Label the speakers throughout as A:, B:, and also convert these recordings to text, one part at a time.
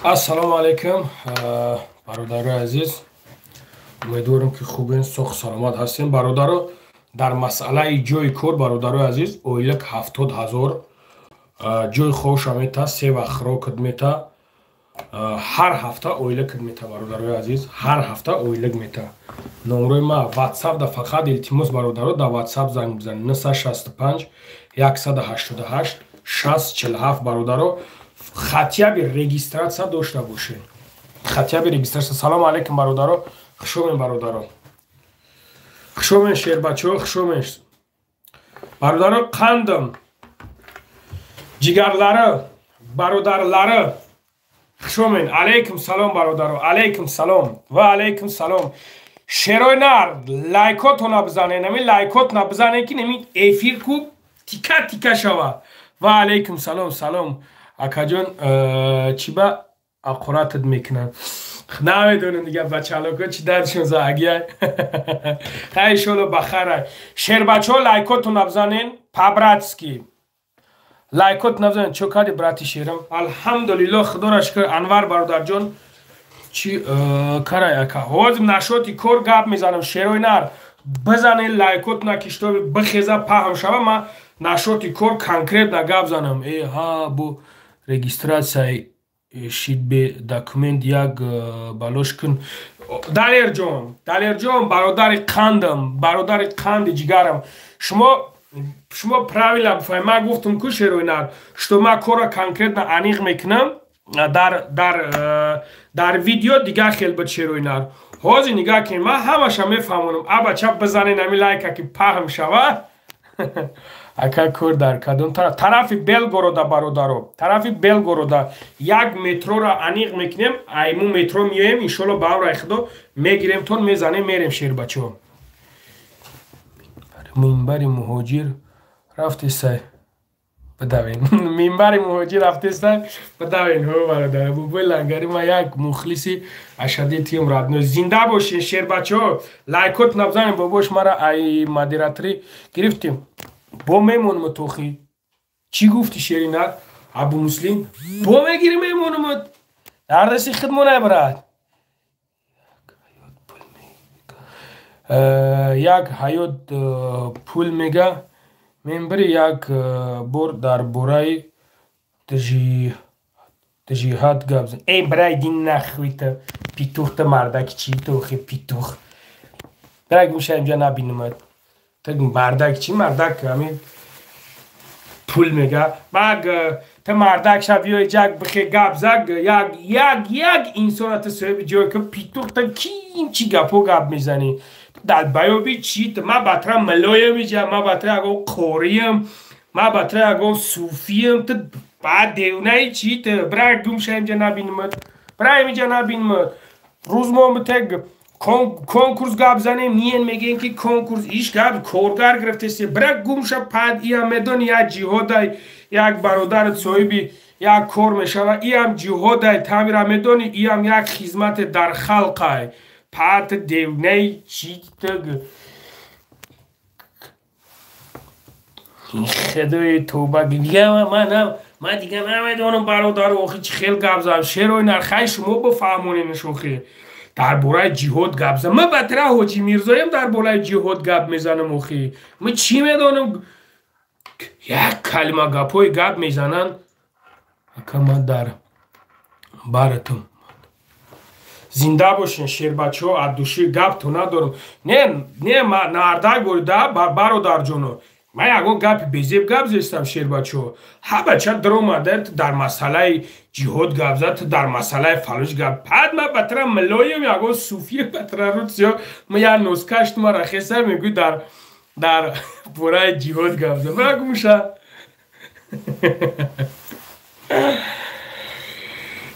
A: Ассалому алайкум, бародарои азиз. Умедворам, ки хубен, соғ саломат ҳастем. Бародаро, дар масъалаи ҷои кор, бародарои азиз, ойлик 70 000, ҷои хобша мета, се вақт хӯрокат мета, ҳар ҳафта ойликат мета, бародарои азиз, ҳар ҳафта ойлик мета. Номрои ма WhatsApp да фақат, илтимос, бародаро, дар WhatsApp занг бизанед: 965 188 60 47. Бародаро, хотя бы регистрация дошта бошед, хотя бы регистрация. Салому алейкум, бародаро, хушомед, бародаро, хушомед, шербачаҳо, хушомед, бародаро, қандам, ҷигарлары, бародарлары, хушомед. Алейкум салом, бародаро, алейкум салом ва алейкум салом. Шерои нар, лайкотона бизанед, нами лайкотона бизанед, ки нами эфир ку тика тика шава. Ва алейкум салом, салом, акаҷон. Чӣ ба аққуратат мекунанд, намедонам дига, бачалоко чӣ дардшон заагия. Хай, иншолло, бахайр. Шербачаҳо, лайкотона бизанен, по-братски лайкотона бизанен. Чо кади, брати шерам? Алҳамдулилло, худоро шукр. Анвар бародарҷон, чӣ карай, ака? Ҳозир насчёти кор гап мезанам. Шерои нар, бизанен лайкотона, ки чтобы бихеза, паҳм шава, ма насчёти кор конкретно гап занам. Э ҳа, бо регистрация шид, бе документ як балош кун. Далерҷон, Далерҷон, бародари қандам, бародари қанди ҷигарам, шумо правильно бифаҳмед. Ман гуфтам ку, шерои нар, что ман корро конкретно аниқ мекунам дар видео. Дигар хел буд, шерои нар. Ҳозир нигаҳ кунед, ман ҳамаша мефаҳмонам. Абача, бизанед ами лайка, ки паҳм шава. Ака, кор дар кадом тараф? Тарафи Белгорода, бародаро, тарафи Белгорода. Як метрора аниқ мекунем, айму метро меоем, иншолло, ба амраи худо мегирем, тон мезанем, мерем. Шербачаҳо, минбари муҳоҷир рафтесай, бидавен, минбари муҳоҷир рафтесай, бидавен. Ҳо, бародар, бубои лангари, ма як мухлиси ашади тием, родной. Зинда бошен, шербачаҳо, лайкот набзанем. Бобош, мара ай модераторӣ гирифтем, бо мемонам тохи. Чӣ гуфти, шеринат Абумуслим? Бо мегири, мемонамат, дар дасти хидмонай, брат. Як ҳаёт пул мега мембири. Як бор дар бораи ҷиҳад гап зан. Эй, брай, дин нахуйта, петух та, мардаки чӣ тохи, петух, брай, гумша, инҷа набинамад. Та мардак чӣ, мардак ҳамин пул мега. Маг та мардак ша, биёи ҷак бихе гап заг, як як як инсона та соҳиби ҷой ка, петух, та ким чӣ гапҳо гап мезанӣ дар баёби чӣ? Ма батра милоям иҷа, ма батра ягон қориям, ма батра ягон суфиям. Ту баъд девнаи чӣ ту? Бира, гумша, инҷа набинамад, бира, инҷа набинамад. Рӯз мо битег конкурс гап занем, ниен мегӯем, ки конкурс иш гап коргар гирифтеси. Бира, гумша, пад иам медони, як ҷиҳодай, як бародарат соҳиби як кор мешава, иам ҷиҳодай, тамира медони, иам як хизмате дар халқай. Пад девнаи чӣ ту? Худои, тоба, дига ман дига намедонам, бародару, охи чӣ хел гап зам. Шерои нархай, шумо бифаҳмоненш. Охи дар бораи ҷиҳод гап зан. Ман батра Ҳоҷи Мирзоям дар бораи ҷиҳод гап мезанам. Охи ман чӣ медонам, як калима гапҳои гап мезананд. Ака, ман дар баратам. Зинда бошен, шербачаҳо, от души гапто надорам. Не, не, нардак борида, бародарҷоно, ман ягон гапи безеб гап зестам? Шербачаҳо, ҳа, бача даромада, дар масъалаи ҷиҳод гап зад, дар масъалаи фалош гап пад. Ман батра милоем, ягон суфия батра рутсиё, ма як носкаш мара хеса мегӯй, дар бораи ҷиҳод гап зад. Бра, гумша.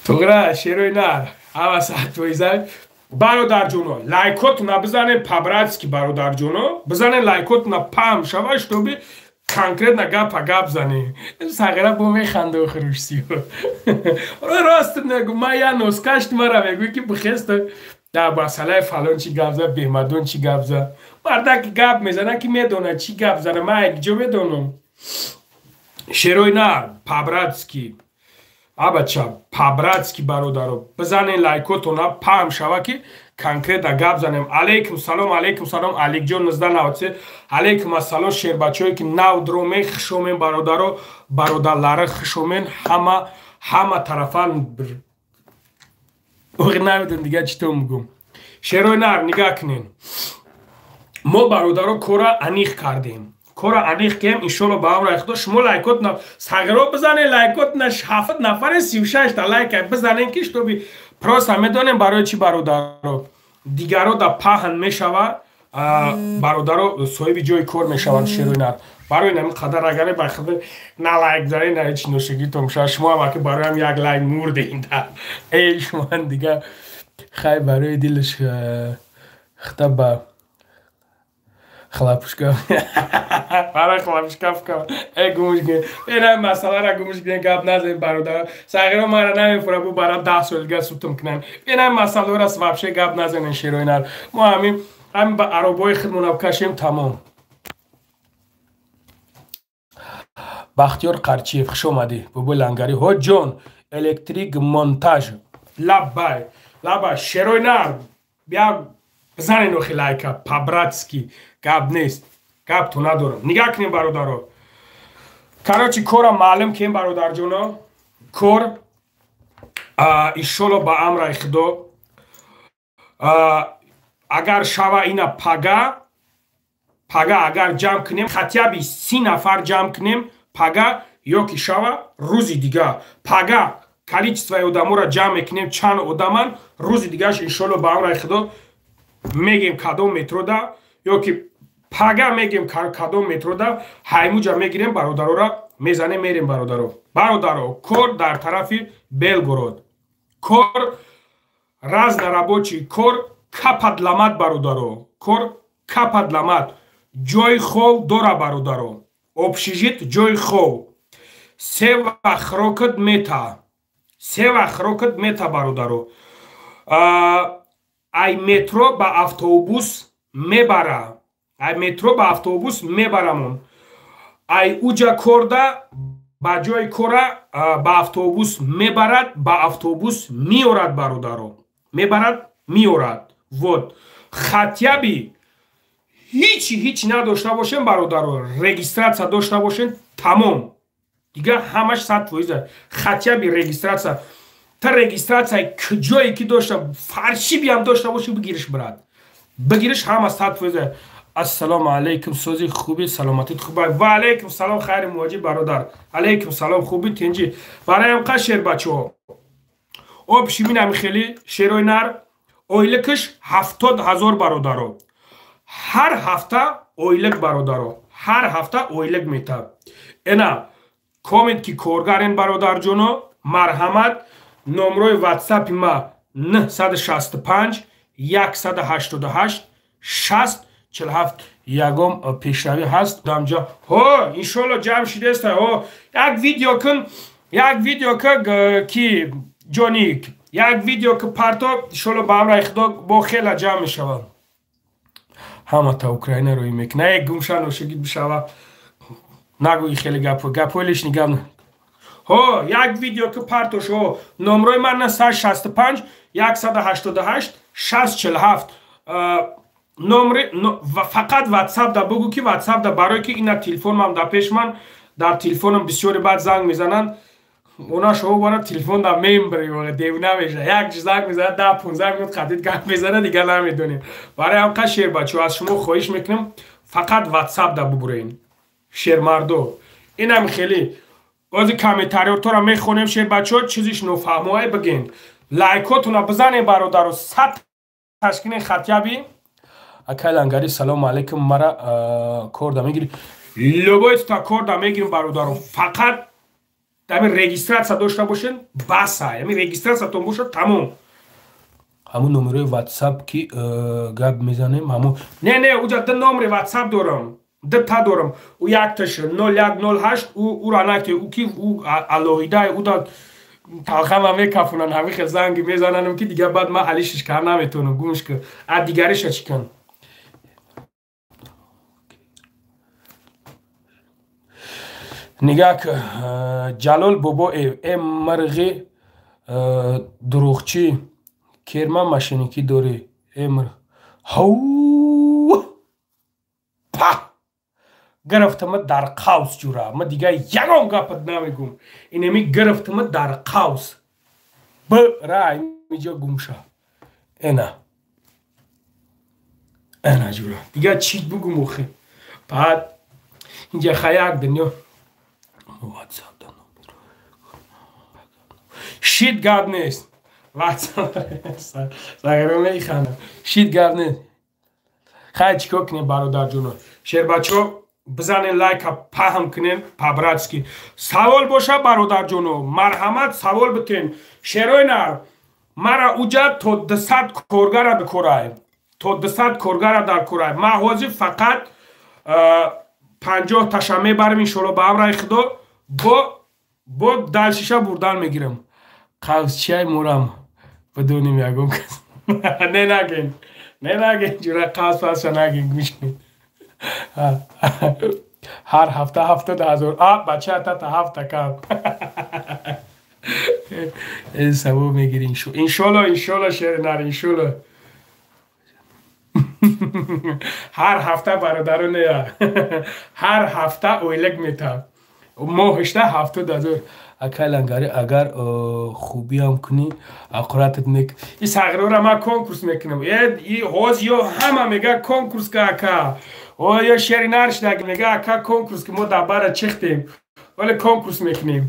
A: Туғра, шерои нар, ҳама саатвоиза. Бародарҷоно, лайкотона бизанед, по-братски, бародарҷоно, бизанед лайкотона, паҳм шава, чтобы конкретно гапа гап занем. Сағира бо механда хрушсиё. Рост мегу, ман я носкашт мара мегӯй, ки бихеста, дар масъалаи фалон чӣ гап зад, бемадон чӣ гап зад. Мардак гап мезана, ки медонад чӣ гап зана, ман якҷо медонам. Шерои нар, по-братски. Абача по-братски бародаро, бизанен лайкотона, паҳм шава ки конкретно гап занем. Алейкум салом, алейкум салом, Аликҷон 1993. Алейкум ассалом, шербачое ки нав дромен, хушомен бародаро, бародарлара хушомен, ҳама ҳама тарафан охир намедонам дига чӣ то мегӯм. Шерои нар нигаҳ кунен. Мо бародаро кора аниқ кардем. Кора аниқ кем, иншолло ба амри Худо шумо лайкотна сағиро бизанен, лайкотна 7 нафаре 36 та лайк бизанен ки чтобы просто медонем барои чӣ бародаро. Дигаро да паҳн мешава, бародаро соҳиби ҷои кор мешаванд шерои нар. Барои ин қадар агар ба худ на лайк занен, на ҳеч ношигитон шава, шумо ҳам аки бароям як лайк мурдем да. Эй шумо дига хай барои дилаш хта ба хлапушка. Барои хлапушка фка. Э гумш ген. Ина масъаларо гумш ген гап назен бародар. Сағиро мара намефура бу бара 10 сол дига сутум кунан. Ина масъаларо вообще гап назенен шерои нар. Мо ҳамин ҳамин ба аробои худмон кашем тамом. Бахтиёр Қарчиев, хуш омадӣ. Бобои Лангари. Ҳо ҷон, электрик монтаж. Лаббай. Лаббай, шерои нар. Бия бизанен охи лайка по-братски. Гап нест. Гап ту надорам. Нигаҳ кунем бародаро. Короче, кора маълум кем бародарҷоно. Кор иншолло ба амраи Худо. Агар шава ина пага, пага агар ҷамъ кунем, хотя бы 30 нафар ҷамъ кунем, пага ё ки шава рӯзи дига. Пага количествои одаморо ҷамъ мекунем, чанд одаман, рӯзи дигаш иншолло ба амраи Худо мегем кадом метрода, ё ки пага мегем кадом метрода, ҳаймуҷа мегирем бародарора, мезанем мерем бародаро. Бародаро, кор дар тарафи Белгород. Кор разнорабочий, кор капад ламат бародаро. Кор капад ламат. Ҷои хов дора бародаро. Общежит ҷои хов. Се вақт хӯрокат мета. Се вақт хӯрокат мета бародаро. Ай метро ба автобус мебара. Ай метро ба автобус мебарамон. Ай уҷа корда ба ҷои кора ба автобус мебарад, ба автобус меорад бародаро. Мебарад, меорад. Вот. Хотя бы ҳеч надошта бошем бародаро, регистрация дошта бошем, тамом. Дига ҳамаш 100%. Хотя бы регистрация. Та регистрация куҷое ки дошта, фаршибиам дошта боши, бигириш брат. Бигириш ҳама 100%. Ассалому алайкум, сози хуби, саломатит хуба. Ва алайкум салом, хайри муҳоҷир бародар. Алайкум салом, хуби тинҷи. Бароям қа шер бачаҳо. Об шиминами хели шерои нар, ойликаш 70 000 бародаро. Ҳар ҳафта ойлик бародаро. Ҳар ҳафта ойлик метаб. Ена комент ки коргарен бародарҷоно, марҳамат, номрои WhatsApp ма 965 188 60 47 ягом пешравӣ ҳаст. Дамҷа ҳо иншолло ҷамъ шидеста. Ҳо як видео кун, як видео ки ҷоник, як видео ки парто, иншолло ба амраи Худо бо хела ҷамъ мешавад. Ҳама та Украина рӯй мекунад. Э гумша ношигит бишава. Нагӯи хеле гап, гапҳои лишний гап. Ҳо як видео ки партош, ҳо номрои ман 965 188 60 47. Номри фақат WhatsApp да бугӯ ки WhatsApp да, барои ки ина телефонам да пеш ман, дар телефонам бисёре баъд занг мезананд. Она шоу бара телефон да мембри, девна меша. Як занг мезанад, 10-15 минут қадид гап мезанад, дига намедонем. Барои ҳам қа шербачо аз шумо хоҳиш мекунам, фақат WhatsApp да бубурен. Шермардо. Инам хеле ози комментариётора мехонем шербачо, чизиш нофаҳмоае бигем. Лайкотуна бизанем бародаро, 100 ташкини хатяби. Акай Лангари, салому алейкум, мара кор да мегири. Любой та кор да мегирим бародаро, фақат ҳамин регистрация дошта бошен, баса. Ҳамин регистрациятон бошад, тамом. Ҳамун номерои WhatsApp ки гап мезанем, ҳамун. Не, не, уҷа ду номери WhatsApp дорам. Ду та дорам. У якташ 0108, ура накте, у ки у алоҳида, у да талхама мекафунан, ҳамин хел занги мезананам ки дига баъд ман алишиш кар наметавонам, гумш ки. А дигариша чӣ кун? Нигаҳ Ҷалол Бобоев, э мирғи дурӯғчӣ, керма машиникӣ дорӣ, э мирғ. Ҳав! Па! Гирифтама дар қавс ҷура. Ма дигар ягон гапат намегум. Инами гирифтама дар қавс. Бра инҷо гумша. Эна. Эна ҷура. Дигар чӣ бугум охи? Баъд инҷа хаяк дунё. Шит гап нест. Шит гап нест. Хай чикор кунем бародарҷоно? Шербачо бизанен лайка паҳм кунем по-братски. Савол боша бародарҷоно, марҳамат савол битен. Шерои нар, мара уҷа то 200 коргара бикорай. То 200 коргара дар корай. Ман ҳозир фақат 50 таша мебарам иншолло ба амраи худо, бо далшиша бурдан мегирам. Қавсчиай мурам бидоним ягон кас. Не наген. Не наген ҷура қавс пасша наген гӯш кунед. Ҳар ҳафта 70,000. А бача тата ҳафта кам. Савоб мегири иншолло, иншолло шери нар иншолло. Ҳар ҳафта бародароне, ҳар ҳафта ойлик метам. Моҳишта 70,000. Акай Лангари, агар хубиам кунӣ, ақуратат мек. И сағирора ман конкурс мекунам. И ҳоз ё ҳама мега конкурс ка ака. О ё шери нар шуда мега ака конкурс ки мо дар бара чихтем. Вале конкурс мекунем.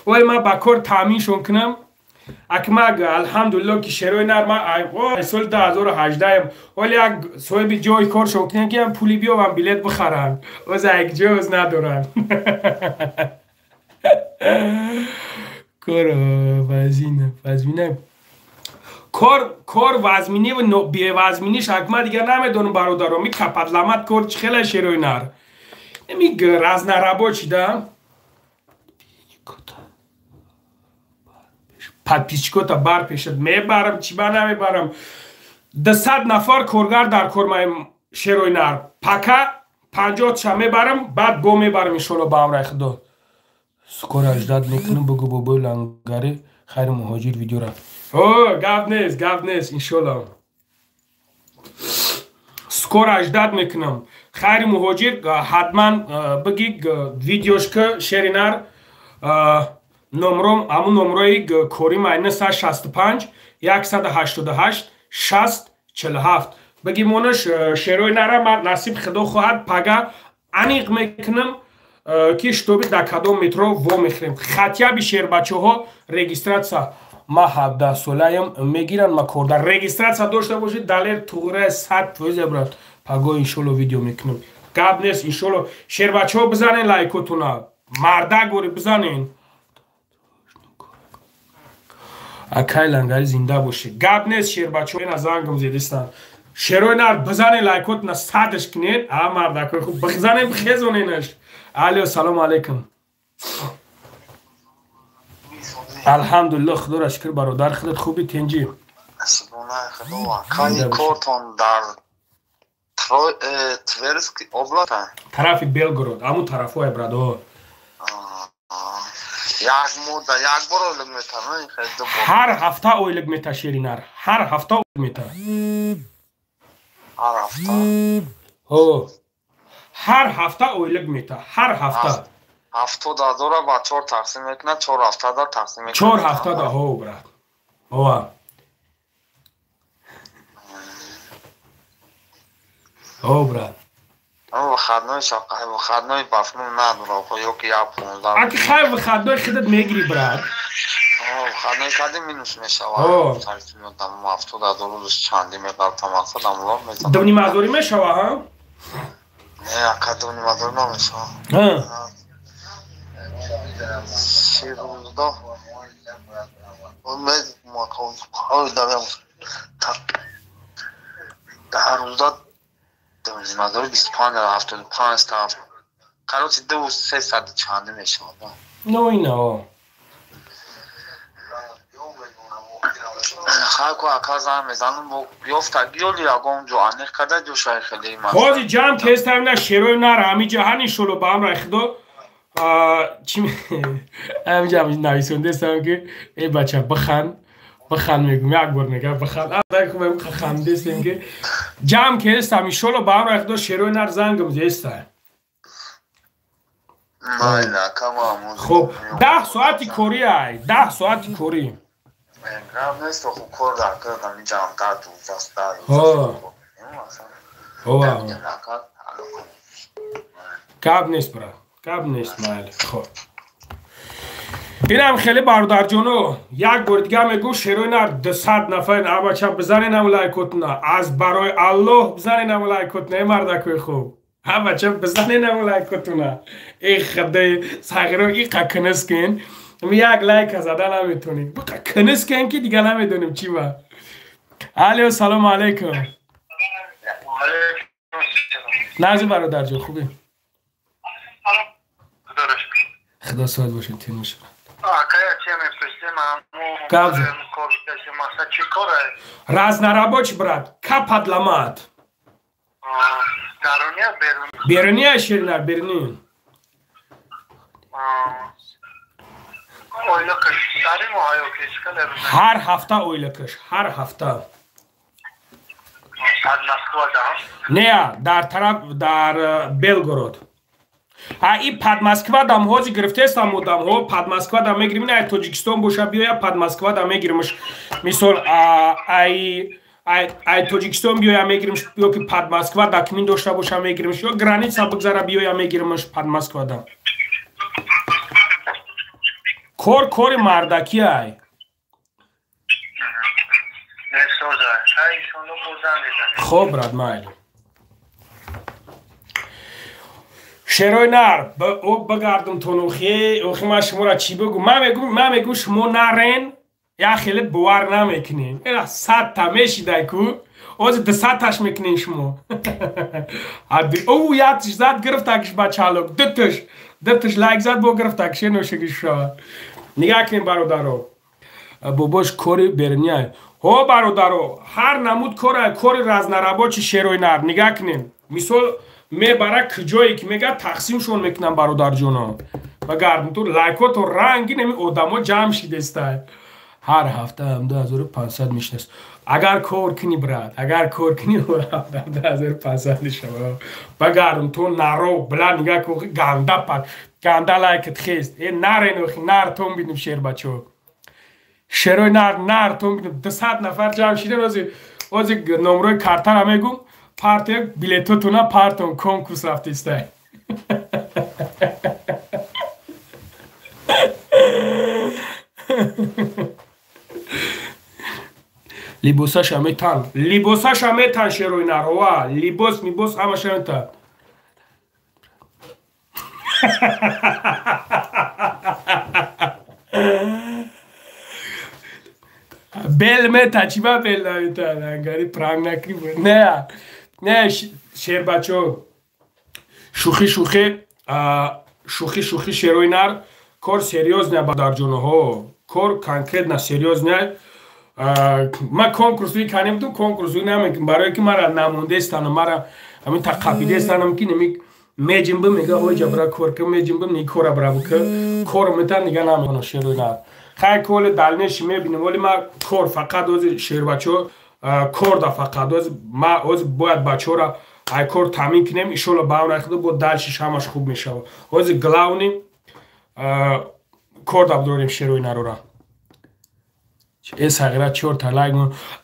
A: Вале ман ба кор таъминшон кунам. Акмаг алҳамдулилло ки шерои нар ман соли 2018 вале як соҳиби ҷои коршон кунем ки пули биёвам билет бихаранд. Оз як ҷоз надоранд. Кор вазина, вазмина. Кор вазминӣ ва бевазминиш акма дигар намедонам бародаро. Ми кападламат кор чӣ хела шерои нар. Ми разнорабочий да. Подписчикота бар пешад мебарам, чӣ ба намебарам. 200 нафар коргар дар кор маем шерои нар. Пака 50 ша мебарам, баъд бо мебарам иншолло ба амраи худо. Скоро ждать мекунам, бугу бобои Лангари хайри муҳоҷир видеора. О, гап нест, гап нест, иншолло. Скоро ждать мекунам. Хайри муҳоҷир ҳатман биги видеошка шери нар номром, аму номрои кори майна 165 188 60 47. Биги монаш шерои нара ман насиб худо хоҳад пага аниқ мекунам ки шутоби дар кадом метро во мехӯрем. Хотя би шербачаҳо регистратсия. Ман 17 солаям мегиранд ма кордар. Регистратсия дошта бошед, далер туғра 100% брат. Паго иншолло видео мекунам. Гап нест иншолло. Шербачаҳо бизанен лайкотуна. Мардак бори бизанен. Акай Лангари зинда бошед. Гап нест шербачаҳо, ина зангам зедистанд. Шерои нар бизанен лайкотуна садаш кунед. А мардакои хуб бизанен бихезоненаш. Алло, салом алейкум. Алҳамдулилло, худоро шукр бародар, худат хуби тенҷи?
B: Субҳоналлоҳ, худо. Кай кортон дар Тверский област?
A: Тарафи Белгород, аму тарафҳое брадо.
B: Як мудда, як бор ойлик мета, не?
A: Ҳар ҳафта ойлик мета шери нар, ҳар ҳафта ойлик мета.
B: Ҳар ҳафта?
A: Ҳо. Ҳар ҳафта ойлик мета, ҳар ҳафта.
B: 70,000 ба 4 тақсим мекунад, 4 ҳафтада тақсим мекунад.
A: 4 ҳафтада, ҳо брат. Ҳо. Ҳо брат.
B: Выходной шаб, выходной бафну надорам, ё ки я 15.
A: Аки хай выходной худат мегири брат.
B: Выходной кади минус мешавад. 70,000 рӯз чанди меғалтам, мақсад амло мезанам.
A: Дувнимазорӣ мешава, ҳа?
B: Не, ака дувнимазорӣ намешава.
A: Ҳа.
B: Се рӯзда дар рӯзда дувнимазорӣ 25 75 та короче 2-300 чанди мешавад.
A: Ну ино.
B: Хайку ака занг мезанам, ёфта гиёли ягон ҷо аниқ карда ҷо шай хеле
A: ҳозир ҷамъ тестам на шерои нар ҳамиҷа ҳанишоло ба амраи худо. Чи ҳаминҷа нависондестам ки э бача биханд, биханд мегум, як бор мега биханд. Хандестем ки ҷамъ кестам, иншолло ба ҳамрои худо шерои нар зангам зеста. Хуб, 10 соати корӣ ай, 10 соати корӣ. Гап нест, брат, гап нест, майли. Хоб, инам хеле бародарҷоно, як бори дигар мегӯ, шерои нар 200 нафар абача бизаненам лайкотна, аз барои Аллоҳ бизаненам лайкотна, э мардакои хуб, абача бизаненам лайкотуна. Э худои сағиро иқа кунис кин, як лайка зада наметонем, биқа кунис кин ки дига намедонем чӣ ба. Алё, салому алайкум. Нази бародарҷон, хубӣ? Худо соат бошед, тинуш. Разнорабочий, брат, капад ламат. Беруния, ширинар, беруни. Ҳар ҳафта ойлакаш, ҳар ҳафта. Не, дар тараф, дар Белгород. А и под Москва дам ҳози гирифтестам одамҳо, под Москва дам мегирим, ин ай Тоҷикистон боша биёя, под Москва дам мегиримш. Мисол, ай ай Тоҷикистон биёя мегиримш, ё ки под Москва документ дошта боша мегиримш, ё граница бигзара биёя мегиримш под Москва дам. Кор кори мардакӣ ай. Хоб, брат, майли. Шерои нар, бигардум тон, охи ман шуморо чӣ бигӯм? Ман мегӯм шумо нарен, як хеле бовар намекунем. Ера 100 та мешидай ку, ози 200 таш мекунем шумо. Ӯ яктиш зад гирифтакиш бачалок, дутиш лайк зад бо гирифтакиш, ношигиш шава. Нигаҳ кунем, бародаро. Бобош кори берниай. Ҳо, бародаро, ҳар намуд кора, кори разнорабочий шерои нар, нигаҳ кунем. Мисол, мебара куҷое ки мега тақсимшон мекунам, бародарҷоно. Ба гардум ту лайкото ранги неми одамо ҷамъ шидестай. Ҳар ҳафта 2500 мешинаст. Агар кор кунӣ, брат, агар кор кунӣ, 2500 мешава. Ба гардум ту наро била нигаҳ кун, ганда пад, ганда лайкат хест. Э нарен охи, нар тон бинем шербачо. Шерои нар, нар тон бинем 200 нафар ҷамъ шидем, ози номрои картара мегум. Партия билетотуна партон конкурс рафтистай. Либосаша метан, либосаша метан шерои нарова, либос мибос ҳамаша метан. Бел мета, чӣ ба бел наметан? Ангари пранг накунӣ. Не, не, шербачо, шӯхӣ шӯхӣ, шӯхӣ шӯхӣ, шерои нар, кор серьёзная, бародарҷоноҳо, кор конкретно серьёзная. Ман конкурс канем, ту конкурс намекунам, барое ки мара намондастанам, мара ҳамин тақапидастанам ки неми меҷимбим, мега ой ҷабра кор ка, меҷимбим, ни кора бра бука, кор метан дига намекунам шерои нар. Хай коли дальнейший мебинем, вале ма кор фақат ози шербачо кор да фақат ози ма ози бояд бачора ай кор таъмин кунем, иншолло ба амри худо бо дальше ҳамаш хуб мешавад. Ози главный кор да бидорем шерои нарора. Э сағира чорта лайк,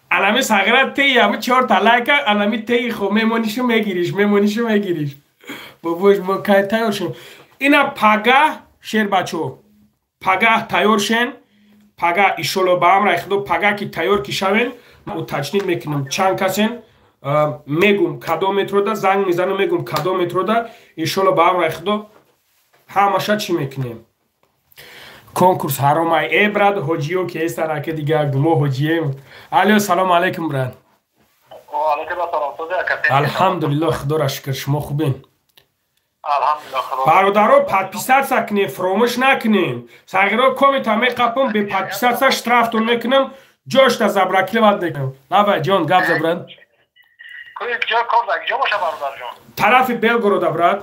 A: анами сағира теи ами чорта лайка, анами теи хо мемонишу мегириш, мемонишу мегириш. Бобош мо кай тайёр шем? Ина пага шербачо, пагаҳ тайёр шен, пага иншолло ба амри худо пага ки тайёр ки шавен, уточнить мекунам чанд касен, мегум кадом метрода, занг мезанам, мегум кадом метрода, иншолло ба амри худо ҳамаша чӣ мекунем. Конкурс ҳаромай, э брат, ҳоҷиё ки ҳестан ака дигар мо ҳоҷием. Алё, салому алайкум, брат. Алҳамдулилло, худоро шукр, шумо хубен? Бародаро, подписаться кунем, фуромӯш накунем. Сағиро комита меқапам, бе подписаться штрафтон мекунам, ҷошта заблокировать мекунам. Давай, ҷон, гап за, брат. Тарафи Белгорода, брат.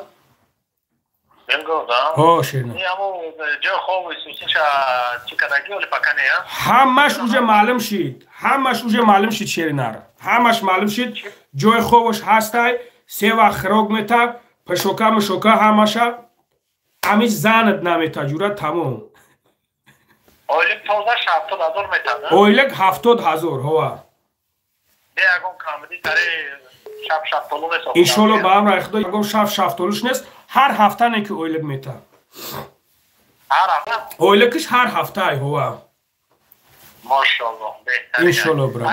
A: Ҳо, шерина. Ҳамаш уже маълум шид, ҳамаш уже маълум шид, шеринар, ҳамаш маълум шид. Ҷои хобаш ҳастай, се вақт хӯрок мета, пашока мушока ҳамаша. Ами занат намета, ҷура, тамом. Ойлик 70 000, ҳова. Иншолло, ба амраи Худо, ягон шаф шафтолуш нест. Ҳар ҳафта не ки ойлик мета, ойликиш ҳар ҳафтаи, ҳова. Иншолло, брат.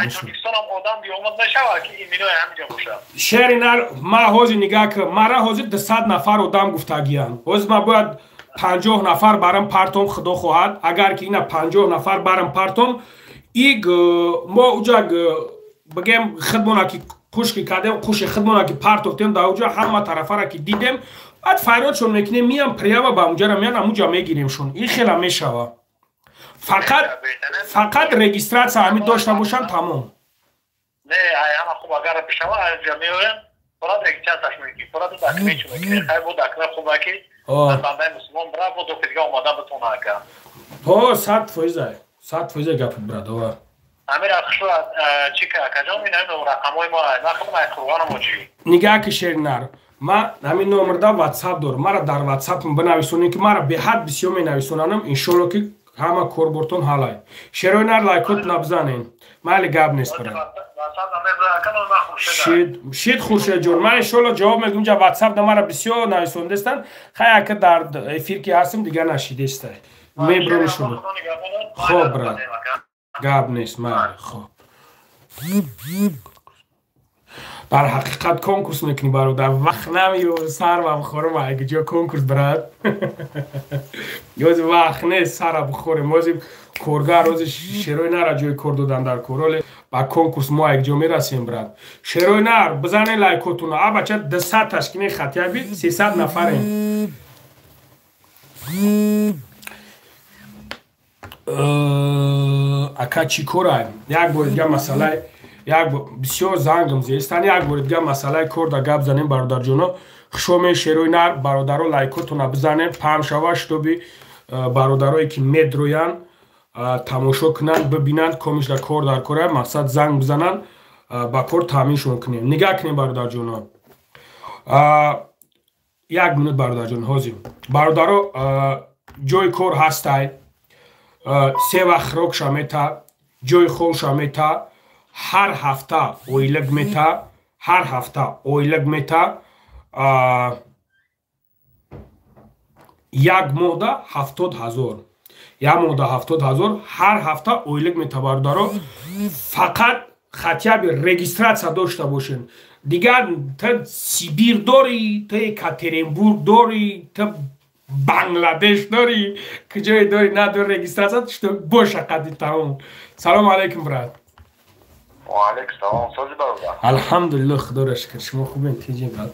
A: Шери нар, ма ҳозир нигаҳ ки мара ҳозир 200 нафар одам гуфтагиянд. Ҳозир ма бояд 50 нафар барам партом, Худо хоҳад, агар ки ина 50 нафар барам партом, иг мо уҷа бигем хидмона ки қушки кардем, қуши хидмона ки партофтем, дар уҷа ҳама тарафара ки дидем, баъд файродшон мекунем, миям прямо ба унҷара меян, амуҷа мегиремшон. Ин хела мешава. Фақат регистрация ҳамин дошта бошанд, тамом.
B: Не, ҳама хуб агар бишава, аҷа меоям, форад регистрацияш мекунӣ, форад документ мекунӣ. Хай, бо документ хуба ки бандаи мусулмон бира, бо докидга омада битона, ака.
A: Ҳо, 100%, 100% гапит, брат, ова.
B: Амир, хушу чи ка, акаҷон, ин ҳамин рақамҳои мо, ман худам ай Қурғонам чӣ.
A: Нигаҳ ки, шеринар, ма ҳамин номерда ватсап дорам. Мара дар ватсапм бинависонем, ки мара беҳад бисёр менависонанам. Иншолло, ки ҳама корбортон ҳалай. Шерои нар, лайкот набзанен. Майли, гап нест, брат. Шид, Хуршедҷон, ман иншолло ҷавоб мегӯм. Ҷа ватсап да мара бисёр нависондестан. Хай, ака, дар эфир ки ҳастем, дигар нашидестай, меброни шумо. Хоб, брат, гап нест, майли, хоб. Дар ҳақиқат конкурс мекунӣ, бародар? Вақт намеёб, сарва бихорам ҷо конкурс, брат. Ёзи вақт нест, сара бихорем. Ози коргар, ози шерои нара ҷои кор додан дар кор. Оле ба конкурс мо якҷо мерасем, брат. Шерои нар, бизане лайкотуна. А бача, 200 ташкини хатяби 300 нафарем. Ака, чӣ кора? Як бори дига масъалаи як бисёр зангам зестан. Як бори дига масъалаи кор да гап занем, бародарҷоно. Хушоме, шерои нар, бародаро, лайкотона бизанем, паҳм шава, шутоби бародарое ки медроянд, тамошо кунанд, бибинанд, комишда кор дар кора, мақсад, занг бизананд, ба кор таъминшон кунем. Нигаҳ кунем, бародарҷоно, як минут, бародарҷон, ҳозир. Бародаро, ҷои кор ҳастай, се вақт хӯрокша мета, ҷои хобша мета, ҳар ҳафта ойлик мета, ҳар ҳафта ойлик мета, як моҳда 70 000, як моҳда 70 000, ҳар ҳафта ойлик мета, бародаро. Фақат хотя бы регистрация дошта бошем. Дигар та Сибир дорӣ, та Екатеринбург дорӣ, та Бангладеш дорӣ, куҷое дорӣ, надори, регистрация что боша қади, тамом. Салому алайкум, брат.
B: Ваалайкум салом, сози, бародар?
A: Алҳамдулилло, Худоро шукр. Шумо хубен, тиҷи, брат?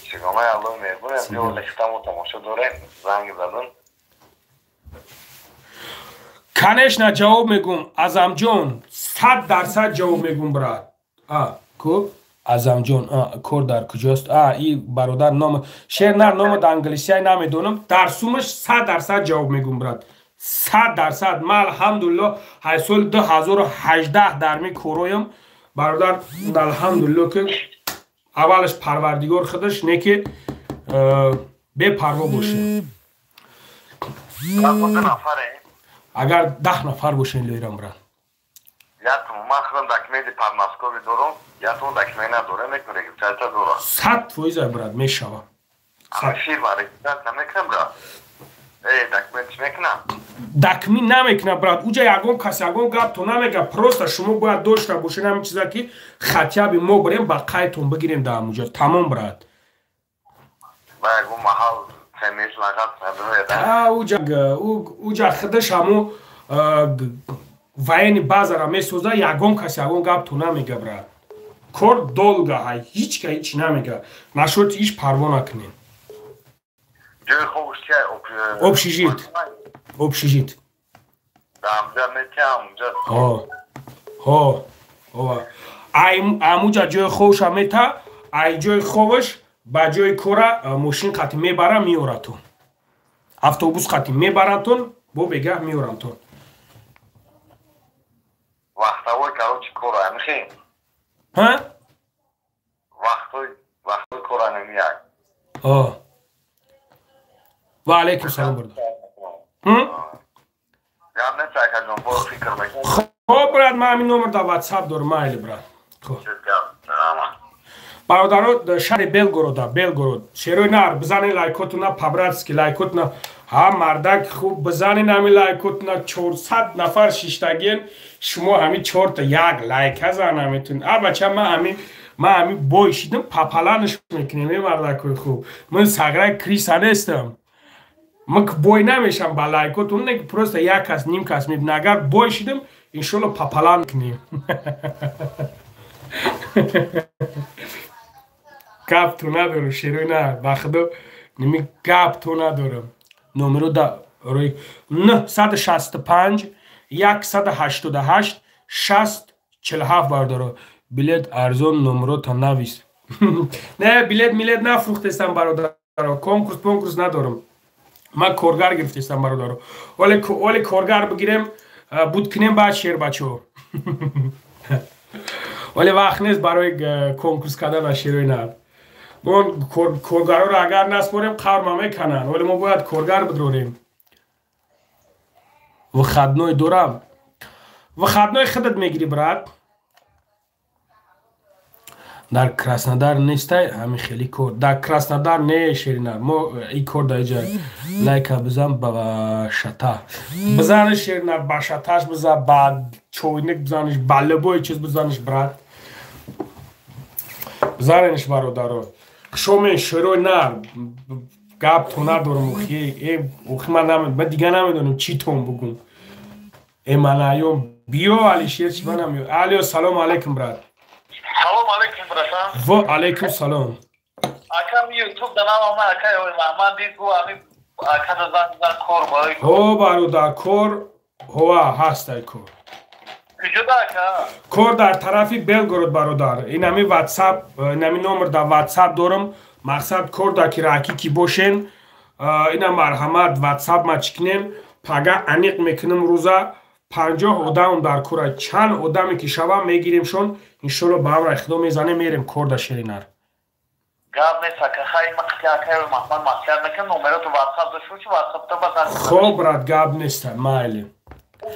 B: Чигонаи Аллоҳ меҳрубонем, ҷо тамошо дорем, занг задам.
A: Конечно, ҷавоб мегум, Азамҷон, 100% ҷавоб мегум, брат. А ку Азамҷон, кор дар куҷост? А и бародар ном шер нар, нома дар англисияй намедонам. Дар сумаш 100% ҷавоб мегум, брат, 100%. Ма, алҳамдулилло, ҳай соли 2018 дар ми короям, бародар. Алҳамдулилло, ки аввалаш Парвардигор худаш не ки бепарво бошем. Агар 10 нафар бошем, лоирам, брат.
B: Ман худам документи Подмосковье дорам, ятон документ надорам, мекун регистрация дорам.
A: 100%, брат, мешава.
B: Фирма регистрация мекунам, брат? Э, документ мекунам?
A: Документ намекуна, брат. Уҷа ягон кас ягон гап то намега. Просто шумо бояд дошта бошед ҳамин чиза, ки хотя бы мо бирем, ба қайтон бигирем дар ҳамуҷа, тамом, брат.
B: Ба ягон маҳал темиш лағат.
A: Уҷа худаш ҳамо военный базара месоза, ягон кас ягон гап то намега, брат. Кор долго ҳай, ҳеҷ ка ҳеч намега. Нашоти иш парво накунем. Общежит, общежит. Ҳо, амуҷа ҷои хобша мета, ай ҷои хобаш. Ба ҷои кора мошин қати мебара меоратон. Автобус қати мебарантон, бо бегаҳ меорантон.
B: Вақтовой, короче, кора амихи?
A: Ҳа?
B: Вақтовой кора намияк.
A: О. Ва алейкум салом, бародар.
B: Гап нест, акаҷон, бо фикр мекунам.
A: Хоб, брат, ман ҳамин номер дар WhatsApp дорам, майли, брат. Хоб. Бародаро, шаҳри Белгорода, Белгород. Шерои нар, бизанед лайкотуна, по-братски лайкотуна. Ҳа, мардак хуб, бизанед ҳамин лайкотуна. 400 нафар шиштагиен, шумо ҳамин чорта як лайка зан наметунед. А бача, ман ҳамин бой шидам, папаланш мекунем, э мардакои хуб. Ман саграи криса нестам. Ман бой намешам ба лайкотун, не просто як кас, ним кас мебинад. Агар бой шидам, иншолло папалан мекунем. Гап ту надорам, шерои нар, ба худо ними гап ту надорам. Номеро да рӯи 965 188 60 47 бародаро. Билет арзон, номеро та навис. Не, билет милет нафрӯхтестам, бародаро. Конкурс понкурс надорам. Ман коргар гирифтестам, бародаро. Оле коргар бигирем, буд кунем баъд шербачо. Оле вақт нест барои конкурс кардан шерои нар. Он коргароро агар наспорем, қаврма мекананд. Оле мо бояд коргар бидорем. Выходной дорам. Выходной худат мегирӣ, брат. Дар Краснодар нестай ҳамин хели кор. Дар Краснодар не, шеринар. Мо и кор дар иҷа лайка бизан ба шата. Бизаниш, шеринар, ба шаташ бизан, ба чойник бизаниш, ба любой чиз бизаниш, брат. Бизаниш, бародаро. Хушомен, шерои нар. Гап ту надорам, охи. Э, охи ман дига намедонам чӣ тон бугум. Э, манаём биё, Алишер, чӣ манам ё. Алио, салом алейкум, брат.
B: Салом алейкум, братан.
A: Ва алейкум салом.
B: Акам YouTube да нам ама акай ой ман дид гу ами ака да занг зан кор барои.
A: Ҳо, бародар, кор ҳова ҳастай кор.
B: Куҷода, ака?
A: Кор дар тарафи Белгород, бародар. Ин ҳами WhatsApp, ин ҳами номер дар WhatsApp дорам. Мақсад кор дар ки раки ки бошен. Ина марҳамат WhatsApp ма чикнен. Пага аниқ мекунам рӯза. 50 одам дар кора. Чанд одаме ки шава мегиремшон, иншолло ба ҳамраи худо мезанем, мерем кор да шеринар.
B: Гап нест, ака, хай ма қити акай Маҳмад маслиҳат мекунам, номерото WhatsApp дошт, чи WhatsApp то ба занг.
A: Хоб, брат, гап нест, майли.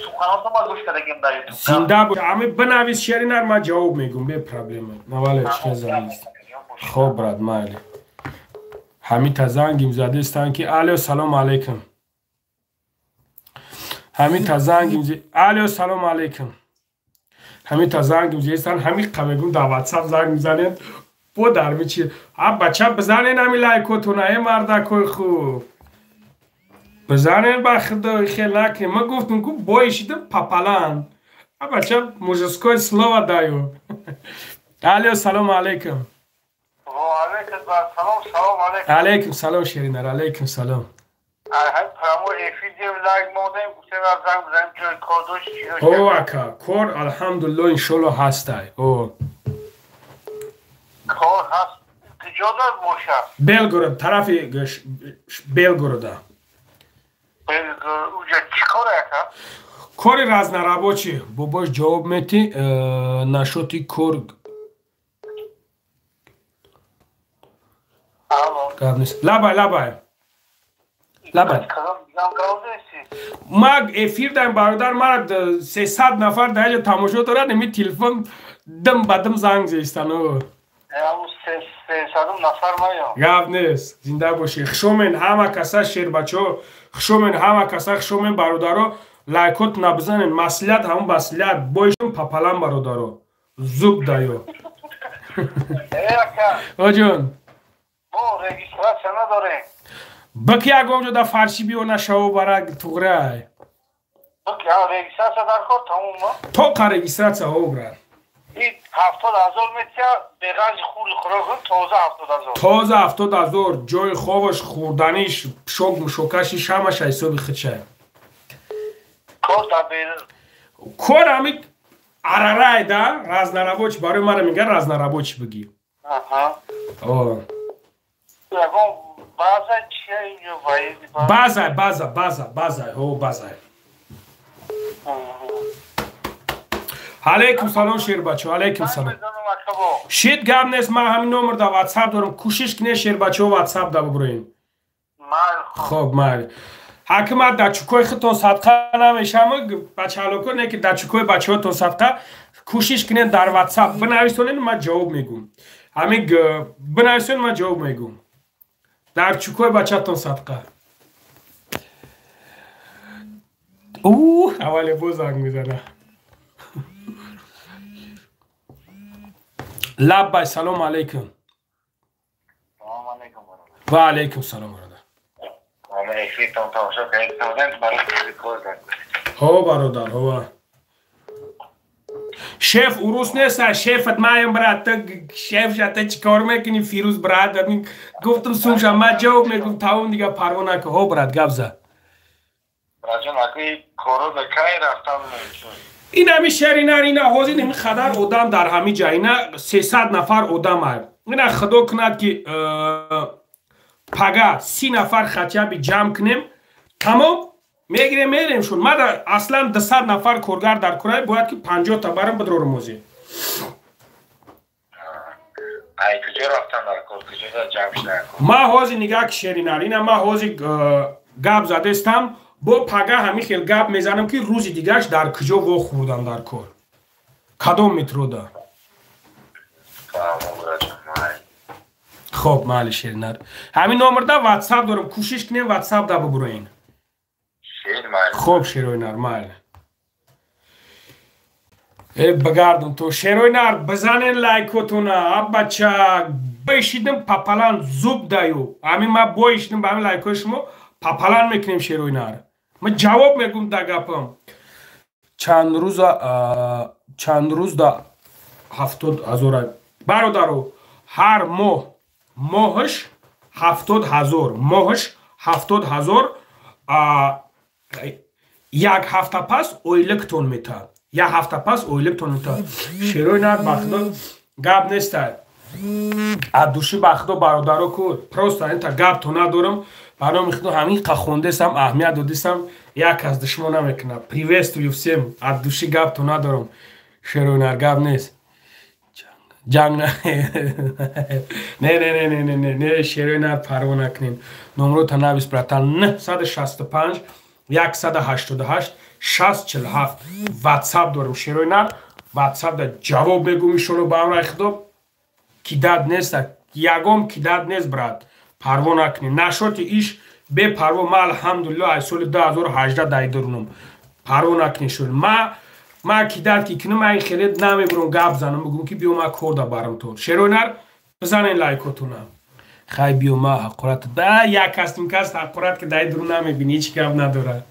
B: Суханото ма гӯш кардагим дар YouTube.
A: Зинда бош. Ами бинавис, шеринар, ман ҷавоб мегӯм, бе проблема. Навале чӣ занг. Хоб, брат, майли. Ҳамита зангим задестан ки алё, салом алейкум. Ҳамита зангим алё, салом алейкум. Ҳамита зангим зестан, ҳами қамегум дар WhatsApp занг мизанед. Бо дар мичи. А бача бизанен ҳами лайкотуна, э мардакои хуб. Бизанен ба худо, хел накунем. Ман гуфтам ку бой шидам папалан. А бача мужское слово даю. Алё, салом алейкум.
B: Ва алейкум салом, салом алейкум.
A: Алейкум салом, шеринар, алейкум салом. О, ака, кор алҳамдулилло, иншолло ҳастай. О.
B: Кор ҳаст. Куҷода бошад?
A: Белгород, тарафи Белгорода.
B: Белгород, уҷа чӣ кор, ака?
A: Кори разнорабочий. Бобош ҷавоб мети, нашоти кор. Гап нест. Лабай, лабай. Лабай. Ма эфир даем, бародар, мара 300 нафар дар ҷо тамошо дорад, ими телефон дим ба дим занг зестан. Гап нест, зинда бошӣ. Хушомен ҳама каса, шербачо, хушомен ҳама каса, хушомен, бародаро. Лайкот набизанен, маслиҳат ҳамон маслиҳат, бойшон папалан, бародаро. Зуб даё. Оҷон.
B: Регистрация надорем.
A: Баки ягон ҷо да фарши биё нашаво барак туғрай.
B: Баки регистрация дар кор тамом.
A: Тоқа регистрация о, брат.
B: И 70,000 метия беғанҷи хури хӯрок тоза 70,000.
A: Тоза 70,000, ҷои хобаш, хӯрданиш, шок мушокашиш ҳамаша ҳисоби худшай.
B: Кор дар
A: кор ҳами арарай да разнорабочий, барои мара мегӯяд разнорабочий бигӣ.
B: Аҳа.
A: О. База, база, база, база, ҳо, база. Алейкум салом, шербачо, алейкум салом. Шит гап нест, ман ҳамин номер да WhatsApp дорам. Кӯшиш кине, шербачо, WhatsApp да бубурем. Хоб, майли. Ҳакимат дар чукои худтон садқа намешам, бачаалоко не ки дар чукои бачаҳотон садқа. Кӯшиш кине дар WhatsApp бинависонед, ман ҷавоб мегӯм. Ҳамин бинависонед, ман ҷавоб мегӯм. Дар чукои бачатон садқа. Аввале боз занг мезана. Лаббай, салом алейкум. Ва алейкум салом, бародар. Ҳо, бародар, ҳо. Шеф урус нест, шефат маем, брат, шеф шата чӣ кор мекунӣ, Фирӯз брат? Гуфтам сумша, ман ҷавоб мегӯм, тамом дига парво накун. Ҳо, брат, гап зад. Ин ҳами шери нар, ина ҳозир ин қадар одам дар ҳами ҷа, ина 300 нафар одам ай. Ина худо кунад ки пага 30 нафар хатяби ҷамъ кунем, тамом мегирем, мерем шуд. Ман аслан 200 нафар коргар дар курай, бояд ки 50 та барам бидрорам ҳозир. Ман ҳозир нигаҳ ки шери нар, ина ман ҳозир гап задестам, бо пага ҳамин хел гап мезанам ки рӯзи дигаш дар куҷо вохӯрдам дар кор, кадом метрода. Хоб, майли, шеринар. Ҳамин номерда WhatsApp дорам, кӯшиш кунем WhatsApp да бубуроен. Хоб, шероинар, майли. Э, бигардум то шероинар, бизанен лайкотуна, аббача, бешидим папалан зуб даю. Ҳамин ман боишидим ба ҳамин лайкои шумо папалан мекунем, шероинар. Ман ҷавоб мегӯм да гапам. Чанд рӯз да 70 000 бародаро, ҳар моҳ моҳаш 70 000, моҳаш 70 000, як ҳафта пас ойликтон метаҳад, як ҳафта пас ойликтон метаҳад. Шерои нар, ба худо гап неста, аз души ба худо бародаро ку просто инта гапто надорам. Ба номи худо ҳамин қа хондесам, аҳамият додисам, як аз душмон намекунад. Приветствую всем, аз души гапто надорам. Шерои нар, гап нест. Ҷанг не, не, не, не, не, не, не, шерои нар, парво накунем. Номрота навис, братан: 965 188 647 WhatsApp дорам, шерои нар. WhatsApp да ҷавоб мегӯм иншолло ба амраи худо. Кидат нест, ягом кидат нест, брат, парво накунем. Нашоти иш бепарво, ма алҳамдулилло аз соли 2018 дайдурунам. Парво накунем шуд. Ма кидат ки кунам, ай хеле намебурам гап занам, бигӯм ки биё ма кор да барам то. Шерои нар, бизанен лайкотуна. Хай, биё ма ҳақорат да як ҳастим, кас ҳақорат ки дай дуру намебини, ҳеҷ гап надорад.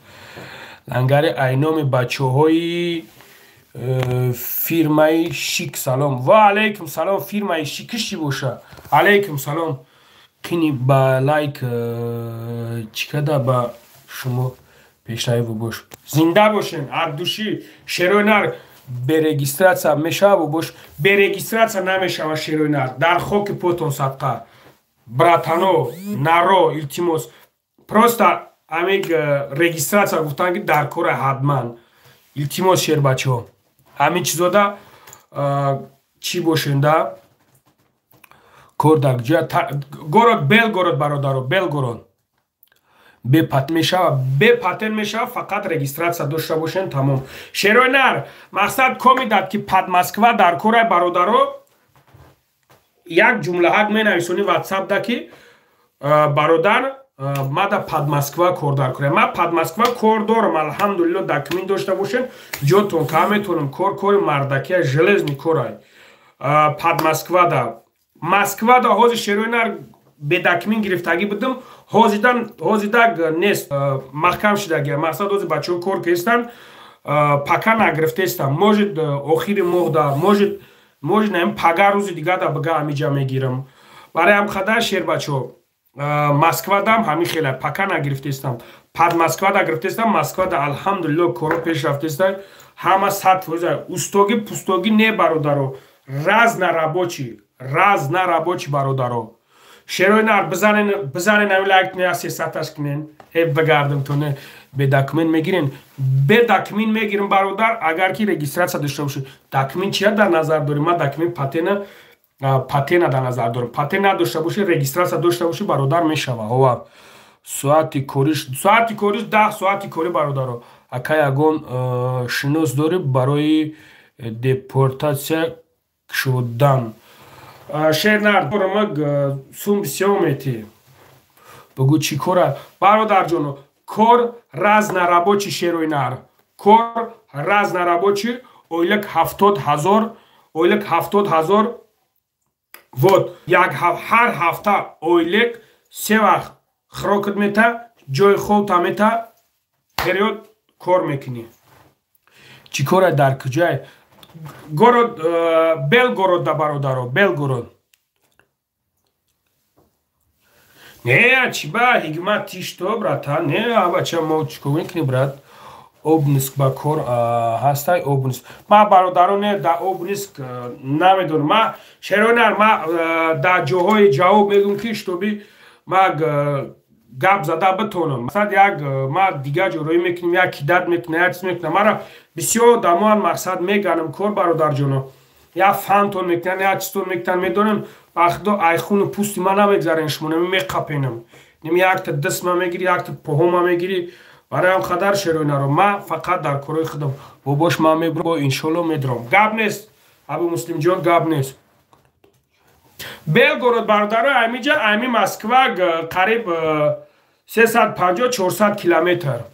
A: Лангари айноми бачаҳои фирмаи Шик салом. Ва алейкум салом, фирмаи Шикиш чӣ боша? Алейкум салом. Қини ба лайк чӣ када ба шумо пешравӣ бош. Зинда бошен, от души. Шерои нар, бе регистрация мешава бош? Бе регистрация намешава, шерои нар. Дар хоки потон садқа. Братано, наро, илтимос. Просто ҳамин регистрация гуфтан ки дар кора ҳатман. Илтимос, шербачаҳо. Ҳамин чизода чӣ бошенда? Кор дар ҷоя город Белгород, бародаро, Белгород. Бепатент мешава, бепатент мешава, фақат регистрация дошта бошен, тамом. Шерои нар, мақсад комидад ки пад Москва дар корай, бародаро, як ҷумлаҳак менависонӣ WhatsApp да ки бародар, ма да пад Москва кор дар корай. Ма пад Москва кор дорам, алҳамдулилло, документ дошта бошен, ҷотон ка метавонам кор, кори мардакия, железный корай. Пад Москва да. Москва да ҳозир, шерои нар, бедокумент гирифтагӣ будам, ҳозидаг нест, маҳкам шудагия. Мақсад ҳозир бачаҳо кор кестанд, пока нагирифтестам. Может, охири моҳ да, может, наим пага рӯзи дига да бига ҳамиҷа мегирам. Барои ҳам қадар, шербачаҳо, Москвадам ҳамин хела пока нагирифтестам. Пад Москвада гирифтестам, Москвада алҳамдулилло коро пеш рафтеста, ҳама 100%. Устогӣ пустогӣ не, бародаро, разнорабочий, разнорабочий, бародаро. Шерои нар бизанен, бизанен ами лайк не 300-таш кунен. Э, бигардам то не бе документ мегирен. Бе документ мегирем, бародар, агар ки регистрация дошта бошед. Документ чия дар назар дорем? Ма документ патена, патена дар назар дорам. Патент надошта бошед, регистрация дошта бошед, бародар, мешава. Ова. Соати кориш 10 соати кори, бародаро. Ака, ягон шинос дорӣ барои депортатсия шудан? Шернар, ма сум бисёр метӣ. Бугӯ, чӣ кора, бародарҷоно? Кор разнорабочий, шерои нар, кор разнорабочий, ойлик 70 000, ойлик 70 000. Вот як ҳар ҳафта ойлик, се вақт хӯрокат мета, ҷои хобта мета, период кор мекунӣ. Чӣ кора, дар куҷае? Город Белгород да, бародаро, Белгород. Не, чӣ ба ҳикмат, ты что, братан? Не, абача, мо чӣ кор мекунӣ, брат? Обнинск ба кор ҳастай? Обнинск ма, бародаро, не, да Обнинск намедонам. Ма, шеронар, ма дар ҷоҳои ҷавоб мегӯм, ки чтобы ма гап зада битонам. Мақсад, як ма дигар ҷо роӣ мекунем, як кидат мекунам, як чиз мекунам. Мара бисёр одамоан, мақсад, меганам кор, бародарҷоно, як фантон мекунан, як чизтон мекунан, медонам. Вақто айхуну пӯсти ма намегзарен, шумо нами меқапенам, ними якта дастма мегирӣ, якта поҳома мегирӣ. Барои ҳам қадар, шероинаро, ма фақат дар корои худам бобош ма мебро, иншолло, медром. Гап нест, Абу Муслимҷон, гап нест. Белгород, бародаро, амиҷа ами Москва қариб 350-400 километр.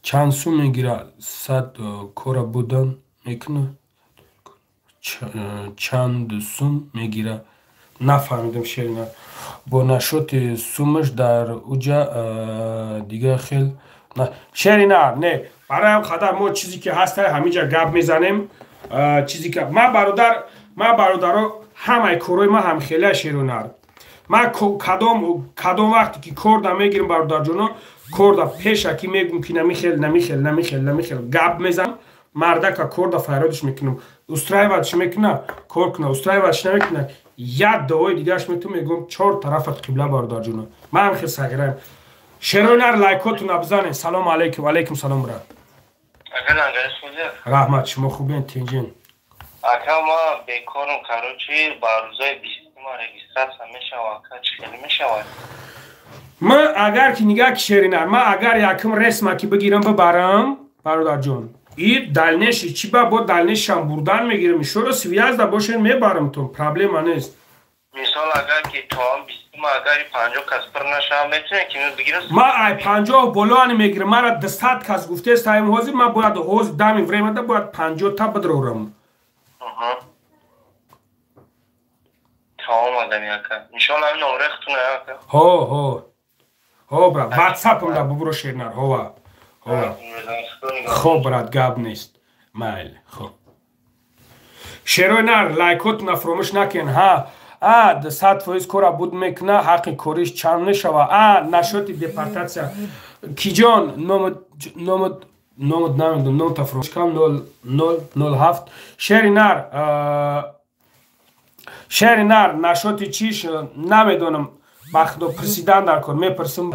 A: Чанд сум мегира? Сад кора будан мекуна? Чанд сум мегира, нафаҳмидам, шерина. Бо нашоти сумаш дар уҷа дига хел, шерина. Не, барои ҳам қадар мо чизе ки ҳаста, ҳамиҷа гап мезанем. Чизе ки ма, бародар, ма, бародаро, ҳамаи корҳои ма ҳамхелия, шерунар. Ма кадом вақте ки корда мегирем, бародарҷоно, корда пешакӣ мегӯм, ки намихел, намихел, намихел, намихел гап мезанам. Мардака корда файродиш мекунам, устраивать ш мекуна, кор куна, устраивать ш намекуна, як дуои дигараш метум, мегӯм, чор тарафат қибла, бародарҷоно. Ман ҳам хел сағираем. Шеронар, лайкотуна бизанед. Салому алейкум. Алейкум салом, брат. Раҳмат, шумо хубен, тинҷин?
B: Ака, ма бекорум, короче, ба рӯзои 20-ума регистрация мешава, ака, чӣ хеле мешавад?
A: Ма агар ки нигаҳ ки, шеринар, ма агар якум ресма ки бигирам, бибарам, бародарҷон, и дальнейший чӣ ба бо дальнейший шам бурдан мегирам. Ишоро связь да бошен, мебарам тон, проблема нест.
B: Мисол, агар ки то 20-ума агари 50 кас пур нашава, метавонем ки бигирам?
A: Ма ай 50 болоани мегирам. Мара 200 кас гуфтест таим ҳозир. Ма бояд ҳозир дами времяда бояд 50-та бидрорам.
B: Тамом, одами ака, иншоалло, ҳамин номраи хутуна, ака?
A: Ҳо, ҳо, ҳо, брат, ватсапам да бубуро, шернар. Ҳова, ҳова. Хоб, брат, гап нест, майли, хоб. Шерои нар, лайкотуна фуромӯш накен. Ҳа, а 100% кора буд мекуна. Ҳаққи кориш чанд мешава? А нашоти депортатсия, киҷон, номот, номот намедонам, номта фуромӯш кам. 0007, шери нар, шери нар, нашоти чиш намедонам, ба худо, пурсидан дар кор, мепурсам.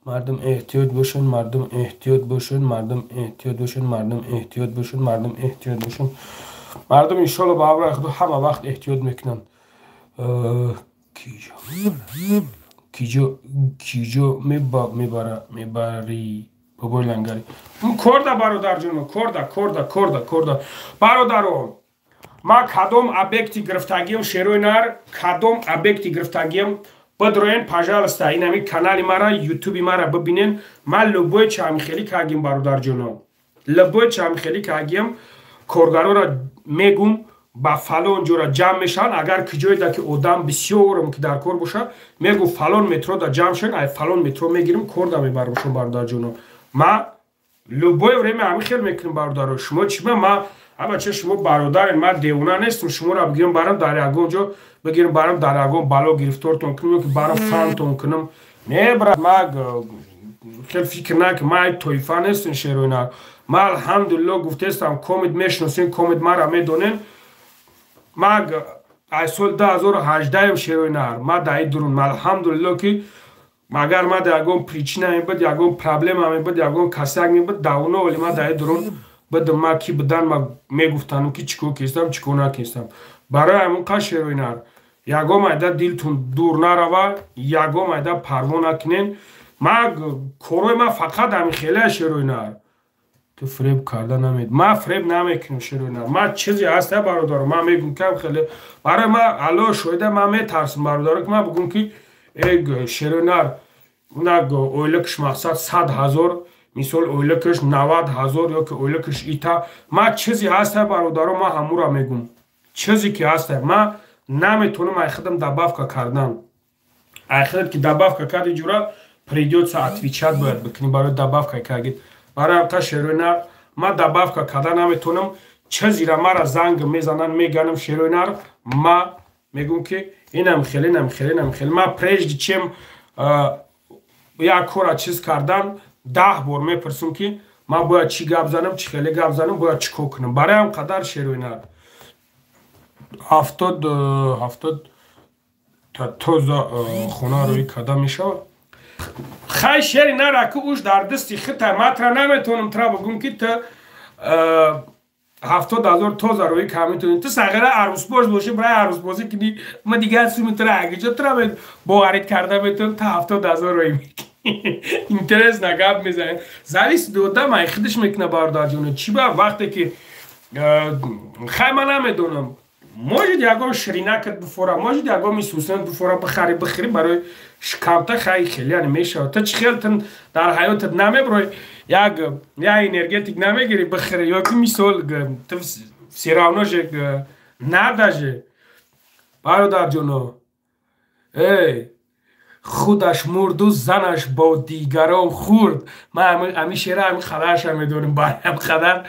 A: Мардум, эҳтиёт бошед, мардум, эҳтиёт бошед, мардум, эҳтиёт бошед, мардум, эҳтиёт бошед, мардум, эҳтиёт бошед, мардум. Иншолло, ба амри худо, ҳама вақт эҳтиёт мекунанд. Киҷо, киҷо мебара, мебарӣ, бобои лангари? Корда, бародарҷоно, корда, корда, корда, корда, бародаро. Ма кадом объекти гирифтагиам, шерои нар, кадом объекти гирифтагиам, бидроен, пожалуйста, инами канали мара, ютуби мара бибинен. Ман любой чамхелӣ кардим, бародарҷоно, любой чамхелӣ кардим. Коргарора мегум, ба фалон ҷора ҷамъ мешаванд. Агар киҷоеда ки одам бисёрам ки дар кор боша, мегу, фалон метрода ҷамъ шавен, ай фалон метро мегирим, корда мебармшон, бародарҷоно. Ма любое время ҳамин хел мекунем, бародаро. Шумо чима? Ма, абача, шумо бародарен, ман девона нестам, шуморо бигирам, барам дар ягон ҷо, бигирам, барам дар ягон бало гирифтортон кунам ё ки барам фантон кунам. Не, брат, ма хел фикр накун, ма ай тоифа нестам, шероина. Ма, алҳамдулилло, гуфтестам, комид мешиносем, комид мара медонем. Ма аз соли 2018 шерои нар ма даи дурун, алҳамдулилло, ки агар ма да ягон причина мебуд, ягон проблема мебуд, ягон касак мебуд, давно оли ма даи дурун будам. Ма ки будан, ма мегуфтанам, ки чӣ кор кестам, чӣ кор накестам. Барои ҳамон қа, шерои нар, ягон айда дилтун дур нарава, ягон айда парво накунен. Ма корои ма фақат ҳамин хелеа, шерои нар. Ту фреб карда намед, ма фреб намекунам, шерои нар. Ма чизе ҳаста, бародаро, ма мегум, кам хеле барои ма алло шоида. Ма метарсам, бародаро, ки ма бугум, ки э шерои нар, на ойликш мақсад 100 000, мисол, ойликш 90 000 ё ки ойликш ита. Ма чизе ҳаста, бародаро, ма ҳамура мегум. Чизе ки ҳаста, ма наметонам ай худам добавка кардан. Ай худат ки добавка карди, ҷура придётся отвечать бояд бикунӣ барои добавка кардид. Барои ҳамқа, шерои нар, ма добавка карда наметонам. Чизира мара занг мезананд, меганам, шерои нар, ма мегум, ки инам хеле, инам хеле, инам хеле. Ма прежде чем як кора чиз кардан, 10 бор мепурсам, ки ман бояд чӣ гап занам, чӣ хеле гап занам, бояд чӣ кор кунам. Барои ҳам қадар, шерои нар, 70, 70 тоза хона рӯӣ карда мешавад. Хай, шери нара, ки уш дар дасти хита, ма тра наметавонам тра бигум, ки ту 70 000 тоза рӯӣ кар метавонӣ. Ту сағира арӯсбоз бошӣ, барои арӯсбозӣ кунӣ, ма дигар суми тра агиҷо тра боварид карда метавонам, ту 70 000 рӯӣ мекунӣ. Интересно гап мезанем, зависит одам ай худаш мекуна, бародарҷоно. Чӣ ба вақте ки хай, ман намедонам, может, ягон ширинакат бифора, может, ягон мисусен бифора, бихари, бихӯри барои шикамта. Хай, хеле яъне мешавад. Ту чӣ хел тун дар ҳаётат намеброй, як энергетик намегири, бихӯри, ё ки мисол, ту все равно же надо же, бародарҷоно. Эй, худаш мурду, занаш бо дигарон хӯрд. Ман ҳамин шеъра ҳамин қадарша медонем. Барои ҳам қадар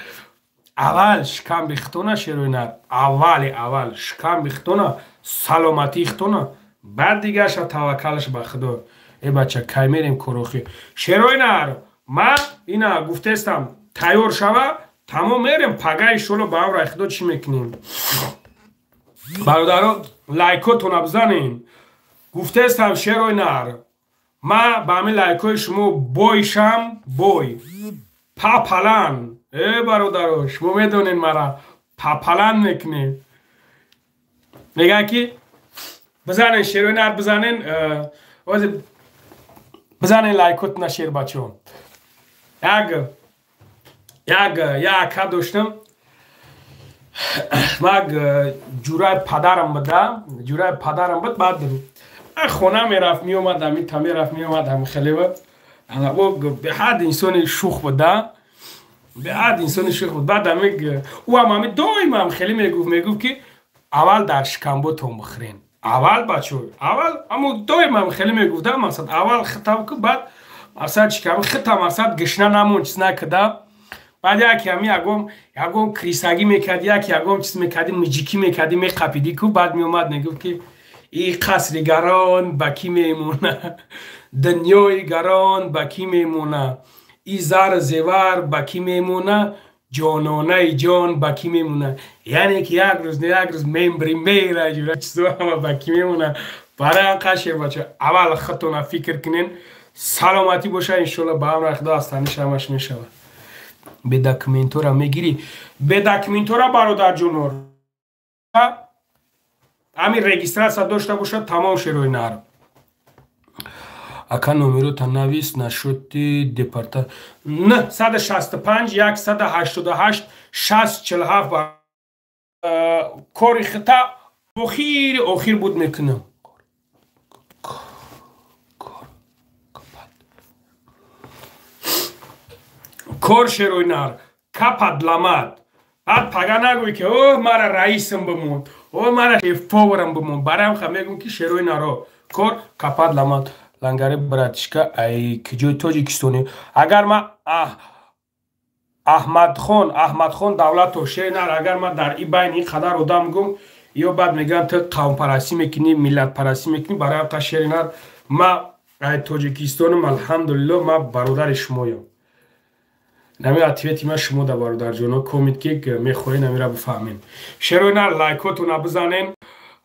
A: аввал шикам бихтона, шерои нар, аввали аввал шикам бихтона, саломатии хтона, баъд дигарша таваккалаш ба Худо. Э бача, кай мерем корохи, шерои нар? Ма ина гуфтестам, тайёр шава, тамом, мерем пага, иншолло, ба амраи Худо. Чӣ мекунем, бародаро? Лайкотона бизанем. Гуфтестам, шерои нар, ма ба ҳамин лайкои шумо бойшам, бой папалан. Э бародаро, шумо медонед, мара папалан мекунем. Мегӯяд, ки бизанен, шерои нар, бизанен, бизанен лайкотона, шербачо. Як ака доштам, маг ҷураи падарам буда, ҷураи падарам буд. Баъд хона мерафт, меомад, ҳамита мерафт, меомад, ҳами хеле буд. Беҳад инсони шух буда, беҳад инсони шух буд. Баъд ами ӯ ҳам ами доимам хеле мегуфт, ки аввал дар шикамботон бихӯрен, аввал, бачо, аввал. Амо доимам хеле мегуфт, мақсад, аввал хитаб ку, баъд мақсад шикам хита, мақсад, гишна намон, чиз накуда. Баъд яке ами ягон крисагӣ мекарди, яке ягон чиз мекарди, миҷикӣ мекарди, меқапидӣ ку, баъд меомад, мегуфт, ки и қасри гарон ба кӣ мемона, дунёи гарон ба кӣ мемона, и зару зевар ба кӣ мемона, ҷононаи ҷон ба кӣ мемона? Яъне ки як рӯз не як рӯз мембри, мера, ҷура чизо ҳама ба кӣ мемона? Барои ҳам қашер, бача, аввал худтона фикр кунен, саломатӣ боша, иншолло, ба амри Худо аз таниш ҳамаш мешавад. Бе документора мегирӣ, бе документора, бародарҷонор, ҳамин регистрация дошта бошад, тамом, шерои нар. Ака, номерота навис нашоти депорта. 965 188 60 47. Кори хита охири охир буд мекунам. Кор, шерои нар, капад ламад. Баъд пага нагӯй, ки о мара раисам бимон, о мара шеф-поварам бимон. Барои ҳам мегӯм, ки шерои наро, кор капад ламад. Лангари, братишка, ай киҷои Тоҷикистони? Агар ма Аҳмадхон, Аҳмадхон Давлатов, шери нар, агар ма дар и байни ин қадар одам гум, ё баъд мегӯянд, ту қавмпарастӣ мекунӣ, миллатпарастӣ мекунӣ. Барои ҳам шери нар, ма ай Тоҷикистонам, алҳамдулилло, ма бародари шумоям. Нами ответи ма шумо да, бародарҷоно, комит, ки мехоҳед намира бифаҳмем. Шерои нар, лайкотона бизанен.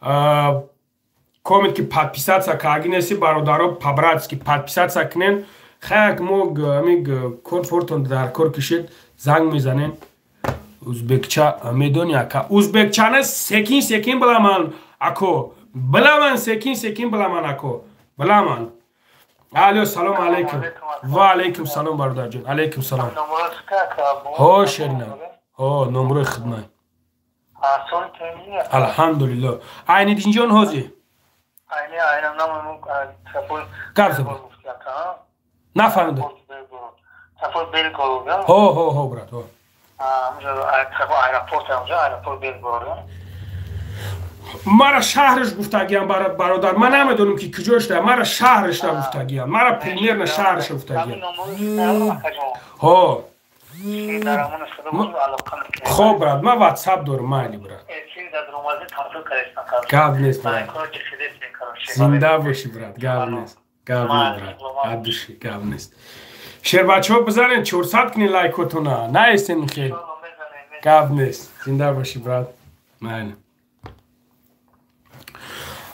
A: Коммент ки подписаться кагинеси бародаро, по-братски подписаться кунен. Хаяк мо ами кор фортон дар кор кишед, занг мезанен. Узбекча медони, ака? Узбекчана секин секин биламан, ако, биламан, секин секин биламан, ако, биламан. Алло, салом алейкум. Ва алейкум салом, бародарҷон, алейкум салом. Ҳо, шерина, ҳо, номрои хидмат. Алҳамдулилло. Айниддинҷон, ҳозир гап зад, нафаҳмидам. Ҳо, ҳо, ҳо, брат, ҳо. Мара шаҳраш гуфтагиям, бародар, ман намедонам ки куҷошда, мара шаҳрашда гуфтагиям, мара примерно шаҳрашда гуфтагиям. Ҳо, хоб, брат, ман ватсап дорам, майли, брат, гап нест, брат, зинда бошӣ, брат, гап нест, гап нест, брат, от души, гап нест. Шербачаҳо, бизанен, 400 кунен лайкотона, наестен хел, гап нест, зинда бошӣ, брат, майли.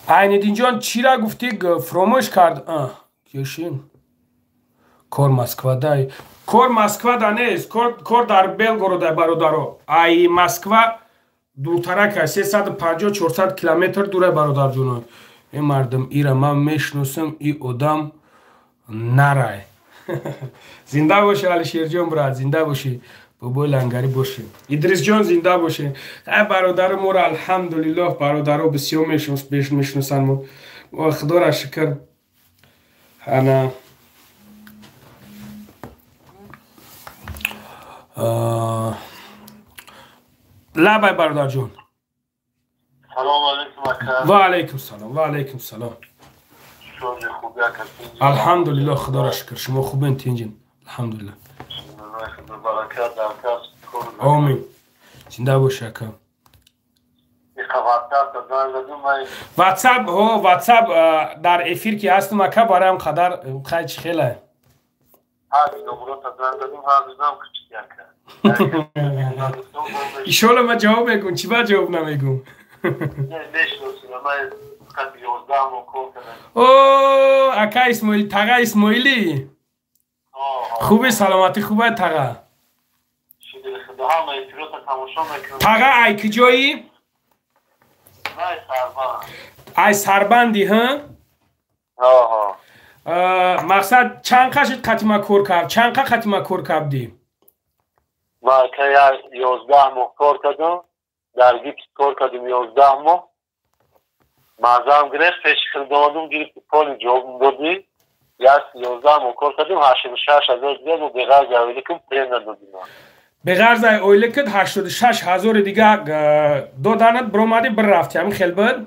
A: Айниддинҷон, чира гуфтӣ, фуромӯш кард кешин. Кор Москвадай? Кор Москвада нест, кор дар Белгорода, бародаро. Ай Москва дуртарака, 350-400 километр дура, бародарҷоно. Э, мардум, ира ман мешиносам, и одам нарай. Зинда бошӣ, Алишерҷон, брат, зинда бошӣ, бобои лангарӣ бошӣ, Идрисҷон, зинда бошӣ. Ай бародаро моро, алҳамдулиллоҳ, бародаро бисёр мешиносанд мо, худоро шукр. Ана лабай, бародарҷон. Ва алайкум салом, ва алайкум салом. Алҳамдулиллоҳ, худоро шукр, шумо хубен, тинҷин, алҳамдулиллоҳ. Омин, зинда боши, ака. Ватсап, ҳо, ватсап дар эфир ки ҳастам, ака, бароям қадар хай чи хела. Ишола, ма ҷавоб мегум, чӣ ба ҷавоб намегум? О, ака Исмоил, тага Исмоилӣ, хуби, саломатӣ хубай, тага? Тага, ай куҷоӣ? Ай Сарбанди, ҳа? Мақсад, чанд қашид қатима кор кард, чанд қа қатима кор кардӣ?
B: 11 моҳ кор кардам, дар гипс кор кардем 11 моҳ. Мазаам гирифт, пеши хирдомадум, гирифти, поли ҷавоб додӣ. Як 11 моҳ кор кардем, 86 000 дига мо беғарзи ойликум премия додим.
A: Беғарзи ойликат 86 000 дига доданат, биромадӣ, бір рафти, ҳамин хел буд?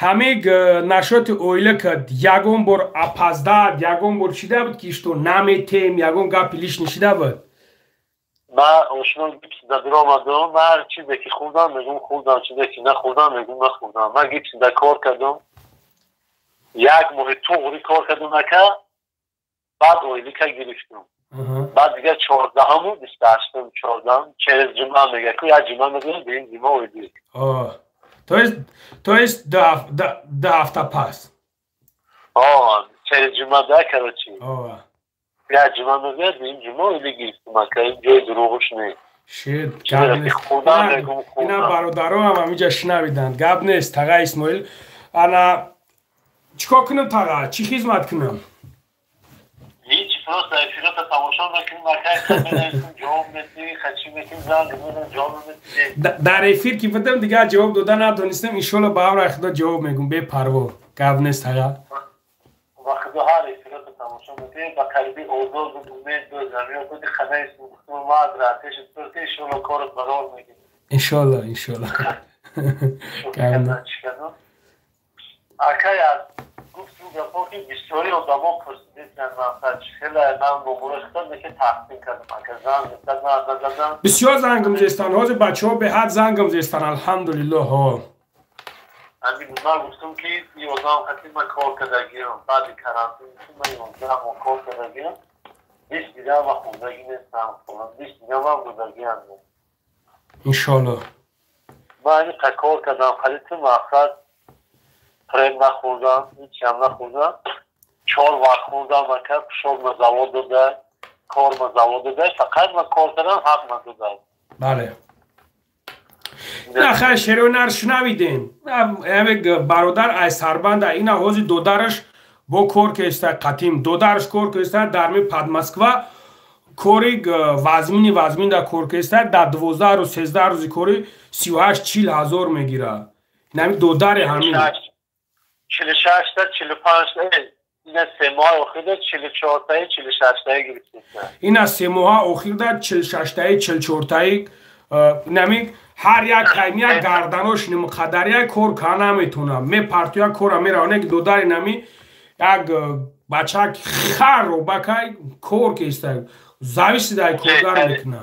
A: Ҳамин нашоти ойликат ягон бор опоздать, ягон бор шида буд ки что наметем, ягон гапи лишний шида буд?
B: Ма ошно гипс да биромадам, ма ҳар чизе ки хӯрдам, мегум хӯрдам, чизе ки нахӯрдам, мегум нахӯрдам. Ма гипс да кор кардам, як моҳи туғри кор кардам, ака, баъд ойлика гирифтам. Баъд дига 14-ҳаму 28-ум, 14-ам, через ҷумъа мега ку, як ҷумъа мегӯям, дуюм ҷумъа ойлик.
A: То есть 2 ҳафта пас?
B: Через ҷумъа да, короче, як ҷумъа мегӯяд, дуюм ҷумъа ойлик гирифтам, ака, ин ҷои дурӯғуш нест.
A: Шид, ина бародароам ҳамиҷа шунавиданд, гап нест, тага Исмоил. Ана чӣ кор кунам, тага, чӣ хизмат кунам?
B: Ҳеҷ, просто эфирота тамошо мекунем, ака, ҷавоб метиҳӣ, хачи метиҳӣ, занг мезанам, ҷавоб метиҳӣ.
A: Дар эфир ки будам, дигар ҷавоб дода натонистам. Иншолло, ба амри Худо ҷавоб мегум, бепарво, гап нест, тага.
B: Ба Худо, ҳар эфирота тамошо мекунем, ба қалби озод буд, умед буд, замин буд, хадаи мадра пеши ту, иншолло, корот барор мегирӣ.
A: Иншолло, иншолло.
B: Акай, аз гуфту гапо ки бисёри одамо пурсиданд, мақсад хеле ман бобурашта ки тақсим кардам, ака, занг задам.
A: Бисёр зангам зестан ҳозир, бачаҳо беҳад зангам зестан, алҳамдулиллоҳ, ҳо.
B: Ҳамин ман гуфтам ки 11 қати ман кор кардагиам, баъди карантин ман 11 моҳ кор кардагиам, 20 дига ма хӯрдагӣ нестам, 20 дига ман будагиам.
A: Иншолло.
B: Ман ин кор кардам, халити мақсад прем нахӯрдам, ҳечам нахӯрдам. 4 вақт хӯрдам, ака, пушок ма завод дода, кор ма завод дода, фақат ма кор кардам, ҳақ ма дода.
A: Бале. На хай шеронар шунавидем. Бародар ай сарбанда ина ҳози додараш бо кор кеста қатим, додараш кор кеста дар ми под Москва кори вазмини вазмин да кор кеста, дар 12 рӯз 13 рӯзи кори 38-40 ҳазор мегира. Инами додари ҳамин.
B: 46 та 45 та ина 3 моҳ охирда 44 таи 46 таи гирифтем.
A: Ина 3 моҳ охирда 46 таи 44 таи инами ҳар як таймия гарданош нимқадария кор ка наметона. Мепартоя кора меравона ки додари нами як бачак хар робакай кор кеста. Зависи дай коргар мекуна.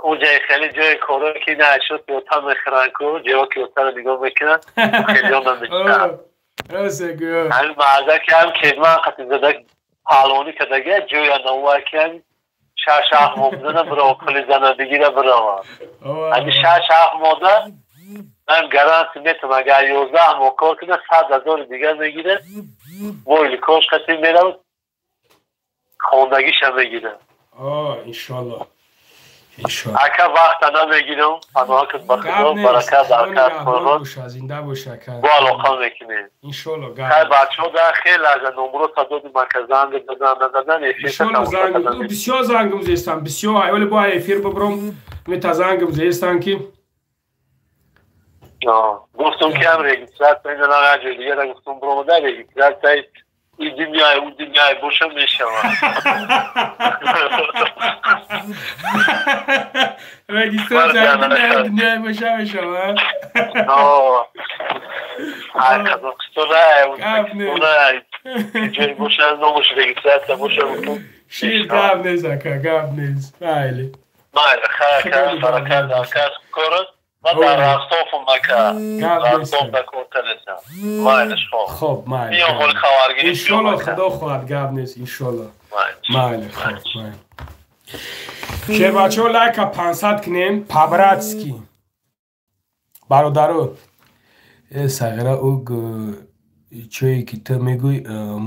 B: Уҷай хеле ҷои коро ки нашуд ёта мехӯранд ку, ҷо ки ётаро нигоҳ мекунанд, хеле намешавад.
A: Рост гӯ.
B: Ҳамин марда ки ҳам кедман қати зада паҳлавонӣ кардага, ҷоя навва ки ҳам 6-7 моҳ бизана бирава, пули зана бигира бирава. Ҳамин 6-7 моҳда ман гарантия метам, агар 11 моҳ кор кунад, 100 ҳазори дигар мегирад, моили кош қати меравад, хондагиша мегирад.
A: Иншолло. Иншолло.
B: Ака вақта намегирам, паноҳ кун ба Худо, баракат баракат қурбон.
A: Зинда бош ака.
B: Бо алоқа мекунем.
A: Иншолло.
B: Хай бачаҳо дар хеле аз номро садоди марказ занг задан, назадан эфир.
A: Иншолло занг. Бисёр зангм зестам, бисёр ҳайволи бо эфир бибром, мета зангм зестам ки
B: гуфтум ки ҳам регистратсия ина на ҷои дигар гуфтум бромада регистратсия и дунёи у дунёи боша мешавад.
A: Регистратсия дунёи боша мешавад.
B: Ай Қазоқистона, Ӯзбекистона ҷои боша номаш регистратсия боша.
A: Шир гап нест ака, гап нест. Майли.
B: Майли, хайр, баракат баракат корот. Ман дар Ростовам ака. Ростов да кор кардам. Майлиш хоб.
A: Хоб, майли.
B: Биё ҳол хабаргирӣ.
A: Иншолло худо хоҳад, гап нест, иншолло. Майли, хоб, майли. Шербачаҳо лайка 500 кунем, по-братски. Бародаро, сағира ӯ чое ки ту мегӯй,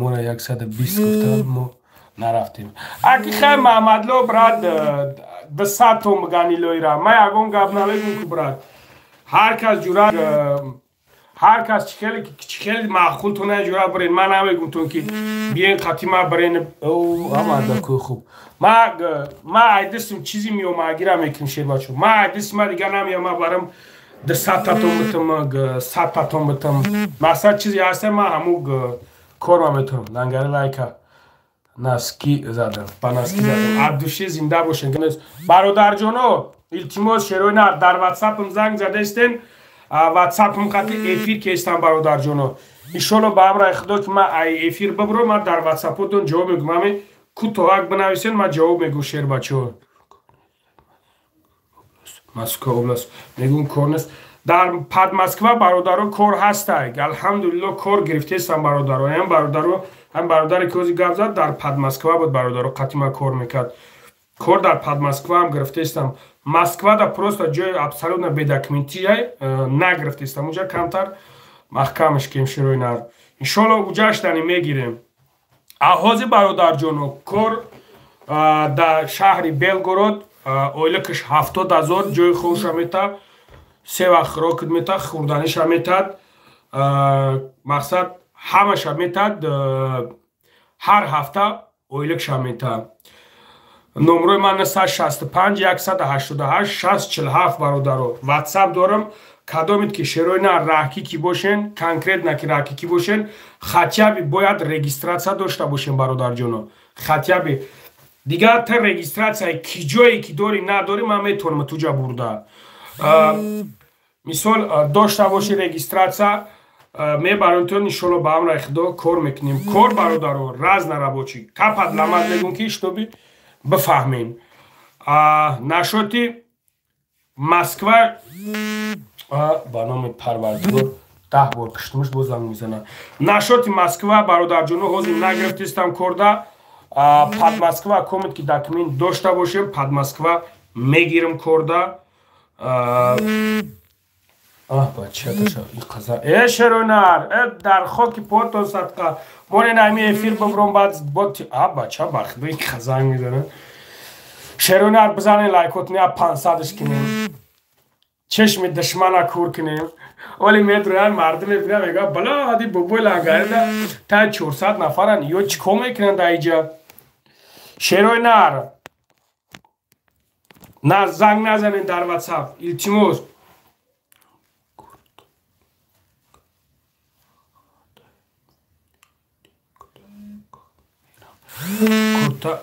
A: моро 120 гуфтанд, мо нарафтем. Аки хай Маҳмадло брат 200 том бигани лоира. Ман ягон гап намегӯм ку брат. Ҳар кас ҷура, ҳар кас чӣ хеле маъқултона ҷура бирен. Ман намегӯм ки биен қати ма бирен. Амада ку хуб. Ма айдистим чизи миёмагира мекунем шербачо. Ма айдистим ма дигар намеям, ма барам 200 татон битам, 100 татон битам. Мақсад чизи ҳаста, ма ҳаму корма метавонам. Лангари лайка наски задам, ба наски задам. Аз души зинда бошен. Бародарҷоно, илтимос шерои нар дар ватсапам занг задаистен, ватсапам қати эфир кестам бародарҷоно. Иншолло ба амраи худо ки ман ай эфир бибро, ман дар ватсапотон ҷавоб мегӯм. Ҳами кӯтоҳак бинависен, ман ҷавоб мегӯм шербачаҳо. Москва област мегӯм кор нест. Дар под Москва бародаро кор ҳастай. Алҳамдулилло кор гирифтестам бародаро. Ҳам бародаро, ҳам бародаре ки ҳозир гап зад дар под Москва буд бародаро, қати ман кор мекард. Кор дар под Москва ҳам гирифтестам. Москва да просто ҷои абсолютно бедокументия нагирифтестам. Уҷа камтар маҳкамаш кем широи нар. Иншолло уҷаштани мегирем. А ҳозир бародарҷоно кор дар шаҳри Белгород ойликаш 70 ҳазор, ҷои хобша мета, се вақт хӯрокит мета, хӯрданиша метад, мақсад ҳамаша метад, ҳар ҳафта ойликша метад. Номрои ман 965 188 647 бародаро. Ватсап дорам. Кадомит ки шерои на раҳкӣ ки бошен, конкретно ки раҳкӣ ки бошен, хотя бы бояд регистратсия дошта бошен бародарҷоно. Хотя бы дигар та регистратсияи ки ҷое ки дорӣ надорӣ, ман метавонам туҷа бурда. Мисол дошта боши регистратсия, мебарем то иншолло ба амраи худо кор мекунем. Кор бародаро разнорабочий. Капад ламад мегӯм ки штоби бифаҳмем. Нашоти Москва ба номи Парвардигор 10 бор киштумаш боз занг мезанад. Нашоти Москва бародарҷоно ҳозир нагирифтистам корда. Под Москва комит ки документ дошта бошем, под Москва мегирам корда. Аҳ бача таша ин қаза. Э шеронар, э дар хоки потон садқа. Монен ами эфир бибром баъд бот а бача бахду ин қаза мезана. Шеронар бизанен лайкот не 500-ш кунем. Чашми душмана кур кунем. Оли метроян мардум мебинам мега бала ҳади бобои лангарида та 400 нафаран ё чико мекунанд дар иҷа. Шерои нар. На занг назанен дар WhatsApp. Илтимос. Курта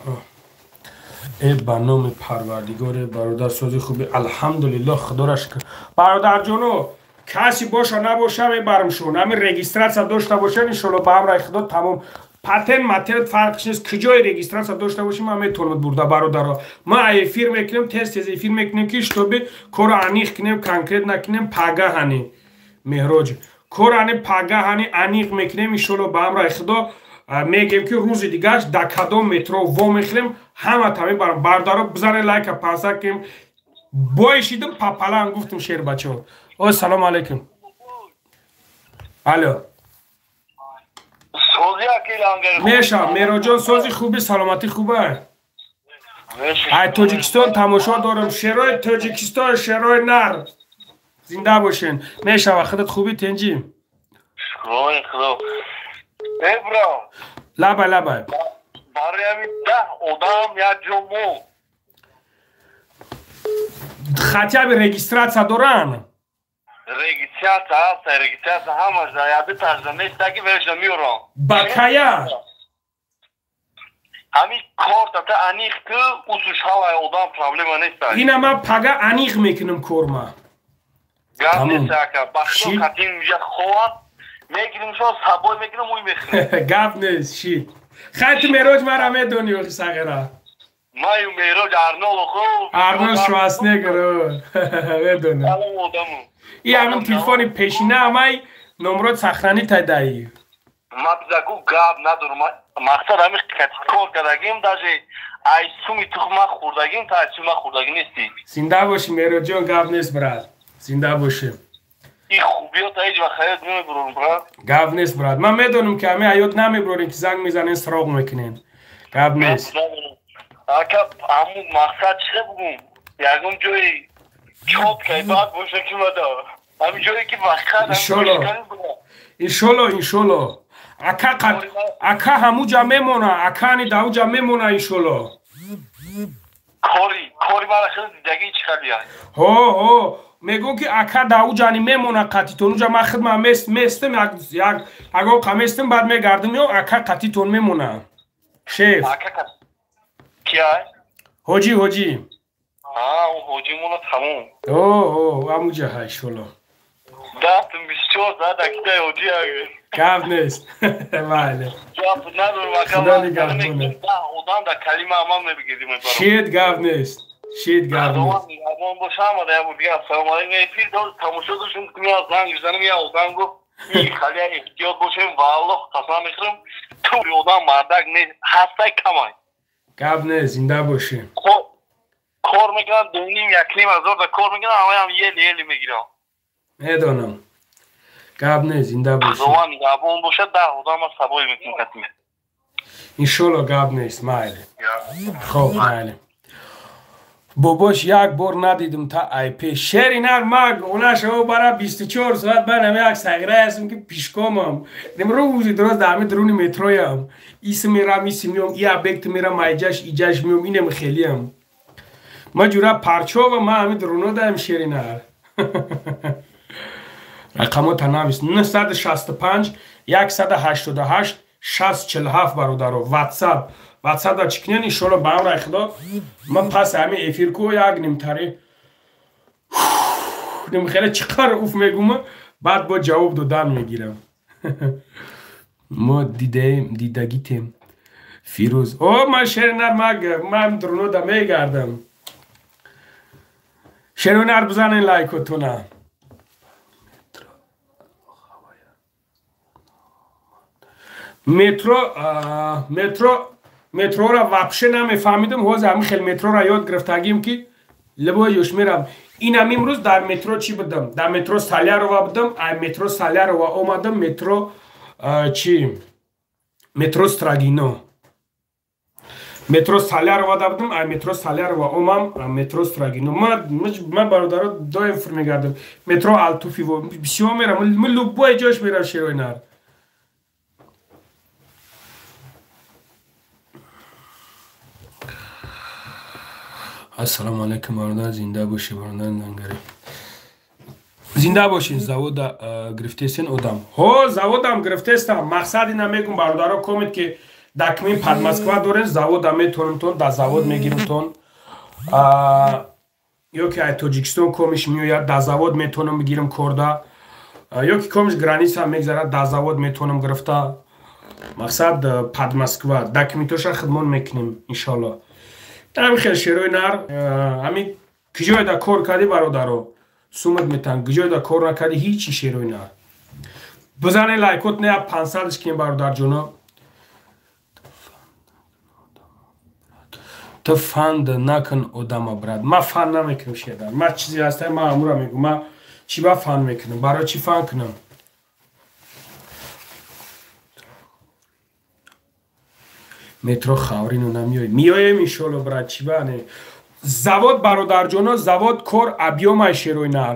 A: э ба номи Парвардигоре бародар сози хуби алҳамдулиллоҳ худоро шукр. Бародарҷоно каси боша набоша мебарам шон. Ҳамин регистрация дошта бошен иншолло ба амраи худо тамом. Патент матент фарқш нест. Куҷои регистрация дошта бошем ман метавонам бурда бародаро. Ма эфир мекунем тез тез эфир мекунем ки чтобы корро аниқ кунем конкрет накунем пагаҳани меҳроҷ. Корро ани пагаҳани аниқ мекунем иншолло ба амраи худо мегем ки рӯзи дигарш дар кадом метро во мехӯрем ҳамата мебарам. Бародаро бизанед лайка 500 кунем. Бой шидим папалан гуфтум шер бачаҳо. О салому алайкум. Алло. Меша Мероҷон сози хуби саломатӣ хуба. Ай Тоҷикистон тамошо дорам. Шерои Тоҷикистон шерои нар. Зинда бошен. Мешава худат хуби тенҷи.
B: Худо. Э бро.
A: Лабай лабай.
B: Барои ҳамин 10 одам як ҷо мо.
A: Хотя бы регистрация доран.
B: Регистрация ҳаст, регистрация ҳамаш дар яби тарза нест, таки верша меорам.
A: Ба кая?
B: Ҳамин кортата аниқ ки усуш ҳавай одам проблема нест.
A: Ина ман пага аниқ мекунам корма.
B: Гап нест ака, ба худо қатин миҷа ховам, мегирим шо сабой мегирим уй мехӯрем.
A: Гап нест, ши. Хай ту Мероҷ мара медони охи сағира.
B: Маю Мероҷ Арнолд хо.
A: Арнолд Шварценеггер медонам.
B: Салом одаму.
A: И ҳамин телефони пешина амай номро сохранить тадаи.
B: Ма бизагу гап надорам. Мақсад ҳамин кор кардагим даже ай суми тухма хӯрдагим та ай сума хӯрдагӣ нести.
A: Зинда бошӣ Мероҷон, гап нест брат. Зинда бошӣ.
B: И хубиёта ҳеҷ вақт ҳаёт намебурорам брат.
A: Гап нест брат. Ман медонам ки ҳамин ҳаёт намебурорем ки занг мезанен сироғ мекунен. Гап нест.
B: Ака ҳамун мақсад чӣ бугум? Ягон ҷои чоткай баъд боша ки мада. Ҳамин ҷое ки вақт
A: иншолло. Иншолло, иншолло. Ака ака ҳамуҷа мемона, акани давуҷа мемона иншолло.
B: Кори, кори мара хеле дидагӣ чӣ хабия?
A: Ҳо, ҳо, мегӯм ки ака давуҷани мемона қатитон. Уҷа ман хидмат местам як як агар қа местам баъд мегардам ё ака қатитон мемона. Шеф.
B: Ака кия?
A: Ҳоҷӣ, ҳоҷӣ.
B: А, ӯ ҳоҷӣ мона тамом.
A: О, о, ҳамуҷа ҳа иншолло.
B: Дафтм 24 соат акидаи ҳоҷӣ ага.
A: Гап нест. Бале.
B: Гап надорам ака.
A: Худо нигаҳбонат.
B: Одам дар калима амал мебигирдим мебарам.
A: Шед гап нест. Шед гап нест.
B: Худованд боша ҳама да як дигар ассалому алайкум. Эфир дор тамошо доштем ки меяд занг мезанам я одам гуфт ин халия эҳтиёт бошем валлоҳ қасам мехӯрам ту одам мардак нест ҳастай камай.
A: Гап нест, зинда бошӣ.
B: Кор мекунам 2.5 1.5 ҳазор да кор мекунам ҳамаям ели ели мегирам.
A: Медонам. Гап нест, зинда бошӣ.
B: Худованд нигаҳбон бошад, 10 одам аз сабои мекунем катим.
A: Иншолло гап нест, майли. Хоб, майли. Бобош як бор надидим та айпе. Шери нар маг, онаша о бара 24 соат ман ҳами як сағира ҳастам ки пишкомам. Рӯзи дуроз дар ҳами дуруни метроям. Ис мерам, ис миём, и объект мерам, айҷаш, иҷаш миём, инем хелиам. Ма ҷура парчова, ма ҳами дуруно даем шери нар. Рақамота навис 965 188 647 бародаро. WhatsApp. WhatsApp да чӣ кунен иншолло ба амраи худо ман пас ҳамин эфир ку як нимтари ним хеле чӣ қадр уф мегӯм баъд бо ҷавоб додан мегирам. Мо дидаем, дидагитем. Фирӯз. О, ман шери нар ман дуруно да мегардам. Шери нар бизанен лайкотона. Метро, метро, метрора вообще намефаҳмидам. Ҳозир ҳамин хел метрора ёд гирифтагим ки Любой ҷош мерам. Инам имрӯз дар метро чӣ будам? Дар метро Салярова будам, ай метро Салярова омадам, метро чӣ? Метро Строгино. Метро Салярова да будам, ай метро Салярова омам, метро Строгино. Ман бародаро доим фур мегардам. Метро Алтуфиво бисёр мерам. Ман любой ҷош мерам шерои нар. Ассалому алайкум бародар, зинда бошӣ бародар Лангари. Зинда бошин, завода гирифтесен одам. Ҳо, заводам гирифтестам. Мақсад ина мегум бародаро комед ки дакмин под Москва дорен, завода метонемтон, да завод мегиримтон. Ё ки ай Тоҷикистон комиш меояд, да завод метонам бигирам корда. Ё ки комиш граница мегзарад, да завод метонам гирифта. Мақсад под Москва. Дакминтоша хидмон мекунем иншаллоҳ. Ҳамин хел шерои нар, ҳамин киҷоеда кор кардӣ бародаро, сумат метан, киҷоеда кор накардӣ ҳичи шерои нар. Бизане лайкот не 500-ш кунем бародарҷоно. Ту фанд накун одама брат. Ман фан намекунам шедар. Ман чизе ҳаста, ман амура мегӯм. Ман чӣ ба фан мекунам? Барои чӣ фан кунам? Метро Хаврино намеоем. Меоем иншолло брат, чӣ ба не. Завод бародарҷоно, завод кор объёмай шерои нар.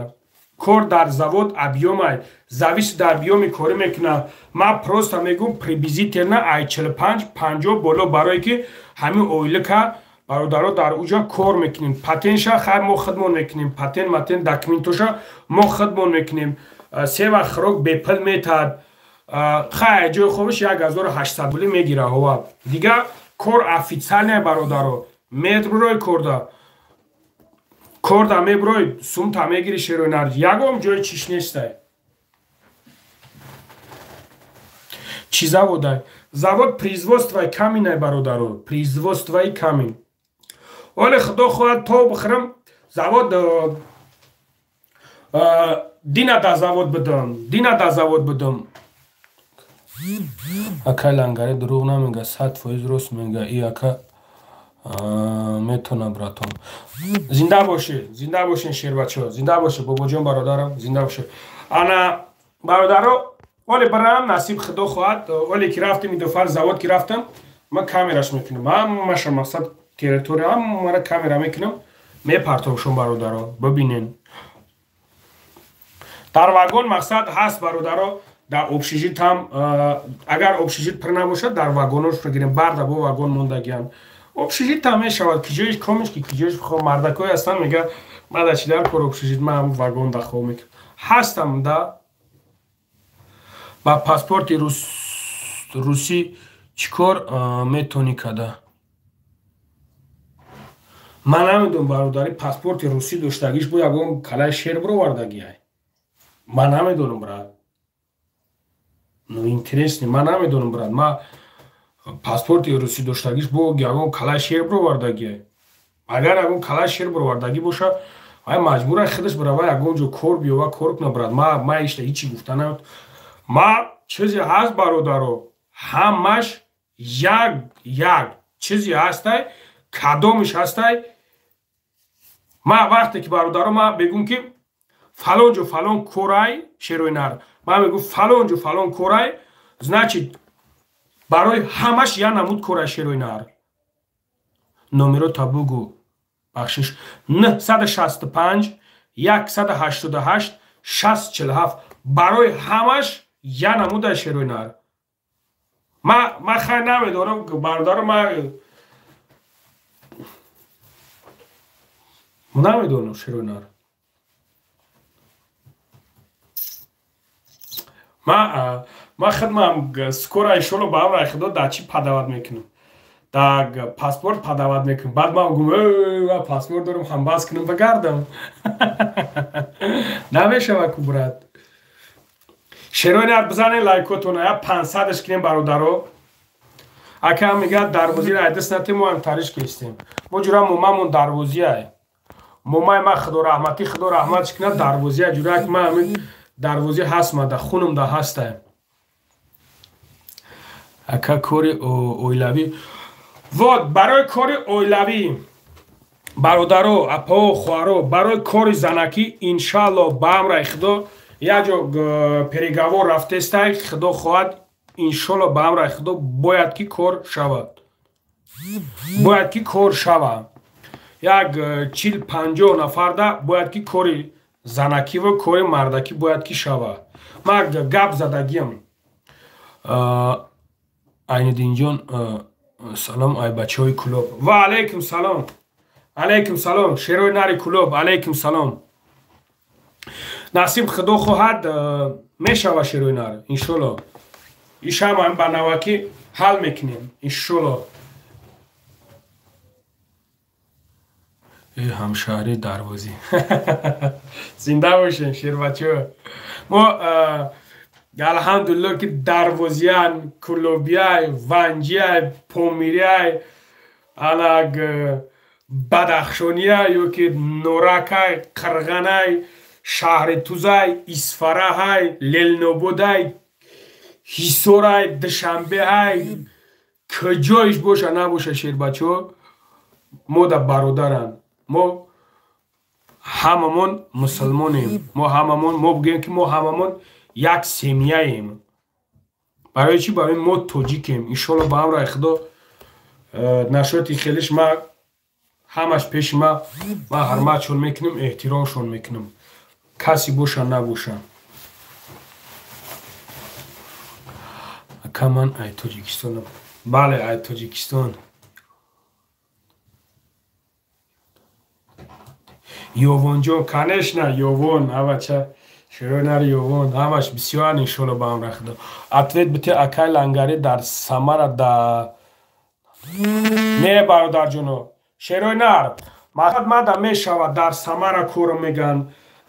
A: Кор дар завод объёмай. Завис дар объёми корӣ мекунад. Ман просто мегӯм приблизительно ай 45-50 боло барое ки ҳамин ойлика бародаро дар уҷа кор мекунем. Патентша хайр мо худмон мекунем. Патент матент документоша мо худмон мекунем. Се вақт хӯрок бепул метаҳад. Хай ҷои хобиш 1800 рубли мегира ҳова. Дигар кор официальное бародаро. Меброи корда. Корда меброи, сумта мегири шерои нар. Ягон ҷои чиш нестай. Чӣ заводай? Завод производствои каминай бародаро. Производствои камин. Оле худо хоҳад то бихӯрам завод дина да завод будам. Дина да завод будам. Акай Лангари дурӯғ намега, 100% рост мега. И ака метона братон. Зинда бошӣ, зинда бошин шербачо, зинда бошӣ бобоҷон бародарам, зинда бошӣ. Ана бародаро, оле барам насиб худо хоҳад, оле ки рафтем идофар завод ки рафтам, ман камераш мекунам. Ҳамаша мақсад территория, ҳамара камера мекунам, мепартовшон бародаро, бибинен. Дар вагон мақсад ҳаст бародаро. Дар общежит ҳам агар общежит пур набошад, дар вагонош бигирем, барда бо вагон мондагиам. Общежит ҳам мешавад, киҷоиш комиш ки киҷоиш хоб мардакое ҳастанд, мега ман дар чи дар кор общежит, ман ҳам вагон да хоб мекунам. Ҳастам да ба паспорти русӣ чӣ кор метонӣ када? Ман намедонам бародари, паспорти русӣ доштагиш бо ягон калаи шер бировардагиай. Ман намедонам брат. Ну интересно, ман намедонам брат. Ман паспорти русӣ доштагиш бо ягон калаи шер бировардагиай. Агар ягон калаи шер бировардагӣ боша, вай маҷбура худаш бирава ягон ҷо кор биёва кор куна брат. Ман ишта ҳичи гуфта намед. Ман чизе ҳаст бародаро, ҳамаш як як чизе ҳастай, кадомиш ҳастай. Ман вақте ки бародаро ман бегум ки фалон ҷо фалон корай шерои нар, ман мегӯм фалон ҷо фалон корай, значит барои ҳамаш як намуд корай шерои нар. Номеро та бугу, бахшиш 965 188 647 барои ҳамаш як намудай шерои нар. Ман хай намедонам бародаро, ман намедонам шерои нар. Ман худмам скоро иншолло ба амраи худо дар чӣ падават мекунам, дар паспорт падават мекунам. Баъд ман гум ман паспорт дорам, ҳамбаз кунам багардам. Намешава ку брат. Шерои нар бизанед лайкотона, я 500-ш кунем бародаро. Ака мегӯяд дарвозиро айдас натем, мо ҳам тариш кестем. Мо ҷура момамон дарвозиай. Момаи ман худо раҳматӣ, худо раҳматш кунад, дарвозиай. Ҷура ман ҳамин дарвози ҳаст, ма да хунам да ҳастай. Ака кори оилавӣ. Вот барои кори оилавӣ Бародаро, апао, хоҳаро, барои кори занакӣ иншаалло ба амраи Худо як ҷо переговор рафтестай, Худо хоҳад, иншоалло ба амраи Худо бояд ки кор шавад. Бояд ки кор шавад. Як 40-50 нафарда бояд ки кори занакӣ ва кори мардакӣ бояд ки шавад. Ман гап задагиам. Айниддинҷон, салом ай бачаҳои Кӯлоб. Ва алайкум салом. Алайкум салом, шерои нари Кӯлоб, алайкум салом. Насиб Худо хоҳад, мешава шерои нар, иншолло. Ишам ҳам ба навакӣ ҳал мекунем, иншолло. Ҳамшаҳри Дарвозӣ. Зинда бошен шербачаҳо. Мо алҳамдулилло ки дарвозиян, кӯлобияй, ванҷияй, помирияй, алаг Бадахшония ё ки Норакай, Қирғанай, шаҳри Тузай, Исфараҳай, Лелнободай, Ҳисорай, Душанбеҳай, куҷоиш боша набоша шербачаҳо, мо да бародаранд. Мо ҳамамон мусулмонем. Мо ҳамамон, мо бигӯем ки мо ҳамамон як семьяем. Барои чӣ? Барои мо тоҷикем. Иншоалло ба амраи Худо нашоти хелиш ма ҳамаш пеши ма ҳурматшон мекунем, эҳтиромшон мекунем. Каси боша набоша. Ака, ман ай Тоҷикистонам. Бале, ай Тоҷикистон. Ёвонҷон, конечно, Ёвон, авача шерои нари Ёвон, ҳамаш бисёран иншоалло ба амраи Худо. Ответ бите акай Лангари дар Самара да. Не, бародарҷоно, шерои нар, мақсад мада мешавад дар Самара кор меган,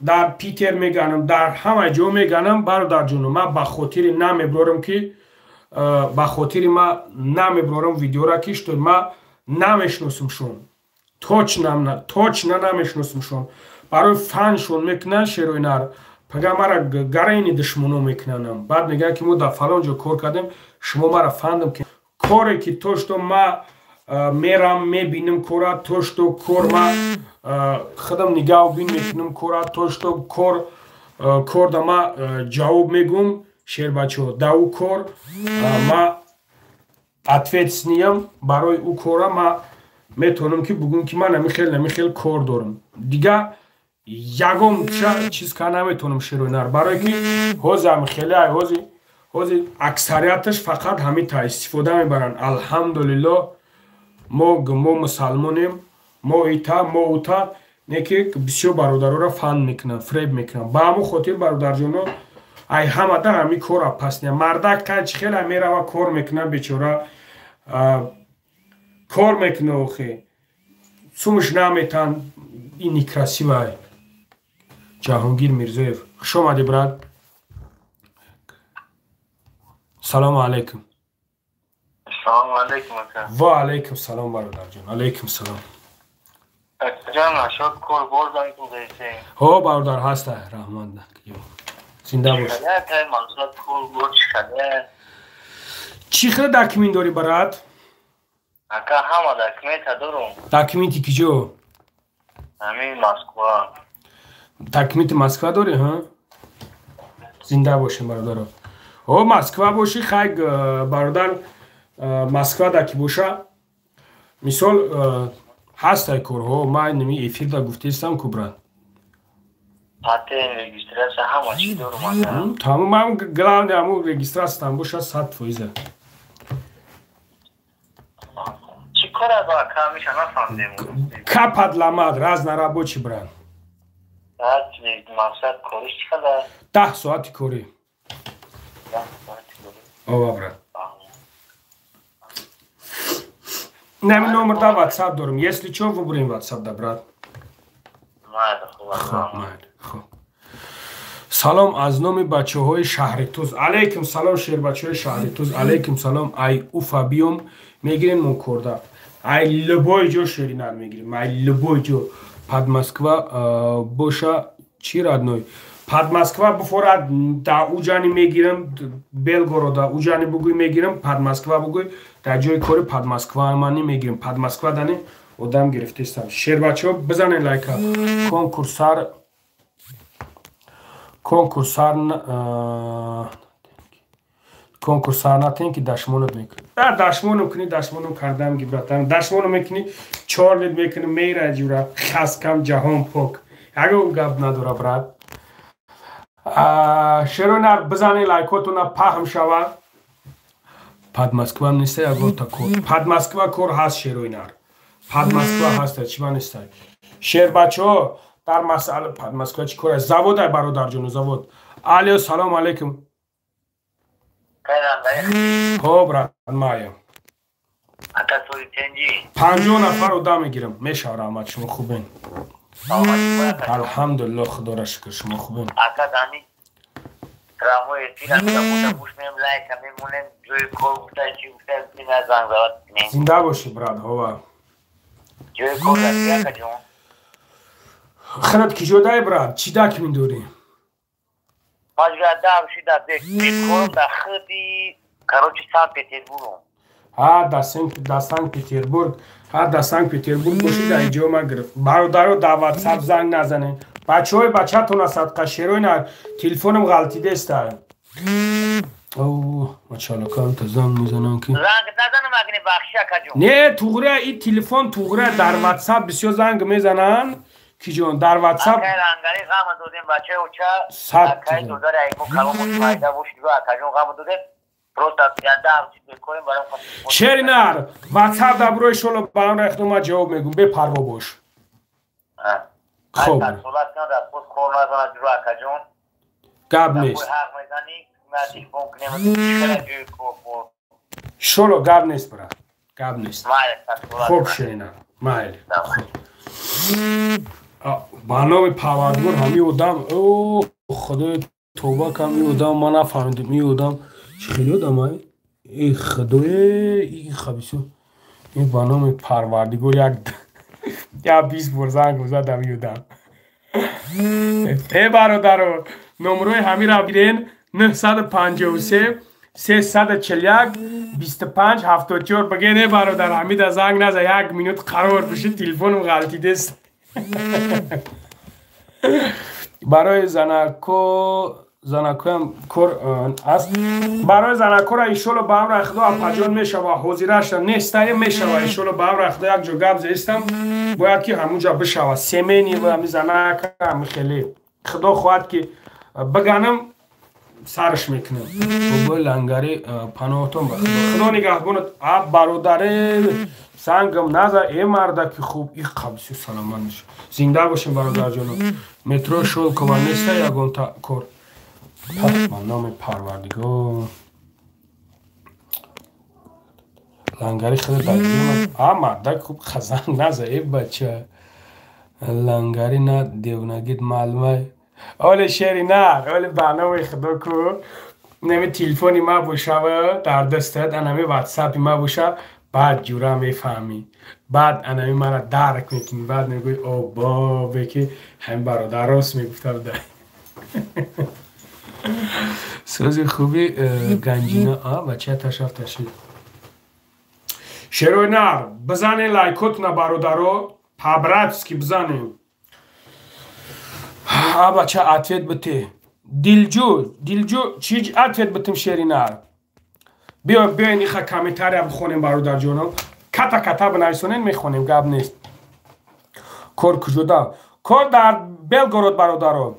A: дар Питер меганам, дар ҳама ҷо меганам, бародарҷоно, ман ба хотири намеброрам ки ба хотири ма намеброрам видеора ки што ма намешносумшон. Точно намешносумшон. Барои фаншон мекунанд шерои нар. Пага мара гарайни душмоно мекунанам. Баъд мегӯянд ки мо дар фалон ҷо кор кардем, шумо мара фандам ки коре ки то што ма мерам мебинам кора, то што кор ма худам нигаҳ бин мекунам кора, то што кор да ма ҷавоб мегӯм шербачаҳо. Да ӯ кор ма ответственныйам, барои ӯ кора ма метавонам ки бугӯм ки ман намихел намихел кор дорам. Дигар ягон чиз ка наметавонам шерои нар, барое ки ҳозир ҳамихеле ҳозир аксарияташ фақат ҳамита истифода мебаранд. Алҳамдулилло мо мусалмонем, мо ита, мо ута, не ки бисёр бародароро фанд мекунанд, фреб мекунанд. Ба ҳамон хотир бародарҷоно, ай ҳамада ҳами кора пасня. Мардак кай чӣ хела мерава кор мекунад, бечора кор мекуна, охе сумаш наметан. Ин некрасивай. Ҷаҳонгир Мирзоев, хуш омадӣ, брат. Салому алайкум.
B: Салому алайкум ака.
A: Ва алайкум салом, бародарҷон. Алайкум салом.
B: Акаҷон, ашод кор боз занг заисем.
A: Ҳо, бародар, ҳаста, раҳмат. Зинда бош. Чӣ хела документ дорӣ, брат?
B: Ака, ҳама документа дорум.
A: Документи киҷо?
B: Ҳамин Москва.
A: Документи Москва дорӣ, ҳа? Зинда бошем, бародаро. О, Москва бошӣ, хай, бародар, Москва да ки боша, мисол ҳастай корҳо, ман ними эфирда гуфтаистам ку, брат.
B: Патент, регистрация ҳама чӣ дорум, ака.
A: Тамом, ман главное ҳамун регистрация боша 100%.
B: Чӣ кора ба ака, миша нафаҳмидем.
A: Капад ламад, разнорабочий, брат.
B: Мақсад кориш чӣ қадар?
A: 10 соати корӣ. Ова, брат. Нами номер да WhatsApp дорем. Если чё, выберем WhatsApp да, брат. Хоб. Салом аз номи бачаҳои шаҳри Туз. Алайкум салом, шербачаҳои шаҳри Туз. Алайкум салом. Ай Уфа биём, мегирем мо корда. Ай любой ҷо шеринар мегирем. Ай любой ҷо. Под Москва боша чӣ родной? Под Москва буфорад да уҷани мегирам, Белгорода уҷани бугӯй мегирам, под Москва бугӯй, дар ҷои кори под Москва мани мегирам. Под Москва дани Одам гирифтестам. Шербачаҳо, бизанед лайка. Конкурс сар конкурс сар натен, ки дашмонат мекунӣ. Дашмонам кунӣ, дашмонам кардам ги, братан. Дашмонам мекунӣ, чор лит мекунӣ, мера ҷура, хаскам ҷаҳон пок. Ягон гап надора, брат. Шеронар, бизанед лайкотона, паҳм шава. Под Москва неста ягонта кор? Под Москва кор ҳаст, шероинар. Под Москва ҳаста, чима неста? Шербачаҳо, дар масъала под Москва чӣ кор аст? Заводай, бародарҷону, завод. Алё, салом алейкум. Хоб, брат, мая. 50 нафар одам мегирам. Мешава, раҳмат, шумо хубен? Алҳамдулилло, худоро шукр, шумо хубен?
B: Прямой эфир гӯш мем, лайка мемонем, ҷои кор гуфта, чи гуфта, занг завад.
A: Зинда бошӣ, брат, ҳова.
B: Ҷои кор даки, ҷон.
A: Хират киҷодай, брат, чӣ дакмин дорӣ?
B: Корм да худи, короче, Санкт Петербургом.
A: Ҳа, да Санкт Петербург. Ҳа, да Санкт Петербург бошӣ, да иҷо ма гирифт. Бародаро, да Ватсап занг назанед. Бачаҳои бачатона садқа, шероина, телефонам ғалтидеста. Мачалаканта занг мезанам ки.
B: Занг назанам, агни бахши, акаҷон.
A: Не, туғра и телефон туғра, дар Ватсап бисёр занг мезананд. Киҷон дар Ватсап.
B: Акай ғама додем, бачаи оча. Акай додари аймо каломон файда бошид, акаҷон, ғама додем. Просто
A: шеринар, Ватсап дар бурои шоло ба он рехту, ма ҷавоб мегӯм, бепарво бош.
B: Хоб,
A: гап нест, шоло, гап нест, брат, гап нест. Хоб, шеринар, майли. Ба номи Парвардигор, ҳамин одам, о худои, тоба кам, ин одам ма нафаҳмидим, ин одам чӣ хеле одамай, э худое, и хабисо ин, ба номи Парвардигор, як 20 бор занг задам ин одам. Э бародаро, номрои ҳамира бирен: 953 341 25 74. Баген, э бародар, ҳамида занг наза, як минут қарор бишид, телефонам ғалтидест. Барои занако, занакоям кор аст? Барои занакора иншолло ба амри Худо, апаҷон, мешава. Ҳозираша нестае, мешава иншолло ба амри Худо. Як ҷо гап зестам, бояд ки ҳамунҷа бишава. Семени ами занака, ами хеле, Худо хоҳад ки биганам, сарш мекунам. Бобои лангари, паноҳтон ба Худо, Худо нигаҳбонат. А бародаре, сангам наза, э мардаки хуб, и қабсю, саломат бош, зинда бошем, бародарҷоно. Метро Шолкова неста ягонта кор? Ба номи Парвардигор, лангари хеле дадима. А мардак хуб, хазанг наза, э бача лангари, на девнагид маълумай. Оле шери нар, оле ба номи Худо ку, нами телефони ма бошава дар дастат, анами Ватсапи ма боша, баъд ҷура мефаҳмӣ, баъд анами мара дарк мекунӣ, баъд мегӯӣ: обобе, ки ҳамин бародар рост мегуфта буда. Сӯзи хуби ганҷина бача ташаф ташид. Шерои нар, бизанен лайкотна, бародаро, по-братски бизанем. А бача, ответ бите. Дилҷӯ, дилҷӯ, чи ответ битим, шери нар? Биё, биёен, иха комментария бихонем, бародарҷоно. Ката ката бинависонен, мехонем, гап нест. Кор куҷода? Кор дар Белгород, бародаро,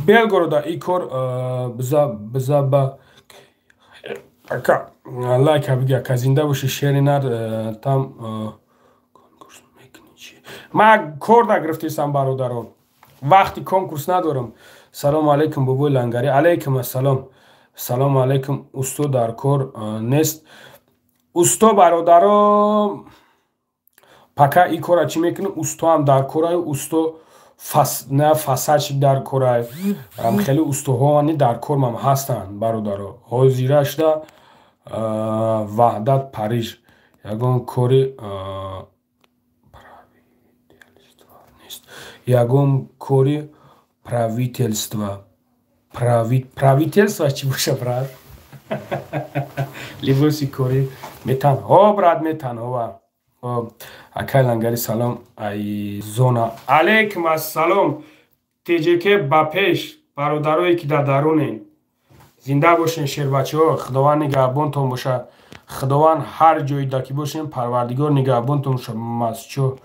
A: Белгорода и кор. Биза, биза ба ака лайка биги, ака, зинда боши, шери нар. Там конкурс мекунӣ чи? Ма кор нагирифтесам, бародаро, вақти конкурс надорам. Салому алайкум, бобои лангари. Алайкум ассалом. Салому алайкум. Усто дар кор нест? Усто, бародаро, пока и кора чӣ мекунем, устоам дар кораю, усто на фасадчик дар корай, хеле устоҳоани дар кормам ҳастанд, бародаро. Ҳозира шуда Ваҳдат, Париж ягон кори нест? Ягон кори правительство, правительство чӣ боша, брат? Либоси корӣ метан? Ҳо, брат, метан. Ҳова, Акай Лангари, салом ай зона. Алейкум ассалом. ТЖК ба пеш, бародарое ки дар дарунен. Зинда бошен, шербачаҳо, Худованд нигаҳбонтон бошад. Худованд ҳар ҷойда ки бошем, Парвардигор нигаҳбонтон бошад. Масчо,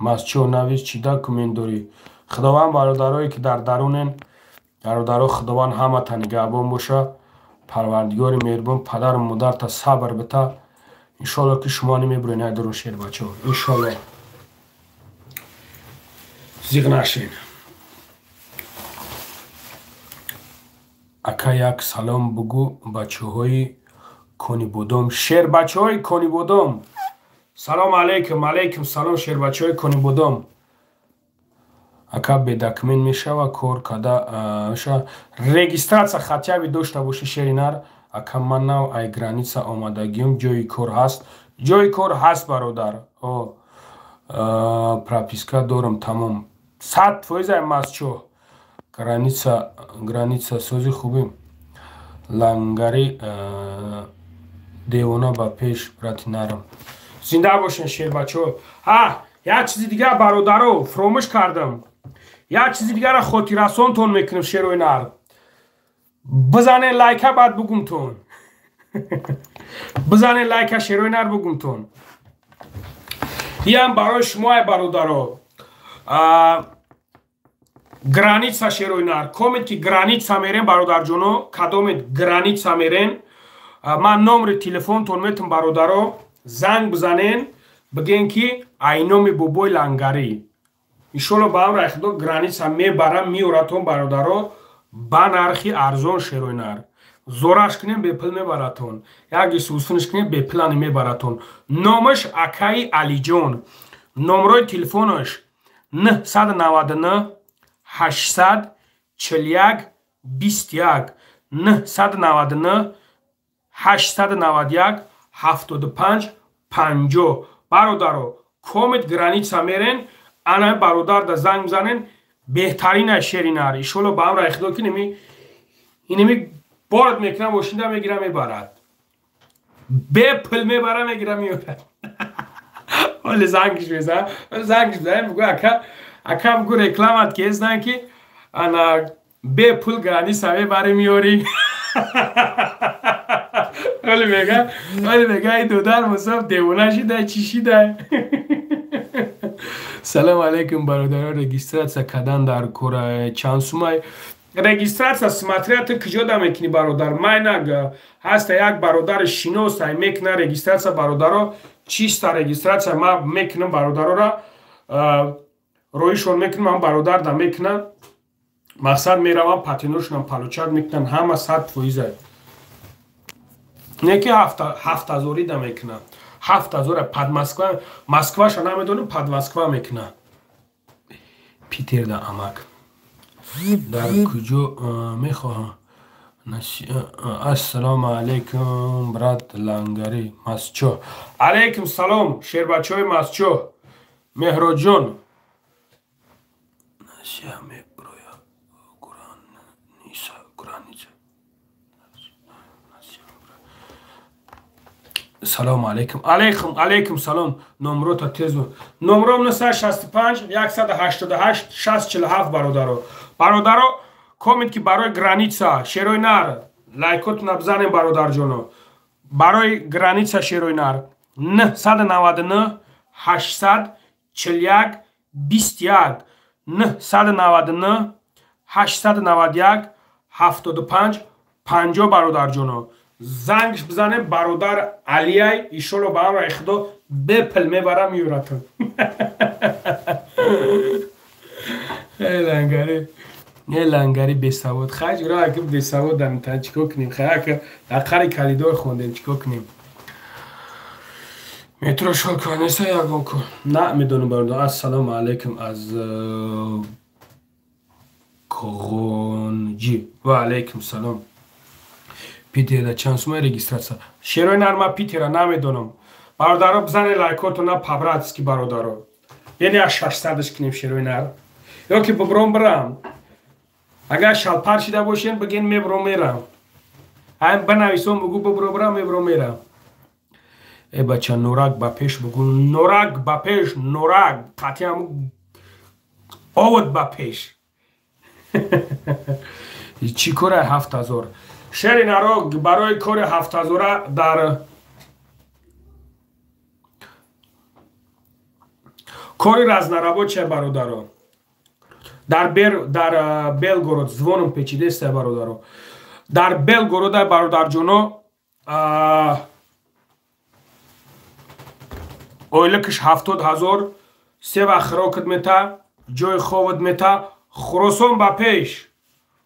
A: масчо навис, чӣ документ дорӣ? Худованд бародарое ки дар дарунен, бародаро, Худованд ҳамата нигаҳбон боша. Парвардигори меҳрубон падару модарта сабр бита. Иншоалло ки шумо намебурен ай дурун, шербачаҳо. Иншоалло. Зиғ нашен. Ака, як салом бугӯ бачаҳои Конибодом. Шербачаҳои Конибодом. Салом алейкум, алейкум салом, шербачаҳои Конибодом. Ака, бедокумент мешава кор када мешава? Регистрация хотя бы дошта бошӣ, шери нар. Ака, ман нав ай граница омадагиюм, ҷои кор ҳаст? Ҷои кор ҳаст, бародар. О, прописка дорам, тамом. 100% ай масчо. Граница, граница сози хубӣ. Лангари девона ба пеш, брати нарам. Зинда бошен, шербачаҳо. Ҳа, як чизи дигар, бародаро, фуромӯш кардам. Як чизи дигарро хотиррасонтон мекунем, шерои нар. Бизанен лайка, баъд бугумтон. Бизанен лайка, шерои нар, бугумтон. Иам барои шумо ай, бародаро. Граница, шерои нар. Комед ки граница мерен, бародарҷоно, кадомед граница мерен, ман номери телефонтон метум, бародаро, занг бизанен, бигӯен ки ай номи бобои Лангарӣ. Иншолло ба амри Худо граница мебарам, меоратон, бародаро, ба нархи арзон, шерои нар. Зораш кунем, бепул мебаратон. Як сусунш кунем, бепулани мебаратон. Номаш акаи Алиҷон. Номрои телефонаш 999 841 21, 999 891 75 50. Бародаро, комет граница мерен, ана бародар да занг бизанен, беҳтарина, шери нар. Иншолло ба амри Худо ки неми инеми борад мекунам, мошинда мегира, мебарад. Бепул мебара, мегира, меорад. Ҳоли зангш мезанам, зангш мезанам, бугӯ ака, ака, бугӯ, рекламат ки знан ки ана бепул граница мебари, меорӣ. Ҳоли мега ай додар мусоф девона шида, чӣ шида? Салом алейкум, бародаро, регистрация кардан дар кора чанд сумай? Регистрация смотря ту куҷо да мекунӣ, бародар. Майнаг ҳаста як бародари шинос ай мекуна регистрация, бародаро, чиста регистрация ма мекунам, бародарора роишон мекунам, ман бародар да мекунам. Мақсад меравам, патентошонам получать мекунан, ҳама 100%. Не ки 7000-ӣ да мекунам. 7000 под Москва, Москваша намедонам, под Москва мекунам. Питерда амак. Дар куҷо мехоҳам? Ассалому алайкум, брат Лангари, Масчо. Алайкум салом, шербачаҳои Масчо. Меҳроҷон. Насия меброя граница, граница. Салому алейкум. Алейкум, алейкум салом. Номрота тезу. Номром 965 188 647, бародаро. Бародаро, комент ки барои граница, шерои нар, лайкотона бизанем, бародарҷоно. Барои граница, шерои нар, 999 841 21, 999 891 75 50, бародарҷоно. Зангш бизанем, бародар Алияй, ишоло ба амри Худо бепул мебарам, меоратон. Эй Лангари, эй Лангари бесавод. Хай ҷура, ки бесавод дар та чико кунем? Хай, ки дар қари калидор хондем, чико кунем? Метро Шолканеса ягон ку. На медонам, бародар. Ассалому алайкум аз Коғонҷӣ. Ва алайкум салом. Питера чанд сумай регистрация? Шерои нарма, Питера намедонам. Бародаро, бизане лайкотона по-братски, бародаро. Яъне аз 600-ш кунем, шерои нар. Ё ки бубром бирам. Агар шалпар шида бошен, бигин, мебром, мерам. Ҳам бинависон, бугӯ бубро бирам, мебром, мерам. Э бача, норак ба пеш бугу, норак ба пеш, норак қатъи овод ба пеш. Чӣ кора 7000? Шери нарог барои кори 7000-а дар кори разнорабочая, бародаро. Дар Белгород звоном печидеста, бародаро. Дар Белгорода, бародарҷоно, ойликаш 70 000, се вақт хӯрокат мета, ҷои ховат мета. Хуросон ба пеш,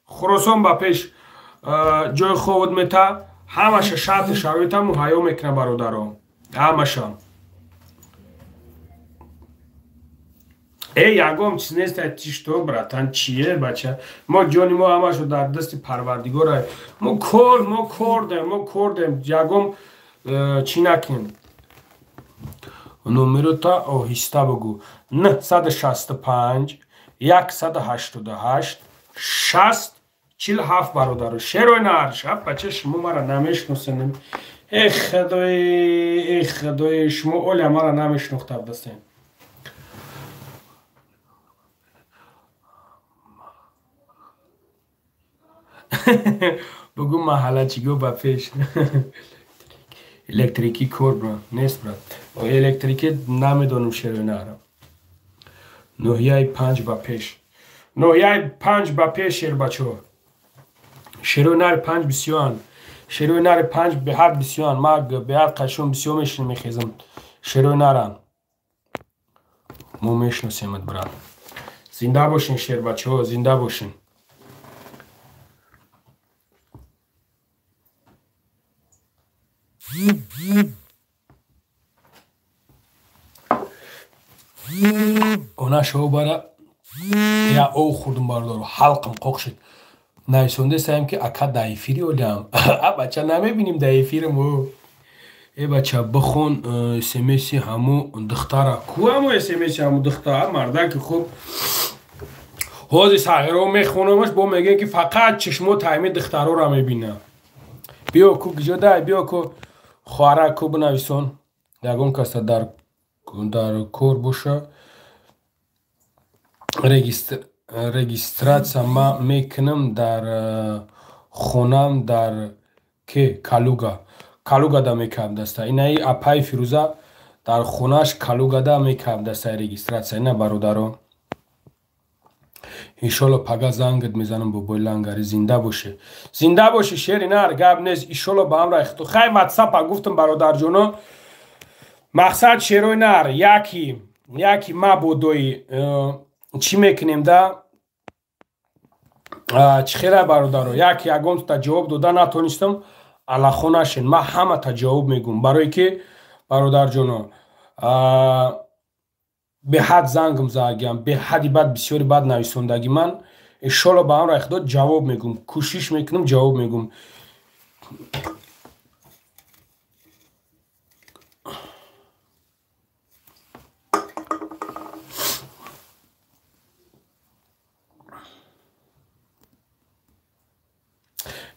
A: Хуросон ба пеш, ҷои ховат мета, ҳамаша шарти шароита муҳайё мекунад, бародаро, ҳамаша. Э, ягон чиз нест, ти что, братан, чие, бача? Мо ҷони мо ҳамашо дар дасти Парвардигора. Мо кор дем, мо кор дем, ягон чӣ накунем. Номерота оҳиста бугӯ. 965 188 60 47, бародаро. Шерои наршаб, бача, шумо мара намешносенем. Э худои, э худои, шумо оля мара намешнохта будастем. Бугӯ, маҳаллачиго ба пеш. Электрикӣ кор бра нест, брат, электрикӣ намедонам. Шерои наҳра, ноҳияи панҷ ба пеш, ноҳияи панҷ ба пеш, шербачо. Шерои нари панҷ бисёранд, шерои нари панҷ беҳад бисёранд. Ма беҳад қашон бисёр мешинам, мехезам. Шерои нарам мо мешиносемад, брат. Зинда бошин, шербачаҳо, зинда бошин. Она шоу бара я ов хӯрдум, бародаро, ҳалқам қоқ шуд. Нависондесаем, ки ака дар эфири олям. А бача, намебинем дар эфирам. Э бача, бихон смси ҳаму духтара ку, ҳаму смси ҳаму духтара мардаки хуб. Ҳози сағиро мехонамаш, бо мегӯем, ки фақат чишмо тайми духтароро мебинам. Биё ку, киҷо дай, биё ку, хоҳара ку, бинависон. Ягон каса дар кор боша, регистрация ма мекунам дар хонам дар ке Калуга, Калугада мекардам даста. Инаи апаи Фирӯза дар хонаш Калугада мекардам даста регистрация. Ина, бародаро, иншолло пага зангат мезанам. Бобои лангари, зинда боше, зинда боши, шери нар, гап нест. Иншолло ба ҳамраи худо. Хай, ватсапа гуфтам, бародарҷоно. Мақсад, шерои нар, яки яки мабодои чӣ мекунем да, чӣ хела, бародаро, як ягонта ҷавоб дода натонистам, аллахо нашен. Ман ҳамата ҷавоб мегӯм, барое ки, бародарҷоно, беҳад зангм загиям, беҳади бад, бисёри бад нависондагӣ. Ман иншолло ба амраи худо ҷавоб мегӯм, кӯшиш мекунам, ҷавоб мегӯм.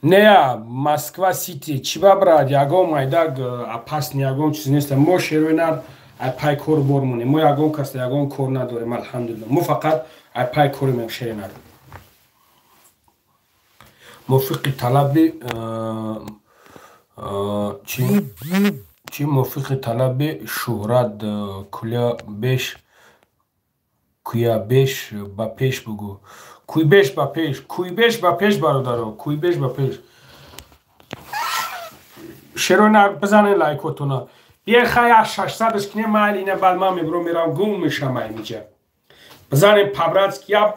A: Нея, Москва Сити чӣ ба, брат, ягон майдаг опасный, ягон чиз нест. Мо шерои нар ай пай кор бор монем. Мо ягон кас ягон кор надорем, алҳамдулилла. Мо фақат ай пай коримем, шери нар. Мувофиқи талаби чӣ, мувофиқи талаби шӯҳрат, кулябеш, куябеш ба пеш бугӯ. Куйбеш ба пеш, куйбеш ба пеш, бародаро, куйбеш ба пеш. Шеро бизанен лайкотона. Бия, хай, я 600-ш кине, майли, ина баъд ман мебурам, мерам, гум мешам аймиҷа. Бизанем по-братски, я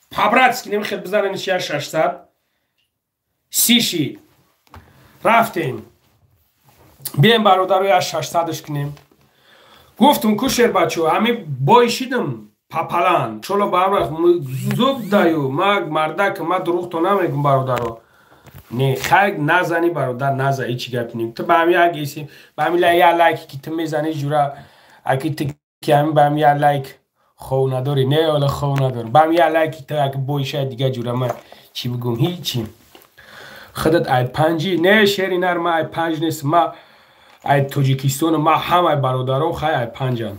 A: по-братски немихел, бизанем я 630 ши. Рафтем. Бием, бародаро, я 600-ш кинем. Гуфтум ку, шербачо, ҳами бой шидам папалан. Чоло ба амрах зуб даю, ма мардак, ма дурӯғ то намегум, бародаро. Не, хай, назани, бародар, наза, ҳеҷ гап нем. Ту ба ҳами як эси, ба ҳами я лайк ки ту мезани, ҷура, аки ту ки ҳами ба ҳами я лайк хов надорӣ, не, ола хов надорам. Ба ҳами я лайки ту як боиша дига, ҷура, ма чӣ бигӯм, ҳичи. Худат ай панҷи, не, шери нар, ма ай панҷ нест, ма Ай Тоҷикистону ма ҳамаи бародарон хай ай панҷан.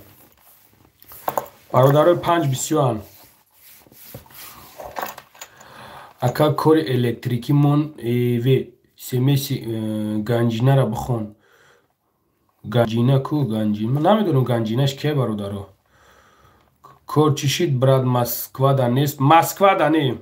A: Бародарои панҷ бисёранд. Ака кори электрикӣ мон эв смси ганҷинара бихон. Ганҷина ку ганҷина? Намедонам ганҷинаш ке бародаро. Кор чӣ шид брат Москвада нест? Москвада не.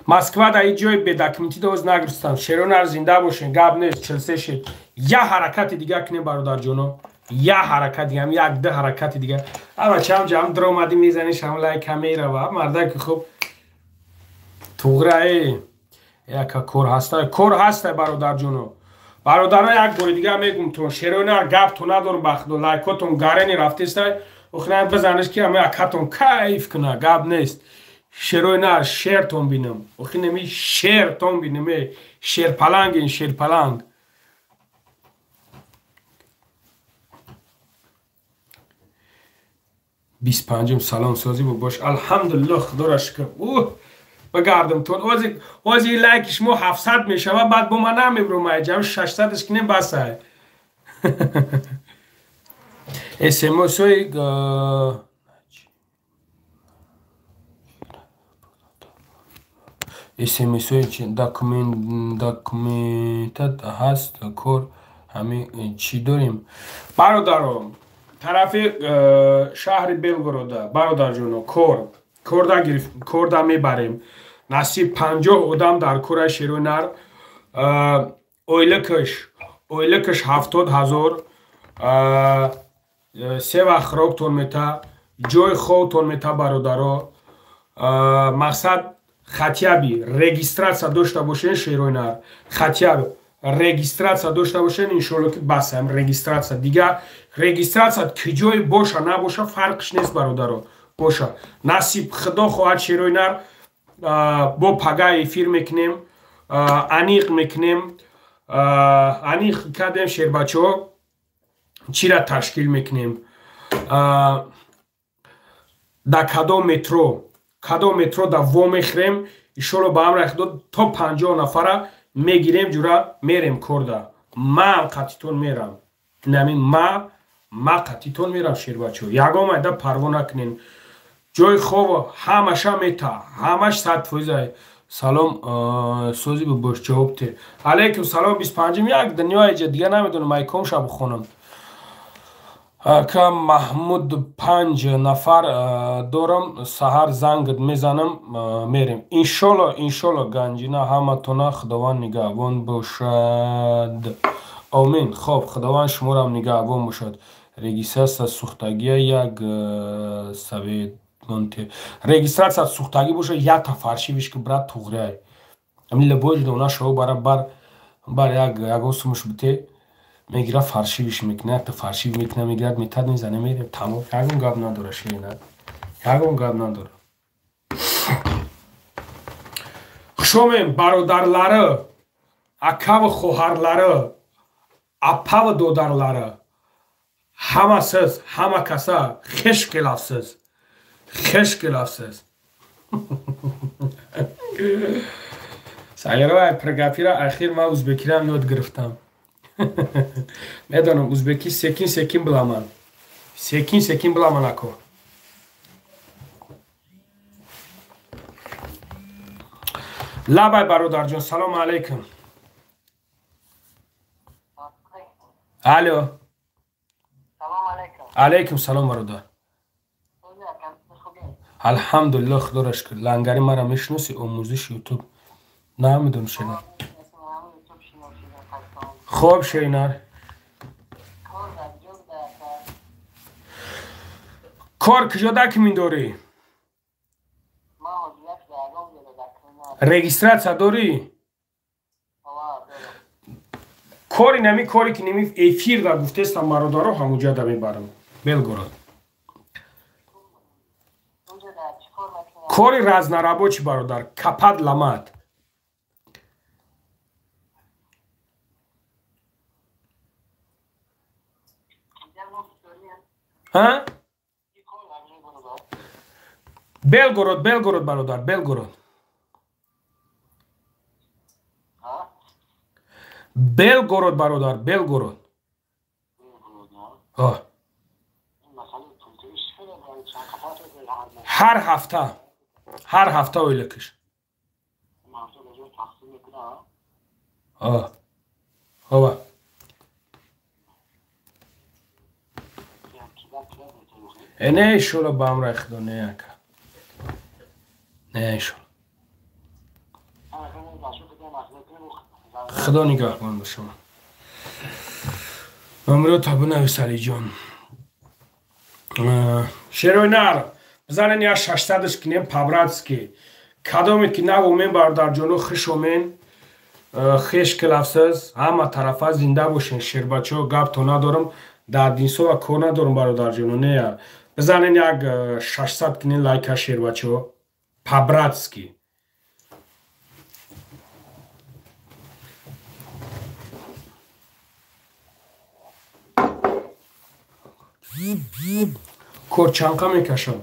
A: Москвада ҳеҷ ҷои бедокументӣ доз нагирифтам. Шеронар зинда бошен, гап нест, 43 шид. Я ҳаракати дига кунем бародарҷоно. Я ҳаракат дига, як ду ҳаракати дига. Ама чам ҷам дромадӣ мезанӣ шам лайка мерава. Мардаки хуб туғра э. Яка кор ҳаста, кор ҳаста бародарҷоно. Бародаро як бори дига мегум тон шеронар гап то надорум ба худо лайкотон гарени рафтеста. Охиран бизаниш ки ама акатон кайф куна, гап нест. Шерои нар шертон бинам. Охи неми шертон бинам. Шерпалангин шерпаланг. Бист панҷум салом созӣ бош. Алҳамдулиллоҳ худоро шукр. Уҳ бигардам тон. Ози лайки шумо 700 мешава, баъд бо ман намебурам айҷам 600-ш кинем басай. СМС-ҳои СМС-ҳои чи документат ҳаст кор ҳами чӣ дорем? Бародаро, тарафи шаҳри Белгорода, бародарҷоно, корда гирифт, корда мебарем. Насиб 50 одам дар кораи шерои нар. Ойликаш 70 ҳазор, се вақт хӯроктон мета, ҷои хобтон мета бародаро. Мақсад хатяби регистратсия дошта бошен шерои нар. Хатяби регистратсия дошта бошен иншоалло ки басам регистратсия. Дига регистратсия киҷое боша набоша фарқш нест бародаро. Боша. Насиб худо хоҳад шерои нар бо пага эфир мекунем, аниқ мекунем, аниқ кардем шербачаҳо чира ташкил мекунем. Да кадом метро да во мехӯрем, иншоалло ба амри худо то 50 нафара мегирем ҷура мерем корда. Ман қатитон мерам. Намин ма қатитон мерам шербачаҳо. Ягон айда парво накунен. Ҷои хоб ҳамаша мета, ҳамаш 100%. Салом созӣ бош ҷавоб те. Алейкум салом 25-м як дунёи ҷа дига намедонам айком ша бихонам. Ака Маҳмуд 5 нафар дорам, саҳар зангт мезанам, мерем. Иншолло, иншолло ганҷина ҳаматона Худованд нигаҳбон бошад. Омин. Хоб, Худованд шуморам нигаҳбон бошад. Регистратсия сӯхтагия як совет монте. Регистратсия сӯхтагӣ боша якта фаршивиш ки брат туғряй. Ами лебои дона шаво бара бар як ягон сумуш бите мегира фаршивиш мекуна, якта фаршив мекуна, мегирад, метад мезане, мерем, тамом. Ягон гап надора ширина. Ягон гап надора. Хушомем бародарлары, акаву хоҳарлары, апаву додарлары. Ҳамасиз, ҳама каса хеш қилафсиз. Хеш қилафсиз. Саирова прагапира ахир ма узбекирам ёд гирифтам. Медонам узбеки секин секин биламан. Секин секин биламан ако. Лабай бародарҷон, салому алейкум. Алло. Алейкум салом бародар. Алҳамдулиллоҳ худоро шукр. Лангари мара мешиноси омӯзиши ютуб? Намедонам шена. Хоб шеринар. Кор куҷо дакмин дорӣ? Регистратсия дорӣ? Кори нами кори ки ними эфир да гуфтестам бародаро ҳамуҷа да мебарам. Белгород. Кори разнорабочий бародар, капад ламат. Ҳа? Белгород, Белгород бародар, Белгород. Белгород бародар, Белгород. Ҳар ҳафта, ҳар ҳафта ойлакиш. Ова. Не, иншолло ба амраи худо, не ака. Не, иншолло. Худо нигаҳбон ба шумо. Номеро та бинавис, Алиҷон. Шерои нар, бизанен я 600-ш кинем по-братски. Кадомед ки навомен бародарҷоно, хушомен, хеш килафсиз, ҳама тарафа зинда бошен, шербачаҳо, гап то надорам, дар динсова кор надорам бародарҷоно, не. Бизанен як 600 кинен лайка шербачаҳо, по-братски. Кор чанқа мекашам.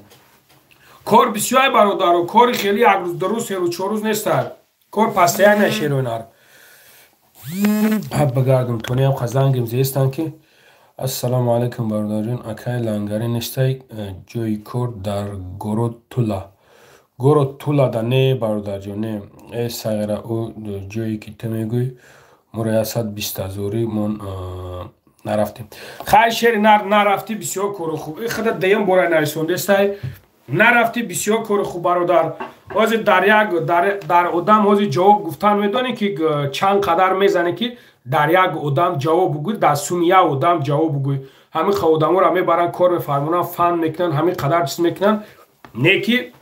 A: Кор бисёр бародаро, кори хеле як рӯз, ду рӯз, се рӯз, чор рӯз нестад. Кор пастая шеройнар. Ҳаб багардум, тониам қазангим зестан ки. Ассалому алайкум бародарҷон, акай лангари нестай ҷои кор дар город Тула. Город Тула да не бародарҷон, не. Э сағира, ӯ ҷое ки ту мегӯй, моро 120 ҳазорӣ мон нарафтем. Хай шери нар, нарафтӣ, бисёр кори хуб. И худа деюм бора нависондестай. Нарафтӣ, бисёр кори хуб бародар. Ҳозир дар як дар одам ҳозир ҷавоб гуфтан медонӣ ки чанд қадар мезанӣ ки дар як одам ҷавоб бугӯй, дар суми як одам ҷавоб бугӯй. Ҳамин ха одаморо мебаранд, кор мефармонанд, фан мекунанд, ҳамин қадар чиз мекунанд. Не ки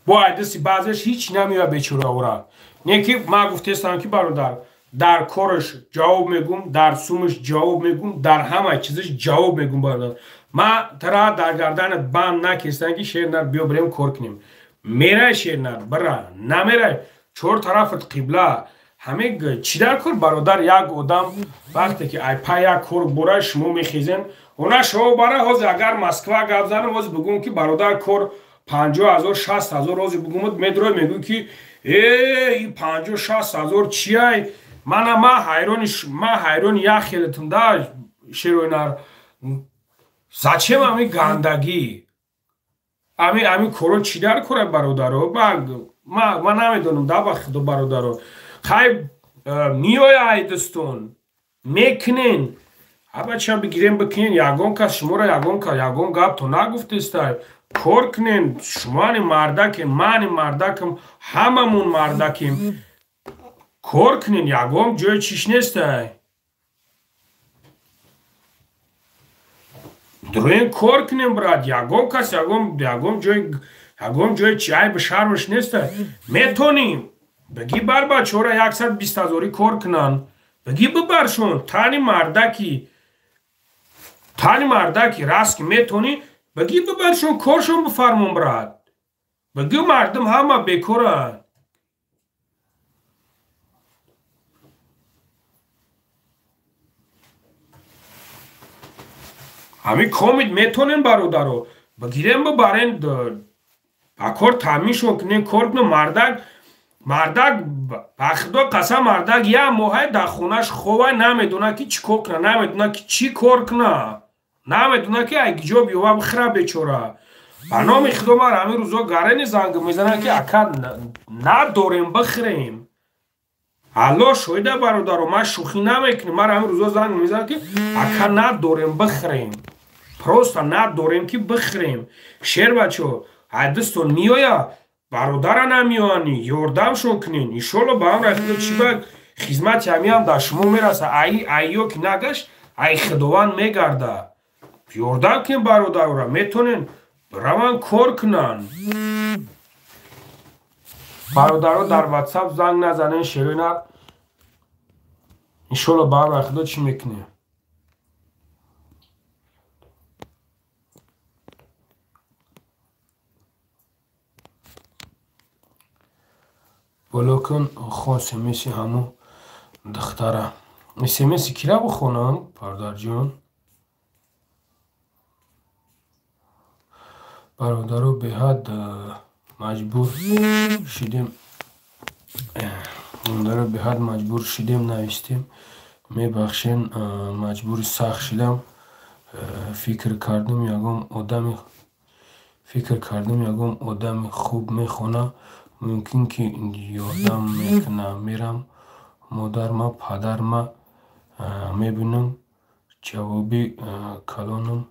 A: бо айдиси баъзеш ҳеч намеояд бечораора. Не ки ман гуфтестам ки бародар, дар кораш ҷавоб мегум, дар сумаш ҷавоб мегум, дар ҳама чизаш ҷавоб мегум бародар. Ман тара дар гарданат банд накестам ки шернар биё бирем кор кунем. Мерай шернар, бира, намерай, чор тарафат қибла. Ҳаме чӣ дар кор бародар, як одам вақте ки айпа як кор бора шумо мехезен, она шумо бара ҳозир агар Москва гап занам, ҳозир бигӯм ки бародар кор 50 ҳазор, 60 ҳазор ҳозир бигӯм, медрой мегӯй ки э ин 50 60 ҳазор чиай? Мана ма ҳайрони, ма ҳайрони як хелетум да шеройнар. Зачем ами гандагӣ? Ами коро чӣ дар кора бародаро? Ма намедонам да ба худо бародаро. Хай меоя ай дӯстон, мекунен. Абача бигирем бикунен, ягон кас шуморо ягон кас ягон гап то нагуфтестай. Кор кунен, шумони мардакем, мани мардакам, ҳамамон мардакем. Кор кунен, ягон ҷои чиш нестай. Дуруен кор кунем, брат, ягон кас ягон ягон ҷои ягон ҷои чи айб шармаш нестай. Метоним. Бигӣ бар бачаҳоро 120 ҳазорӣ кор кунанд. Бигӣ бибаршон, тани мардаки. Тани мардаки, раст ки метонӣ, бигӣ бибаршон, коршон бифармон, брат. Бигӣ мардум ҳама бекоранд. Ҳамин комид метонем бародаро. Бигирем бибарен, ба кор таъминшон кунем, кор кунем, мардак мардак ба худо қасам, мардак як моҳай дар хонаш ховай, намедона ки чӣ кор куна, намедона ки чӣ кор куна, намедона ки ай гиҷо биёва бихӯра бечора. Ба номи худо ман ҳамин рӯзо гарени занг мезанам ки ака надорем бихӯрем. Алло шоҳида бародаро, ман шӯхӣ намекунем. Ман ҳамин рӯзо занг мезанам ки ака надорем бихӯрем. Просто надорем ки бихӯрем. Шербачо, ай дӯстон меоя, бародара намеояни, ёрдамшон кунен. Иншолло ба амраи худо чӣ ба хизмати ҳамиам дар шумо мераса. Ай айё ки нагашт, ай худованд мегарда. Ёрдам кунен бародарора, метонен раван кор кунанд. Бародаро дар WhatsApp занг назанен шерина. Иншолло ба амраи худо чӣ мекунем. Боло кун хон смси ҳамун духтара. Смси кира бихонам, бародарҷон? Бародаро беҳад маҷбур шудем. Даро беҳад маҷбур шидем, навистем. Мебахшен, маҷбури сахт шидам. Фикр кардам ягон одами хуб мехона, мумкин ки ёрдам мекуна. Мерам модарма, падарма мебинам, ҷавоби калонам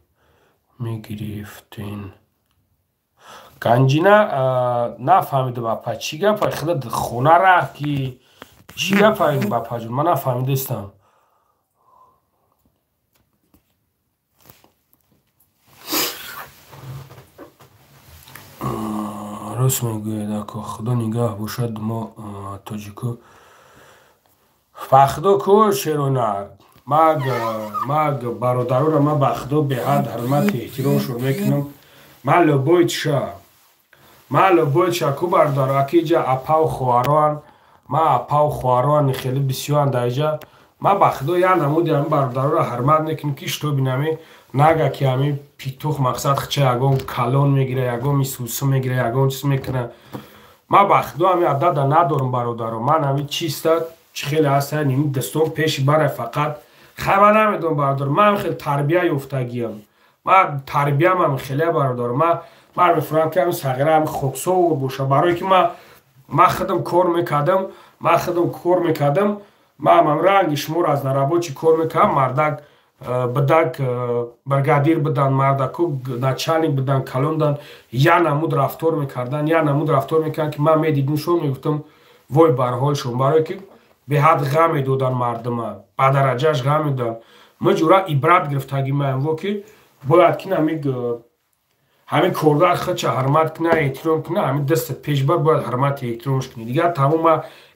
A: мегирифтен. Ганҷина нафаҳмидам апа, чӣ гапа? Худат хона рафт ки чӣ гапа апаҷон? Ман нафаҳмидастам. Рост мегӯяд ако, худо нигаҳ бошад мо тоҷико. Ба худо ку шеронар. Ман бародаронро ман ба худо беҳад ҳурмати эҳтиромшон мекунам. Ман любойтша ку бародаро, аки иҷа апаву хоҳароан, ман апаву хоҳароан хеле бисёранд дар иҷа. Ман ба худо як намуди ҳамин бародаронро ҳурмат мекунам, ки што бинами нага ки ҳамин питух мақсад хча ягон калон мегира, ягон мисусу мегира, ягон чиз мекуна. Ман ба худо ҳамин адада надорам бародаро. Ман ҳамин чиста чӣ хеле ҳастан, ин дастон пеши барай фақат. Хай ман намедонам бародаро, ман хеле тарбия ёфтагиам. Ман тарбиямам хеле бародаро. Ман мефурам ки ҳамин сағира ҳамин хоксовур боша, барое ки ман худам кор мекардам, ман ҳам ранги шуморо аз нарабочи кор мекардам, мардак бидак бригадир бидан, мардаку начальник бидан, калондан, я намуд рафтор мекардан, ки ман медидимшон, мегуфтам вой бар ҳолшон, барое ки беҳад ғам медодан мардума, ба дараҷааш ғам медодан. Ма ҷура ибрат гирифтагӣ маям во ки бояд ки ҳамин коргар худша ҳурмат куна, эҳтиром куна, ҳамин дастат пешбар бояд ҳурмати эҳтиромш кунӣ. Дигар тамом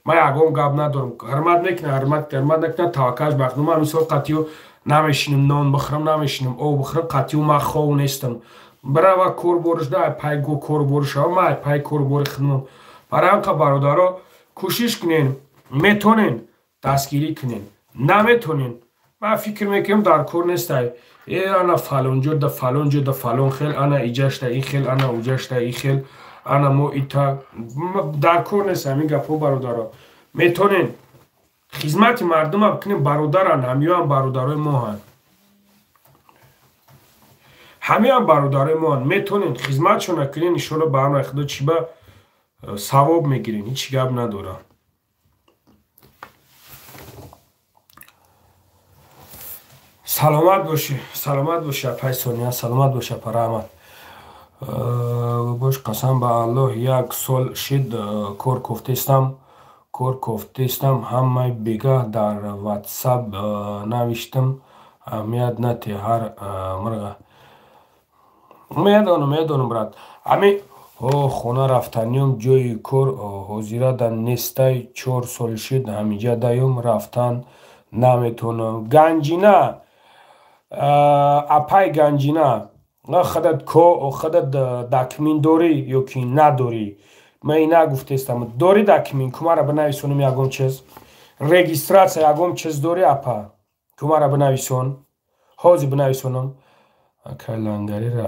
A: ман ягон гап надорам. Ҳурмат мекуна, ҳурмат накуна, таваккалш ба Худо. Ман мисол қатъиё намешинам нон бихӯрам, намешинам об бихӯрам, қатъиё ман хов нестам. Бирава кор бориш, да пай кор бориш, ман пай кор бори худам. Барои ҳамқа бародаро кӯшиш кунен, метонен дастгирӣ кунен, наметонен ман фикр мекунам дар кор нестай. Ана фалонҷо да фалонҷо да фалон хел, ана иҷашта и хел, ана уҷашта и хел, ана мо ита. Дар кор нест ҳамин гапҳо бародаро. Метонен хизмати мардума бикунем, бародаран, ҳамиёам бародарои моҳанд. Ҳамиёам бародарои моҳанд. Метонен хизматшона кунен, иншоалло ба амри Худо чӣ ба савоб мегирен, ҳеҷ гап надорам. Саломат бошӣ, саломат бошӣ апай Сония, саломат бошӣ апа, раҳмат. Бош қасам ба Аллоҳ, як сол шид кор кофтестам, ҳамаи бегаҳ дар ватсап навиштам, аҳамият нате ҳар мирға. Медонам брат. Ҳамин хона рафтаниём, ҷои кор ҳозирада нестай, 4 сол шид ҳамиҷа даём, рафтан наметонам. Ганҷина, апай Ганҷина, худат худат дакмин дорӣ ё ки надорӣ? Ман ина гуфтестам. Дорӣ дакмин? Кумара бинависонам ягон чиз. Регистратсия ягон чиз дорӣ апа? Кумара бинависон. Ҳозир бинависонам. Акай лангарира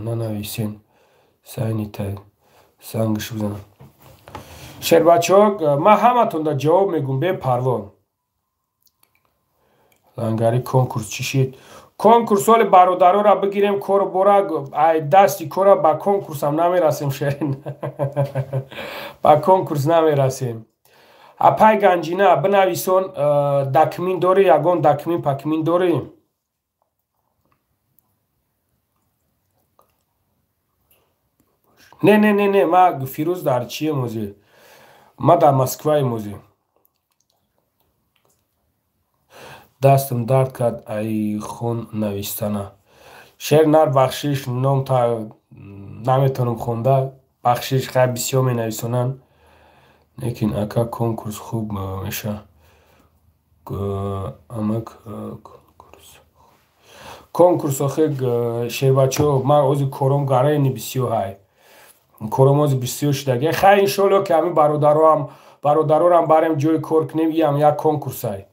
A: нанависен. Сайнитай. Сангш бизанам. Шербачо, ман ҳаматонда ҷавоб мегӯм бепарво. Лангари конкурс чӣ шид? Конкурс оли бародароро бигирем, кору бора ай дасти кора ба конкурсам намерасем, Шерин. Ба конкурс намерасем. Апай Ганҷина, бинависон, дакмин дорӣ, ягон дакмин пакмин дорӣ? Не, не, не, не, ма Фирӯз дар чием ҳозир? Ма дар Москваем ҳозир. Дастам дард кард ай хон навистана. Шер нар бахшиш, ном та наметонам хонда. Бахшиш, хай бисёр менависонанд. Лекин ака конкурс хуб меша. Амак конкурс. Конкурс охи шербачо, ман ҳозир кором гарайни бисёр ҳай. Кором ҳозир бисёр шудаги. Хай иншоалло ки ҳамин бародарорам барем ҷои кор кунем, иам як конкурс ҳай.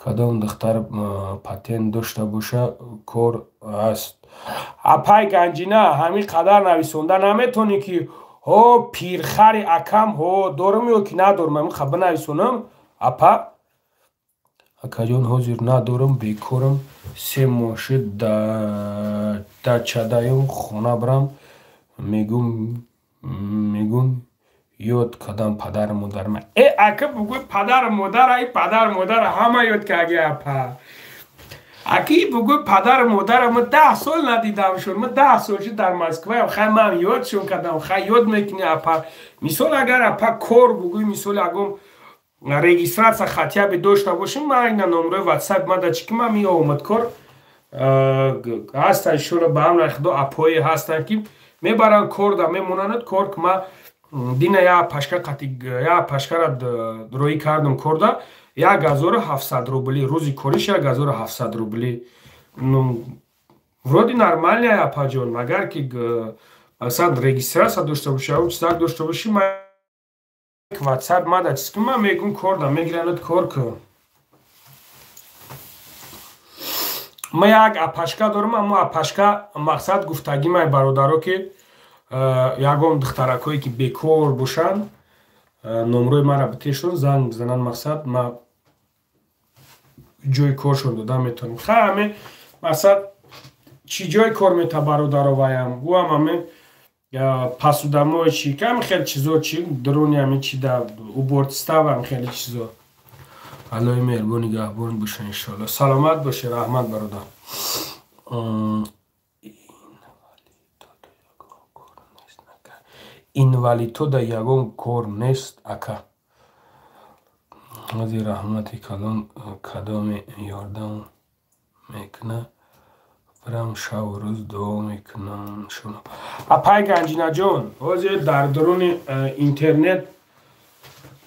A: Кадом духтар патент дошта боша кор аст. Апай Ганҷина, ҳамин қадар нависонда наметонӣ ки Ҳо пирхари акам, ҳо дорам ё ки надорам, ами ха бинависонам апа. Акаҷон, ҳозир надорам, бекорам, 3 моҳ шуд дачадаём, хона бирам, мегум ёд кардам падару модарма. Э ака бугӯй падару модара, и падару модара ҳама ёд карди апа. Аки бугӯй падару модара, ма 10 сол надидамшон, ма 10 сол шуд дар Москваям, хай ман ёдшон кардам, хай ёд мекунӣ апа. Мисол агар апа кор бугӯй, мисол агом регистрация хотя бы дошта бошем, ма ина номрои WhatsApp ма да чӣ ки ма меомад кор ҳастан, иншоалло ба амри Худо апои ҳастан ки мебаранд кор да мемонанд кор. Ма дина я пашка қати я пашкара роӣ кардам кор да 1700 рубли рӯзи кориш, 1700 рубли. Ну вроде нормально апаҷон, агар ки масалан регистрация дошта бошӣ, ягон чизак дошта бошӣ, ма WhatsApp ма да чиз ки ма мегум кор да мегиранад кор ку. Ма як апашка дорам, аммо апашка мақсад гуфтагӣ май бародаро ки ягон духтаракое ки бекор бошанд, номрои мара битешон, занг бизананд, мақсад ма ҷои коршон дода метавонем. Хай ҳаме мақсад чӣ ҷои кор мета бародаро ваям, ӯам ҳаме пасудамои чӣ кам хеле чизо чӣ дуруни ҳами чи да убортистава ҳам хеле чизо. Аллоҳи меҳрубон нигаҳбон боша иншоалло. Саломат боше, раҳмат бародар. Инвалидҳо да ягон кор нест ака. Ҳози раҳмати калон кадоме ёрдам мекуна, бирам шаву рӯз дуо мекунам. Апай Ганҷинаҷон, ҳозир дар дуруни интернет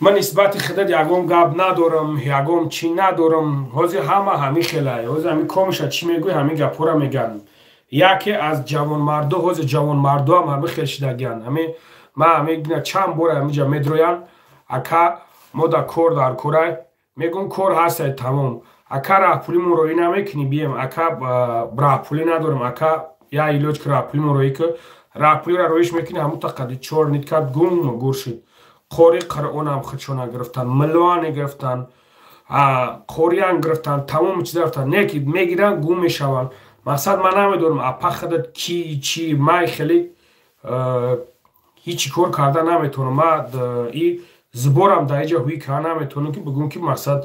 A: ман нисбати худат ягон гап надорам, ягон чӣ надорам. Ҳозир ҳама ҳамин хелай, ҳозир ҳамин комиша чӣ мегӯй, ҳамин гапҳоро мегӯянд. Яке аз ҷавонмардо, ҳозир ҷавонмардоам ҳамин хел шидагиянд. Ҳамин ма ҳамин чанд бор ҳаминҷа медроянд, ака мо да кор дар корай, мегӯм кор ҳастай тамом. Ака раҳпулимон роӣ намекунӣ бием, ака раҳпулӣ надорем, ака я илоҷ ки раҳпулимон роӣ ки, раҳпулиро роиш мекунӣ, ҳамун та қади 4 нит кард, гум гур шуд. Қори Қуръонам худшона гирифтан, милоане гирифтан, қориан гирифтан, тамоми чиза гирифтан. Не ки мегиранд, гум мешаванд. Мақсад ман намедонам апа худат ки чӣ, май хеле ҳичи кор карда наметавонам. Ма и зуборам дар иҷа ҳуй карда наметавонам ки бигӯм ки мақсад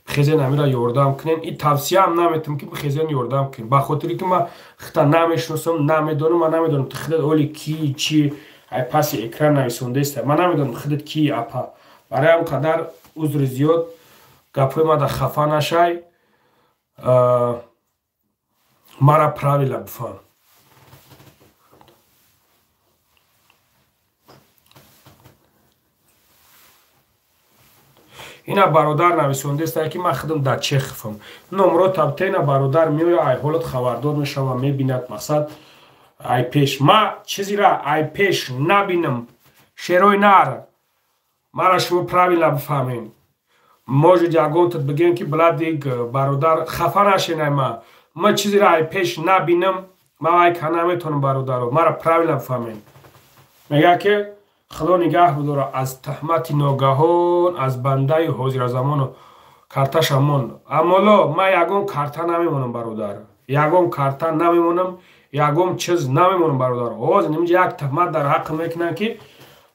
A: бихезен амира ёрдам кунем. И тавсияам наметавонам ки бихезен ёрдам кунем, ба хотире ки ман худта намешиносам, намедонам. Ман намедонам ту худат оли ки чӣ ай паси экран нависондаеста, ман намедонам худат ки апа. Барои ҳам қадар узри зиёд, гапҳои мада хафа нашай, мара правила бифаҳм. Ина бародар нависондаеста ки ман худам дар Чеховам. Номро табтена бародар меоя, ай ҳолат хабардор мешава, мебинад мақсад ай пеш. Ма чизира ай пеш набинам, шерои нар, мара шумо правила бифаҳмем. Может ягонтат бигем ки бладик бародар хафа нашенай ма. Ма чизира ай пеш набинам, ма ай ка наметавонам бародаро, мара правила бифаҳмем. Мега ки Худо нигаҳ бидора аз таҳмати ногаҳон, аз бандаи ҳозиразамону карташа мон. Амоло ма ягон карта намемонам бародар, ягон карта намемонам, ягон чиз намемонам бародар. Ҳозир нимҷа як таҳмат дар ҳаққ мекунам ки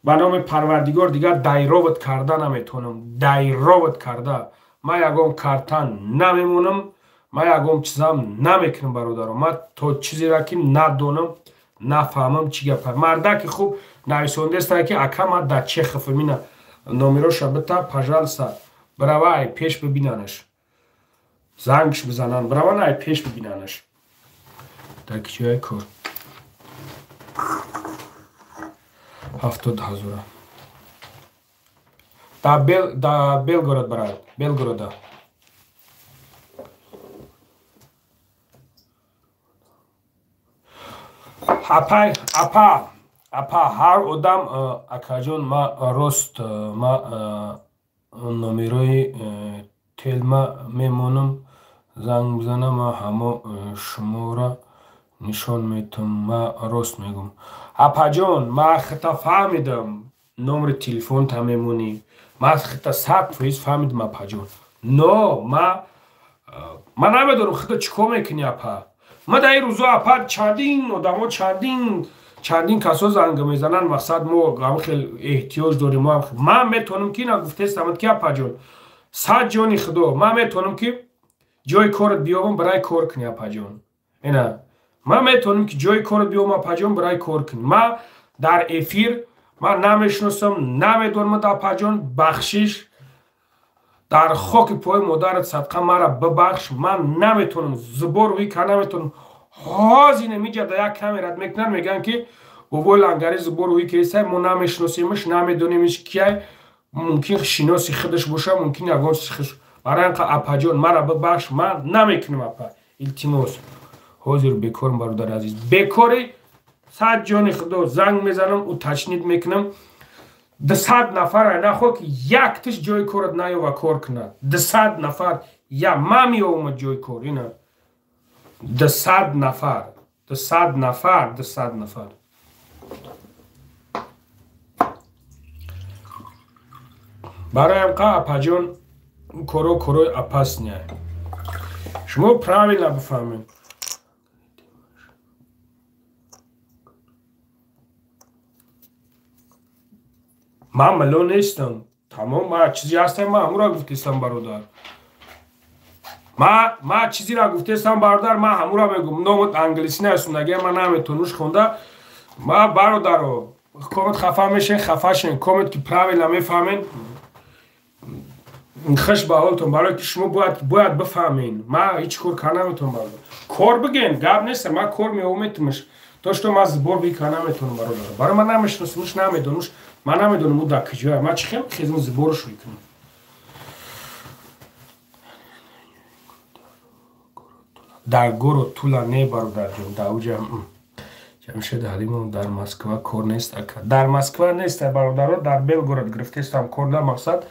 A: ба номи Парвардигор дигар дайроват карда наметавонам, дайроват карда. Ма ягон карта намемонам, ма ягон чизам намекунам бародаро. Ма то чизеро ки надонам, нафаҳмам чӣ гапа. Мардаки хуб нависондаеста ки ака ма дар Чехов мина номероша бита, пожалуйста, бирава ай пеш бибинанаш, зангш бизананд, бираван ай пеш бибинанаш. Дар ки ҷое кор 70 000 дар Белгород барад, Белгорода. Апай, апа, апа, ҳар одам акаҷон, ма рост ма номерои телма мемонам, занг бизанам, ма ҳамо шуморо Нишон метам, ма рост мегум. Апаҷон, ма хита фаҳмидам, номери телефонта мемонӣ. Ма хита 100% фаҳмидам, апаҷон. Но ма намедонам хита чӣ кор мекунӣ, апа. Ма дар ин рӯзо, апа, чандин одамо, чандин касо занг мезананд, мақсад мо ҳам хел эҳтиёҷ дорем. Ман метавонам ки ина гуфтестамад ки апаҷон, сад ҷони худо, ман метавонам ки ҷои корат биёбам, барои кор кунӣ, апаҷон. Ина ман метавонам ки ҷои корат биёбам, апаҷон, барои кор кунӣ. Ман дар эфир ман намешиносам, намедонам, апаҷон, бахшиш, дар хоки пои модарат садқа, мара бибахш, ман наметавонам зубор рӯй кар наметавонам. Ҳозир инамиҷа дар як камерат мекунанд, мегӯянд ки бобои Лангари зубор рӯй кесай, мо намешиносемаш, намедонемиш кияй, мумкин шиноси худаш боша, мумкин ягон чиз. Барои ин апаҷон, мара бибахш, ман намекунам, апа, илтимос. Ҳозир бекорам, бародари азиз, бекори, сад ҷони худо, занг мезанам, уточнить мекунам. 200 нафар нахо ки яктиш ҷои корат наёва кор кунад. 200 нафар я ман меёвам ҷои кор. Ина 200 нафар, 200 нафар, 200 нафар. Барои ҳамқа, апаҷон, коро корои опасния. Шумо правильно бифаҳмед. Ман милло нестам. Тамом, ман чизе ҳастам, ман ҳамура гуфтестам, бародар. Ман чизеро гуфтестам, бародар, ман ҳамура мегӯм. Номат англисӣ наесундагия, ман наметонуш хонда. Ман, бародаро, комет хафа мешен, хафа шен, комет ки правильно мефаҳмен, хуш ба ҳолтон, барое ки шумо бояд бифаҳмен. Ман ҳеҷ кор кар наметонам, бародар. Кор биген, гап нест, ман кор меометимаш. То что ман зубор бикар наметонам, бародар. Барои ман намешиносамуш, намедонуш, ман намедонам ӯ дар куҷоя. Ман чӣ хел хезм зуборш мекунам? Дар город Тула не, бародарҷон, дар уҷа Ҷамшед Ҳалимов дар Москва кор нест, ака. Дар Москва нест, бародаро, дар Белгород гирифтестам кор, дар мақсад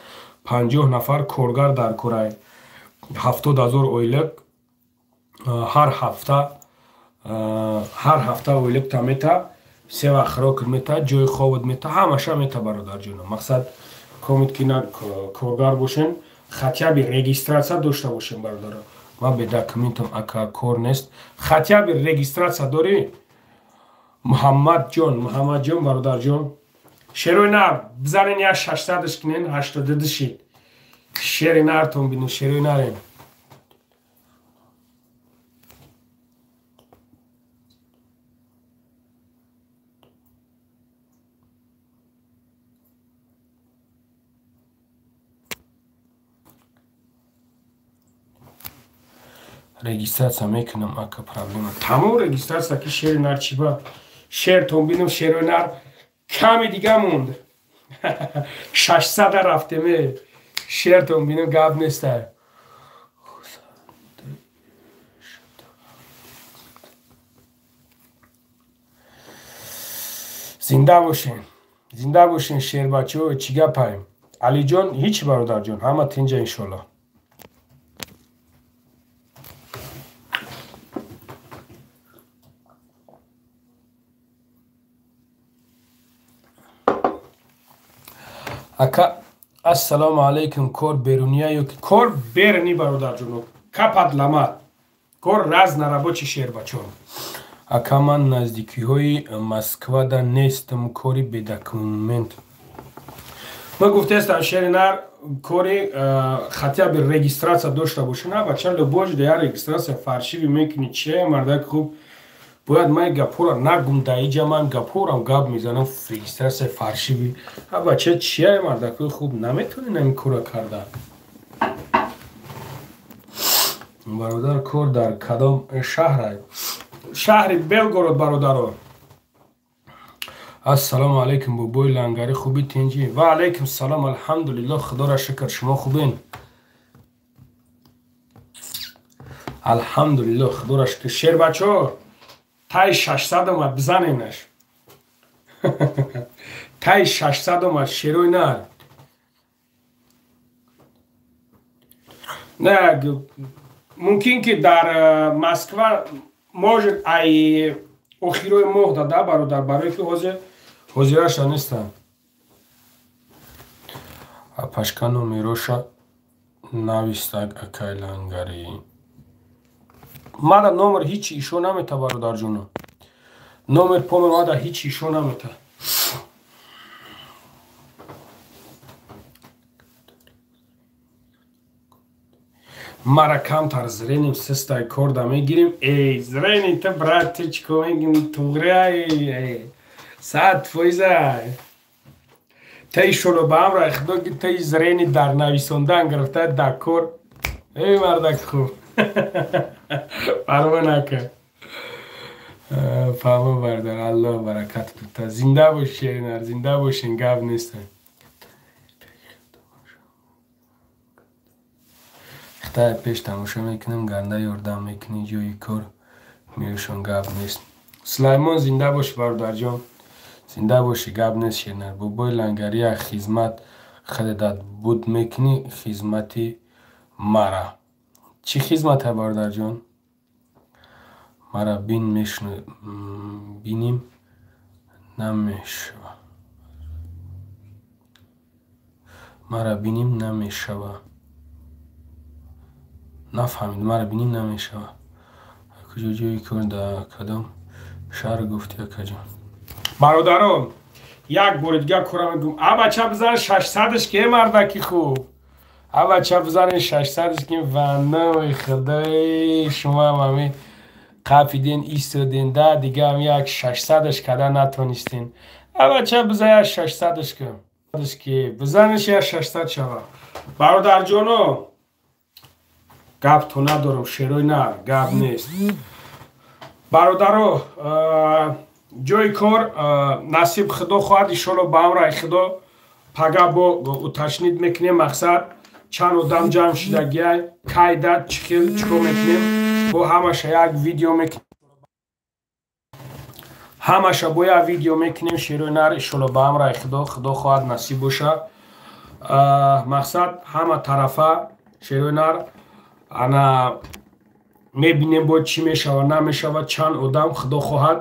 A: 50 нафар коргар дар корай. 70 000 ойлик ҳар ҳафта, ҳар ҳафта ойлик та мета, се вақт хӯрок мета, ҷои хобат мета, ҳамаша мета, бародарҷоно. Мақсад комит ки на коргар бошен, хотя бы регистрация дошта бошем, бародаро. Ман бе документам, ака, кор нест. Хотя бы регистрация дорӣ? Муҳаммадҷон, Муҳаммадҷон, бародарҷон. Шерои нар, бизанен як 600-ш кунен, 82 шид. Шери нартон бинем, шерои нарем. Регистрация мекунам, ака, проблема. Тамом, регистрация ки шери нар чиба? Шертон бинем, шерои нар ками дига монд. 600 рафтеме. Шертон бинем, гап неста. Зинда бошен. Зинда бошен, шербачо, чӣ гапаем? Алиҷон, ҳеҷ, бародарҷон, ҳама тинҷа иншоллоҳ. Ака, ассалому алайкум, кор беруния ё ки кор берни, бародарҷоно? Капад ламад. Кор разнорабочий, шербачо. Ака, ман наздикиҳои Москвада нестам, кори бедокумент. Ман гуфтестам, шери нар, кори хотя бы регистрация дошта боша, на бача, любой да я регистрация фальшивый мекунӣ, че мардак хуб бояд ман гапора нагум, дар иҷа ман гапорам гап мезанам, регистрация фальшивый. А бача, чия мардакои хуб наметонен ин кора карда? Бародар, кор дар кадом шаҳр? Шаҳри Белгород, бародаро. Ассалому алайкум, бобои Лангари, хуби, тинҷӣ? Ва алайкум салом, алҳамдулиллоҳ, худоро шукр, шумо хубен? Алҳамдулиллоҳ, худоро шукр. Шербачо, таи 600 омад, бизаненаш. Таи 600 омад, шерои нар. Не, мумкин ки дар Москва Может, ай охирои моҳ дада, бародар, барое ки ҳозир ҳозираша нестам. Апашка номероша навистак, акай Лангари. Мада номер ҳичи ишо намета, бародарҷоно. Номер помер мада ҳичи ишо намета. Мара камтар зреним систай корда мегирим. Эй, зрени та, брат, ти чико мегим, туғрай, 100%. Та ишоно ба амра худо ки таи зрени дар нависондан гирифта дар кор. Эй, мардак хуб. Парво накун. Фаҳмо, бародар, Аллоҳ баракат кунад. Зинда бош, шеринар, зинда бошин, гап нестам. Хитая пеш тамошо мекунам, ганда ёрдам мекунӣ, ҷои кор меёшон, гап нест. Сулаймон, зинда бош, бародарҷон. Зинда бошӣ, гап нест, шеринар. Бобои Лангария, хизмат худат буд мекунӣ, хизмати мара. Чӣ хизмата, бародарҷон? Мара бин биним намешава. Мара биним намешава. Нафаҳмид, мара биним намешава. Куҷо ҷои кор, дар кадом шаҳр гуфтӣ, акаҷон? Бародарон, як бори дигар кора мегӯм. А бача, бизан 600-ш ки, мардаки хуб. А бача, бизанен 600-ш ки, ваннои худои шумо ҳами қапиден истоден да, дига ҳам як 600-ш када натонистен. А бача, бизан як 600-ш ки. Ки бизанеш як 600 шава. Бародарҷоно, гап то надорам, шерои нар, гап нест. Бародаро, ҷои кор насиб худо хоҳад, иншолло ба амраи худо пага бо уточнить мекунем, мақсад чанд одам ҷамъ шидагиай, кайда чӣ хел чикор мекунем, бо ҳамаша як видео мекунем. Ҳамаша бо як видео мекунем, шерои нар, иншолло ба амраи худо, худо хоҳад насиб боша. Мақсад ҳама тарафа шерои нар ана мебинем бо чӣ мешава, намешава, чанд одам худо хоҳад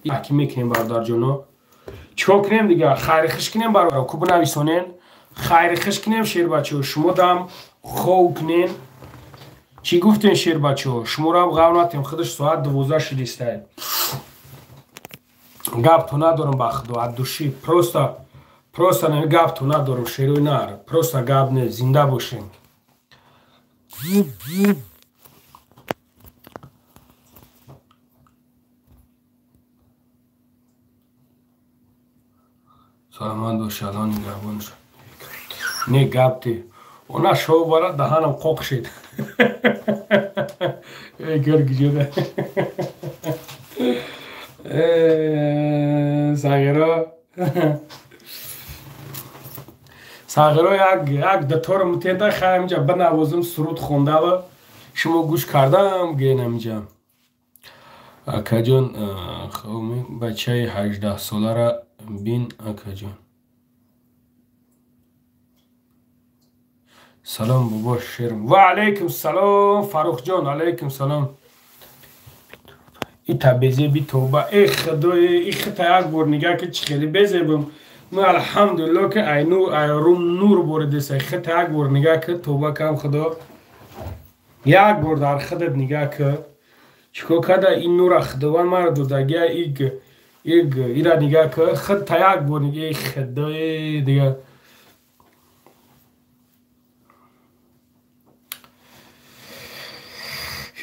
A: ҳаким мекунем, бародарҷоно. Чикор кунем дига? Хайри хиш кунем, бародар, ку бинависонен. Хайри хиш кунем, шербачаҳо, шумо дам хов кунен. Чӣ гуфтен, шербачаҳо? Шуморо ғам натем, худаш соат 12 шудистай. Гап то надорам ба худо, от души, просто нами гап то надорам, шерои нар, просто гап не, зинда бошем. Саломат боши, Аллоҳ нигаҳбон шуд. Не гап ти. Она шоу бара даҳанам қоқ шид. Эй, гөр гиҷода. Сағиро. Сағиро як дуторо мутеда хай инҷа бинавозам, суруд хондава шумо гӯш кардам генам инҷа. Акаҷон, бачаи 18 солара бин, акаҷон. Салом, бобо шерм. Ва алайкум салом, Фаррухҷон, алайкум салом. Ита безеби тоба. Эй худои, и хита як бор нигаҳ ки чӣ хеле безебам. Ма алҳамдулилло ки ай нур, ай рум нур боридеса. Хита як бор нигаҳ ки тоба кам худо. Як бор дар худат нигаҳ ки чикор када ин нура худованд мара додагия, иг иг ира нигаҳ ки худ та як бор нигаҳ, худои дига.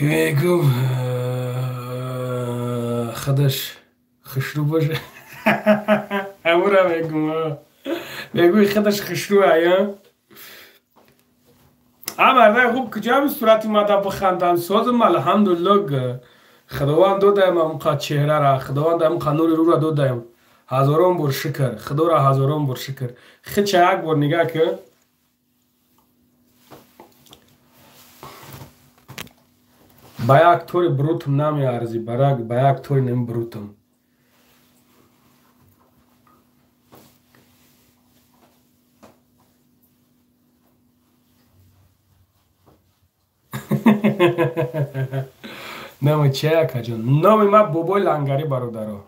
A: Мегум худаш хушрӯ боша. Амура мегум. Мегӯи худаш хушрӯ ая. А мардай хуб куҷо сурати мада бихандам, созам алҳамдулилло, худованд додаем амқа чеҳрара, худованд амқа нури рӯра додаем. Ҳазорон бор шукр, худоро ҳазорон бор шукр. Хича як бор нигаҳ ки ба як тори брутум намеарзӣ, ба як тори нем брутум. Номи чи, акаҷон? Номи ма Бобои Лангарӣ, бародаро.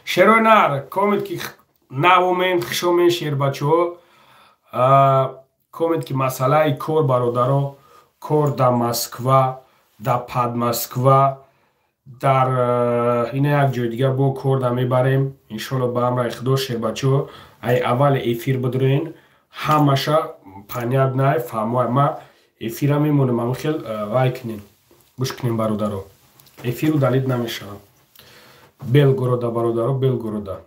A: Шерои нар комед ки навомен, хушомен, шербачаҳо. Комед ки масъалаи кор, бародаро, кор дар Москва, дар Подмосква, дар ина як ҷои дига бо кор да мебарем, иншолло, ба амраи Худо. Шербачаҳо, ай аввали эфир бидурен, ҳамаша понятно, фаҳмоа. Ма эфира мемонем, ами хел вай кунем, гӯш кунем, бародаро, эфиру далид намешавам. Белгорода, бародаро, Белгорода.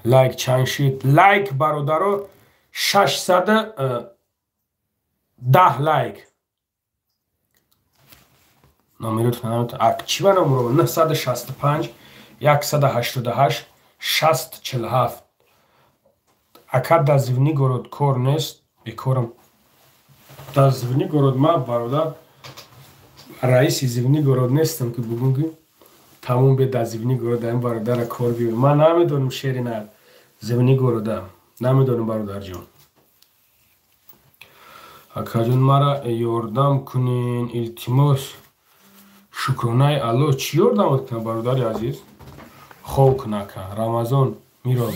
A: Лайк чанд шид? Лайк, бародаро, 610 лайк. Номеротон чӣ ба номро? 965 188 60 47. Ака, дар Звенигород кор нест? Бекорам дар Звенигород. Ма, бародар, раиси Звенигород нестам, ки бугум, ки тамом бе дар Звенигород ин бародара кор биёр. Ман намедонам, шери на Звенигорода намедонам, бародарҷон. Акаҷон, мара ёрдам кунен, илтимос. Шукронаи Аллоҳ. Чӣ ёрдамот кунам, бародари азиз? Хоб кун, ака, Рамазон миро.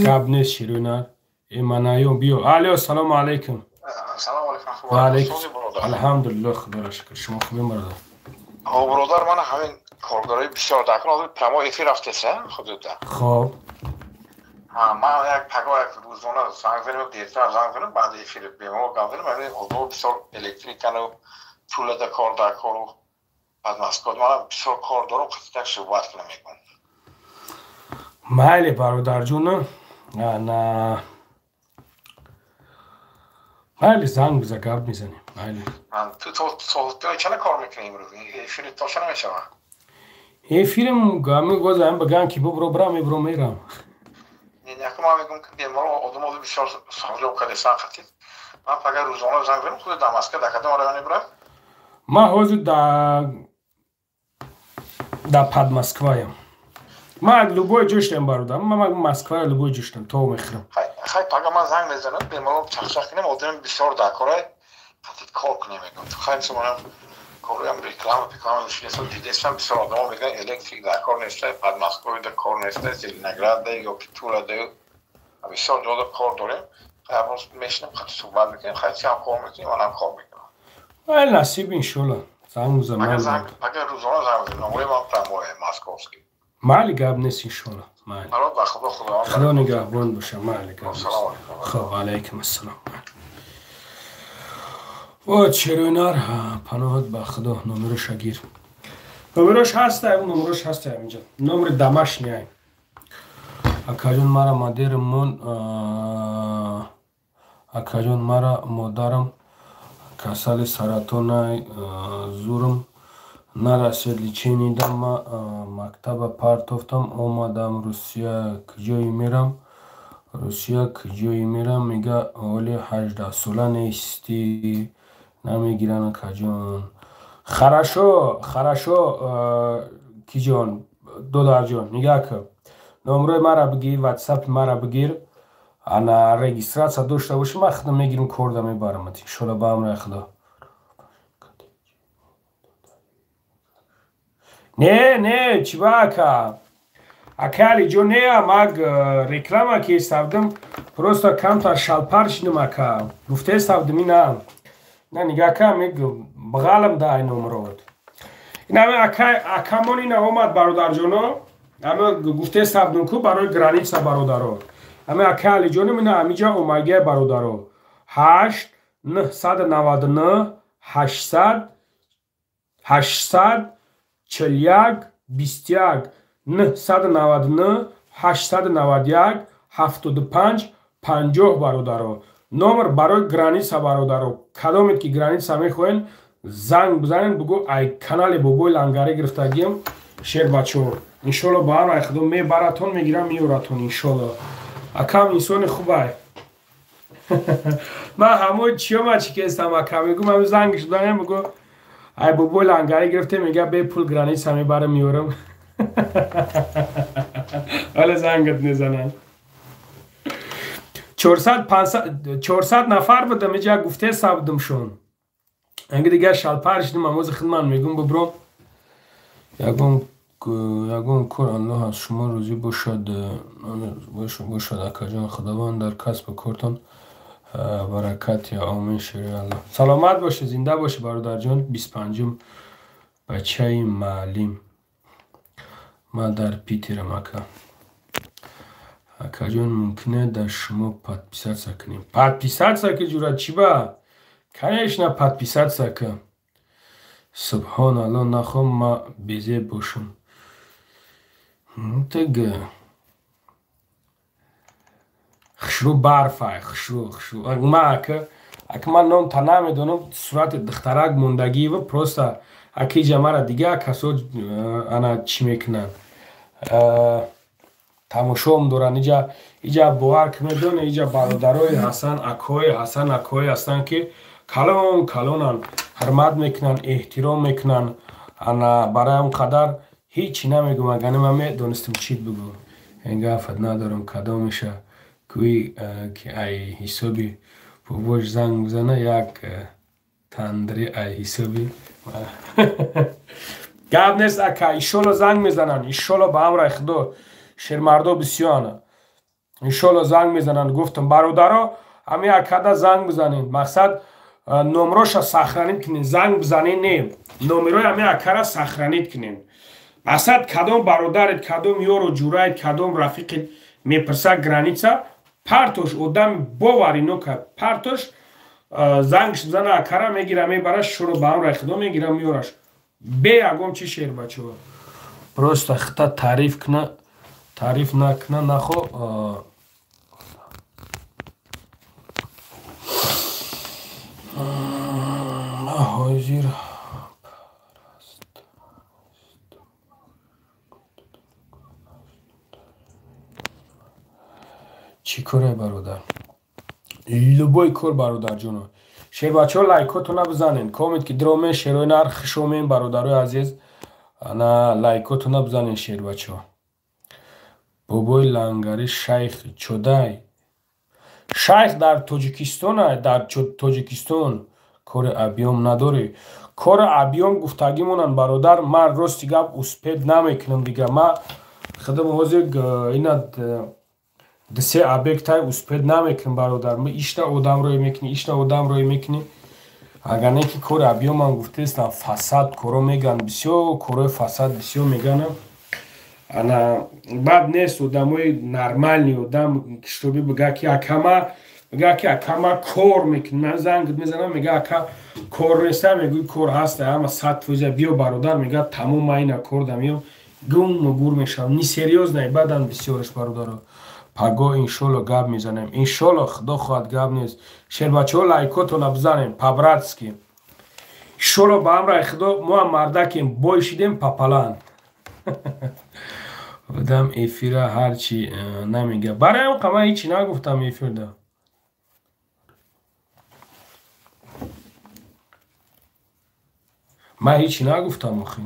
A: Гап нест, ширина эманаён, биё. Алё, салому алайкум. Алҳамдулилло, Худоро шукр. Шумо хубем, бародар?
C: Бародар, мана ҳамин коргарои бисёр дакун, ҳозир прямой эфир рафтеса худуда.
A: Хоб.
C: Ман як паго, як рӯзона занг занем, дертар занг занем, баъди эфир бемор гап занем. Ҳамин одмо бисёр электрикану пулада кор дар кору аз Москва ман бисёр кор дорам, қатитак суҳбат кунам мекунам.
A: Майли, бародарҷон, на майли, занг биза, гап мезанем, майли.
C: Ту то чана кор мекунӣ имрӯз? Эфири то чана мешава?
A: Эфирим гами гозам баган ки бубро бра мебро мерам.
C: Яку ман мегӯм, ки бемор одам бисёр савлоб кардесан қатит. Ман пага рӯзона занг занам. Худ дар Москва дар кадом районе бира?
A: Ман ҳозир дар Подмоскваям. Ман любой ҷоштам, бародар, ман Москвая любой ҷоштам то мехӯрам.
C: Хай, пага ман занг мезанам, бемалол чахчах кунем. Одам бисёр дар корай, қатит кор кунем мегӯм. Хай, мисолам, корам реклама пеклама шидесам, дидесам, бисёр одамо мегӯянд, электрик дар кор неста, Подмосковье дар кор неста, Зеленоград ё Тула да бисёр ҷода кор дорем. Хай, мешинем, қатит суҳбат мекунем. Хай, ти ҳам кор мекунем, манам кор мекунам.
A: Ай, насиб, иншолло, занг бизан.
C: Пага рӯзона занг мезанам, номери ман прямой московский.
A: Майли, гап нест, иншолло, майли. Худо нигаҳбон боша, майли, гап нест. Хоб, алайкум ассалом. Вот шероинар, паноҳат ба Худо. Номероша гир, номерош ҳаста, номерош ҳаста инҷа, номери домашний. Акаҷон, мара мадеримон, акаҷон, мара модарам касали саратонай, зурм нарасед лечение дам, ма мактаба партофтам, омадам Русия, куҷое мерам? Русия куҷое мерам? Мега, оли 18-сола нестӣ, намегиранд, акаҷон. Хорошо, хорошо, киҷон, додарҷон, нигаҳ кун, номрои мара бигир, ватсапи мара бигир. Ана регистрация дошта бошӣ, ман худам мегирам, корда мебарамат, иншолло, ба амраи Худо. Не, не, чиба, ака? Ака Алиҷон, не, маг реклама ки ҳисабдим, просто камтар шалпар шинам, ака, гуфта ҳисабдим. Ина на, нигаҳ ка, мег бағалам да ай номрод. Ина ака, акамон ина омад, бародарҷоно, ама гуфта ҳисабдим ку барои граница, бародаро. Ама ака Алиҷоним ина амиҷа омагия, бародаро. 8 999 800 800 41 21, 999 891 75 50, бародаро. Номер барои граница, бародаро. Кадомед ки граница мехоҳен, занг бизанед, бугӯ, ай канали Бобои Лангарӣ гирифтагием, шербачо. Иншолло, ба амраи Худо мебаратон, мегирам, меёратон, иншолло. Акам инсони хубай. Ман ҳамои чиёма чӣ кестам, ака, мегӯм, ҳами зангш буданем, бугӯ, ай Бобои Лангарӣ гирифтем, мега, бепул граница мебарам, меёрам. Ҳоле зангат мезанам. 400 нафар будам иҷа, гуфте сабдумшон. Анги дигар шалпар шидим, амози хидмат мегум бубром. Ягон кор Аллоҳ аз шумо розӣ бошад, бошад акаҷон. Худованд дар касбу кортон баракат я омин шери Аллоҳ. Саломат бошед, зинда бошед бародарҷон. 25-ум бачаи маълим. Ман дар Питерам ака. Акаҷон, мумкине дар шумо подписаться кунем? Подписаться ки ҷура чӣ ба? Конечно, подписаться ка. Субҳоналлоҳ, нахом ма безеб бошам. Тег хушрӯ барфай, хушрӯ, хушрӯ. Ма ака, ака ман ном та намедонам, сурати духтарак мондагиева, просто ака иҷа мара дига касо ана чӣ мекунанд. Тамошом доранд. Иҷа бовар ки медоне, иҷа бародарои ҳасан, акои ҳасан, акои ҳастанд ки калон калонанд, ҳурмат мекунанд, эҳтиром мекунанд. Ана барои он қадар ҳеҷ намегӯм, агар ман медонистам чит бигӯм. Ин гафат надорам кадомеша кӯи ки ай ҳисоби бобош занг бизана, як тандри ай ҳисоби гап нест ака. Иншолло занг мезананд, иншолло ба амраи Худо шермардо бисёранд. Иншолло занг мезананд. Гуфтам бародаро, ҳами акада занг бизанед. Мақсад номроша сохранить кунед, занг бизанед не, номерои ҳами акара сохранить кунед. Мақсад кадом бародаред, кадом ёру ҷураед, кадом рафиқед мепурса граница, партош одами боварино кард, партош зангш бизана, акара мегира, мебараш, шуро ба амраи Худо мегира, меёраш. Бе ягон чи шербачо. Просто хита таъриф куна, таъриф накуна, нахо ҳозир чӣ коре бародар? Любой кор бародарҷоно. Шербачаҳо лайкотона бизанен, комент ки дромен, шерои нар хушомен бародарои азиз. Ана лайкотона бизанен шербачаҳо. Бобои лангари шайх чодай. Шайх дар Тоҷикистон, дар Тоҷикистон кори объём надорӣ. Кори объём гуфтагӣ монанд бародар, ман рости гап успед намекунам дига. Ман худам ҳозир ина се объектай успед намекунам бародар. Ишта одам рӯй мекунӣ, ишта одам рӯй мекунӣ. Агар не ки кори объёмам гуфтаистам, фасад коро меган, бисёр корои фасад бисёр меганам. Ана баъд нест одамои нормальный одам киштоби бига ки акама, мега ки акама кор мекунӣ. Ман занг мезанам, мега ака кор неста, мегӯй кор ҳаста, ҳама 100% биё бародар, мега тамом ман ина кор дамиём, гум гур мешавам. Несерьёзно баъдан бисёраш бародаро. Паго иншолло гап мезанем. Иншолло Худо хоҳад гап нест. Шербачаҳо лайкотона бизанем по-братски. Иншолло ба амраи Худо мо ҳам мардакем, бой шидем папалан. Одам эфира ҳарчи намега. Барои он қама ҳечи нагуфтам эфирда. Ман ҳечи нагуфтам охи.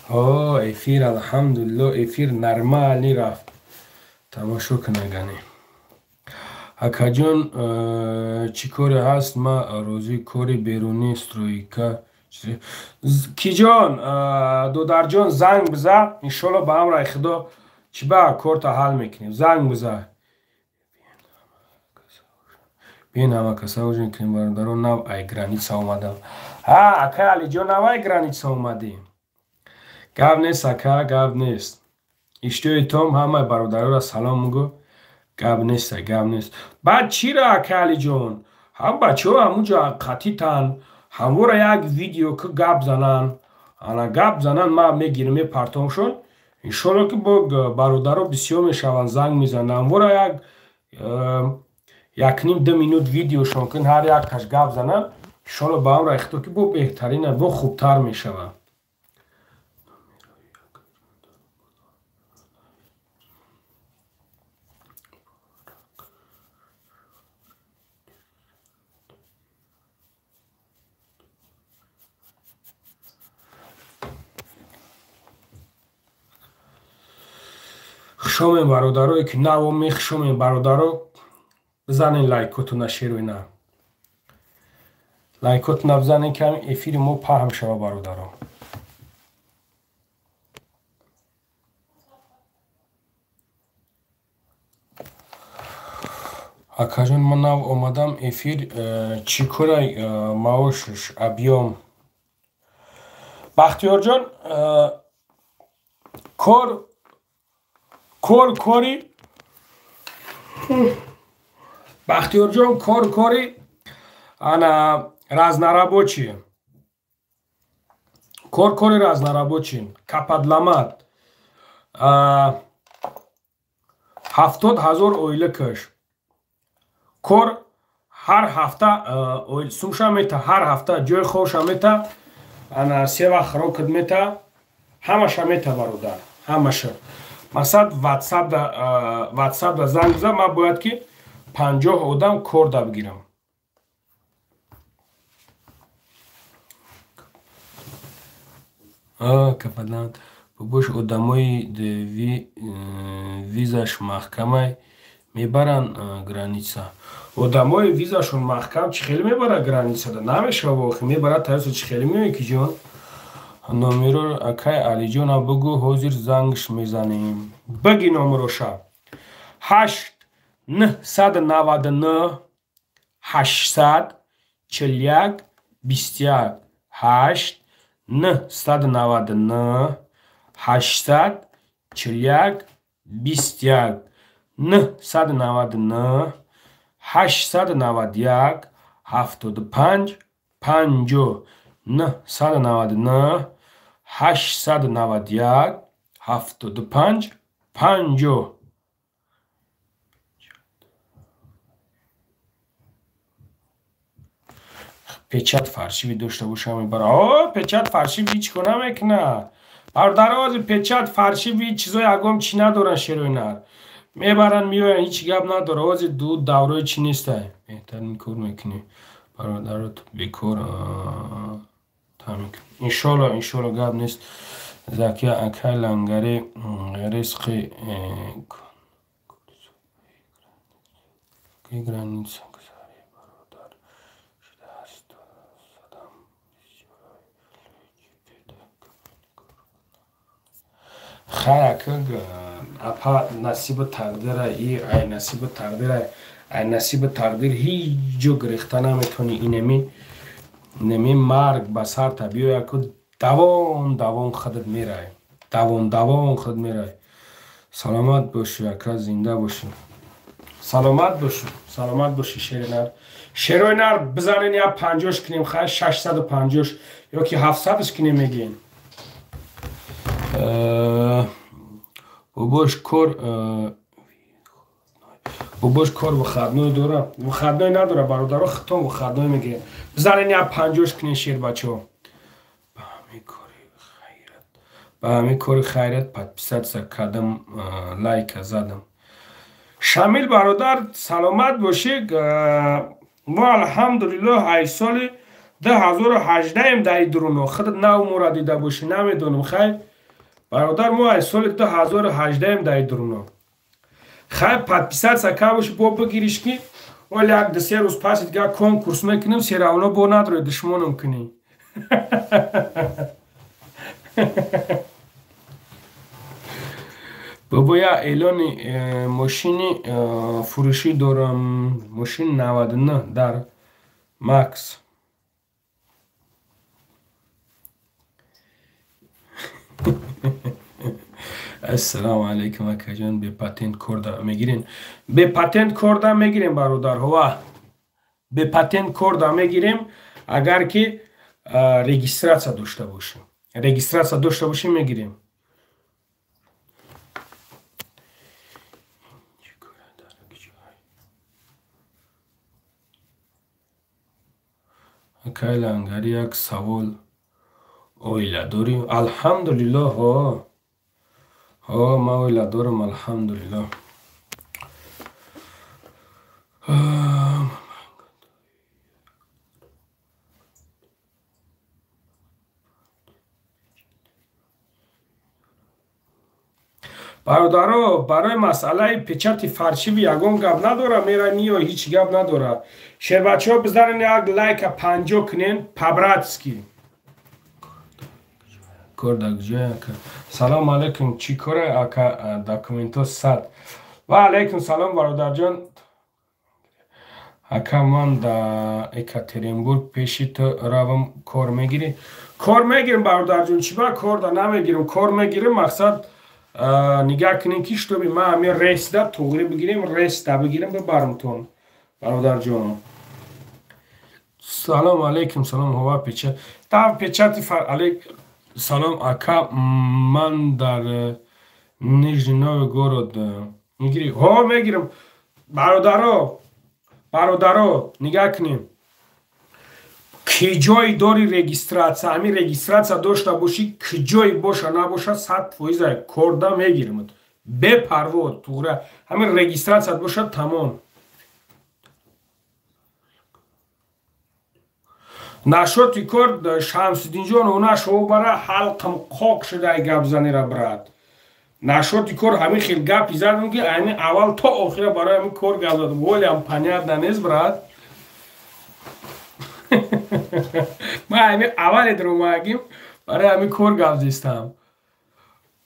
A: О, эфир алҳамдулилло, эфир нормалӣ рафт. Тамошо кунагане. Акаҷон, чӣ коре ҳаст? Ма розӣ кори берунӣ стройка. Киҷон, додарҷон, занг биза, иншолло ба амраи Худо чӣ ба корта ҳал мекунем. Занг биза. Бин ҳама каса ужин кунем бародаро, нав ай граница омадам. Ҳа, акай Алиҷон, нав ай граница омадӣ. Гап нест ака, гап нест. Иштиёи том ҳамаи бародароро салом мегӯ. Гап нест, гап нест. Баъд чиро ака Алиҷон? Ҳам бачаҳо ҳамунҷо қатитан, ҳамвора як видео ки гап зананд. Ана гап зананд, ман мегирам, мепартомшон. Иншолло ки бо бародаро бисёр мешаванд, занг мезананд. Ҳамвора як 1.5-2 минут видеошон кун, ҳар якаш гап зананд. Иншолло ба амраи Худо ки бо беҳтарина, бо хубтар мешаванд. Хушомем бародарое ки навоми, хушомем бародаро, бизанен лайкотона шерои нар. Лайкотона бизанен, ки ҳамин эфири мо паҳм шава, бародаро. Акаҷон, ман нав омадам эфир, чӣ корай, маошш, объём? Бахтиёрҷон, кор кор кори Бахтиёрҷон, кор кори ана разнорабочий, кор кори разнорабочий, кападламат, 70 000 ойликаш. Кор ҳар ҳафта сумша мета, ҳар ҳафта ҷои хобша мета, ана се вақт хӯрокат мета, ҳамаша мета, бародар, ҳамаша. Масалан, ватсапда занг бизан. Ман бояд ки 50 одам кор да бигирам. Кападан бобош, одамои визаш маҳкамай мебаранд граница? Одамои визашон маҳкам чӣ хеле мебарад границада? Намешава охи, мебарад таёсо, чӣ хеле меои ки ҷон. Номеро акай Алиҷона бугӯ, ҳозир зангш мезанем. Биги номероша: 8 999 841 21, 8 999 841 21, 999 891 75 50, 999 891 75 50. Печать фальшивый дошта бошам, мебара. О, печать фальшивый ҳеҷ кор намекуна, бародарози. Печать фальшивый чизои ягон чӣ надоранд, шерои нар мебаранд, меоянд, ҳеҷ гап надора. Ози ду даврои чӣ нестай. Беҳтарин кор мекунӣ, бародарот бекор. Иншолло, иншолло, гап нест. Закия акай лангари ризқи граница. Бародар шудааст. Садам. Хайр, ака, апа, насибу тақдира и ай насибу тақдира, ай насибу тақдир ҳеҷ ҷо гирехта наметавонӣ. Инеми марг ба сарта биёяд ку, давон давон худат мерай, давон давон худ мерай. Саломат бошӣ, ака, зинда бошӣ, саломат бошӣ, саломат бошӣ, шери нар. Шерои нар, бизанен, я панҷош кунем. Хайр, 650-ш ё ки 700-ш кунем, мегӯем. Бобош, кор, бобош, кор выходной дора? Выходной надора, бародаро, хитон выходной мегӯем. Бизанен, я панҷош кунем, шербачаҳо. Ба ҳамин кори хайрият подписаться кардам, лайка задам. Шамил бародар, саломат бошӣ. Мо, алҳамдулиллоҳ, ай соли 2018-ем дар дуруно. Худат нав моро дида бошӣ, намедонам. Хайр, бародар, мо ай соли 2018-ем дар дуруно. Хайр, подписаться кар бошӣ, бо бигириш ки оли як ду се рӯз паси дигар конкурс мекунем, всё равно бо надрои душмонам кунӣ. Бобо, я эълони мошини фурӯшӣ дорам, мошин 99 дар Макс. Ассалому алайкум, акаҷон, бепатент корда мегирем? Бепатент корда мегирем, бародарҳо, бепатент корда мегирем, агар ки регистрация дошта бошем. Регистрация дошта бошем, мегирем. Акай Лангари, як савол: оила дорӣ? Алҳамдулиллоҳ, ҳо, ман оила дорам, алҳамдулиллоҳ. Бародаро, барои масъалаи печати фаршиви ягон гап надора, мера миё ҳеҷ гап надора. Шербачаҳо бизанен як лайка 50 кунен по-братски. Кор дар куҷое ака? Салом алейкум, чӣ коре ака? Документҳо 100. Ва алейкум салом бародарҷон. Ака ман дар Екатеринбург пеши ту равам кор мегирӣ? Кор мегирам бародарҷон, чӣ ба кор да намегирам? Кор мегирам, мақсад нигаҳ кунем ки шутоби ман ҳамин рейсда туғри бигирем, рейсда бигирем бибарамтон бародарҷон. Салом алейкум, салом ҳова печат. Та печати фар алейк салом ака, ман дар Нижний Новгород мегирӣ? Ҳо мегирам. Бародаро, бародаро нигаҳ кунем. Ки ҷой дори регистратсия, ҳамин регистратсия дошта бошӣ, ки ҷой боша набоша 100% корда мегирам. Бепарво туғра ҳамин регистратсия боша тамом. Нашоти кор Шамсиддинҷон онаш обара ҳалқам қоқ шудай гап занира брат. Нашоти кор ҳамин хел гапи задам ки ҳамин аввал то охира барои ҳамин кор гап задам. Волиам понятно нест брат. Ман ҳамин аввале даромадагим барои ҳамин кор гап зистам.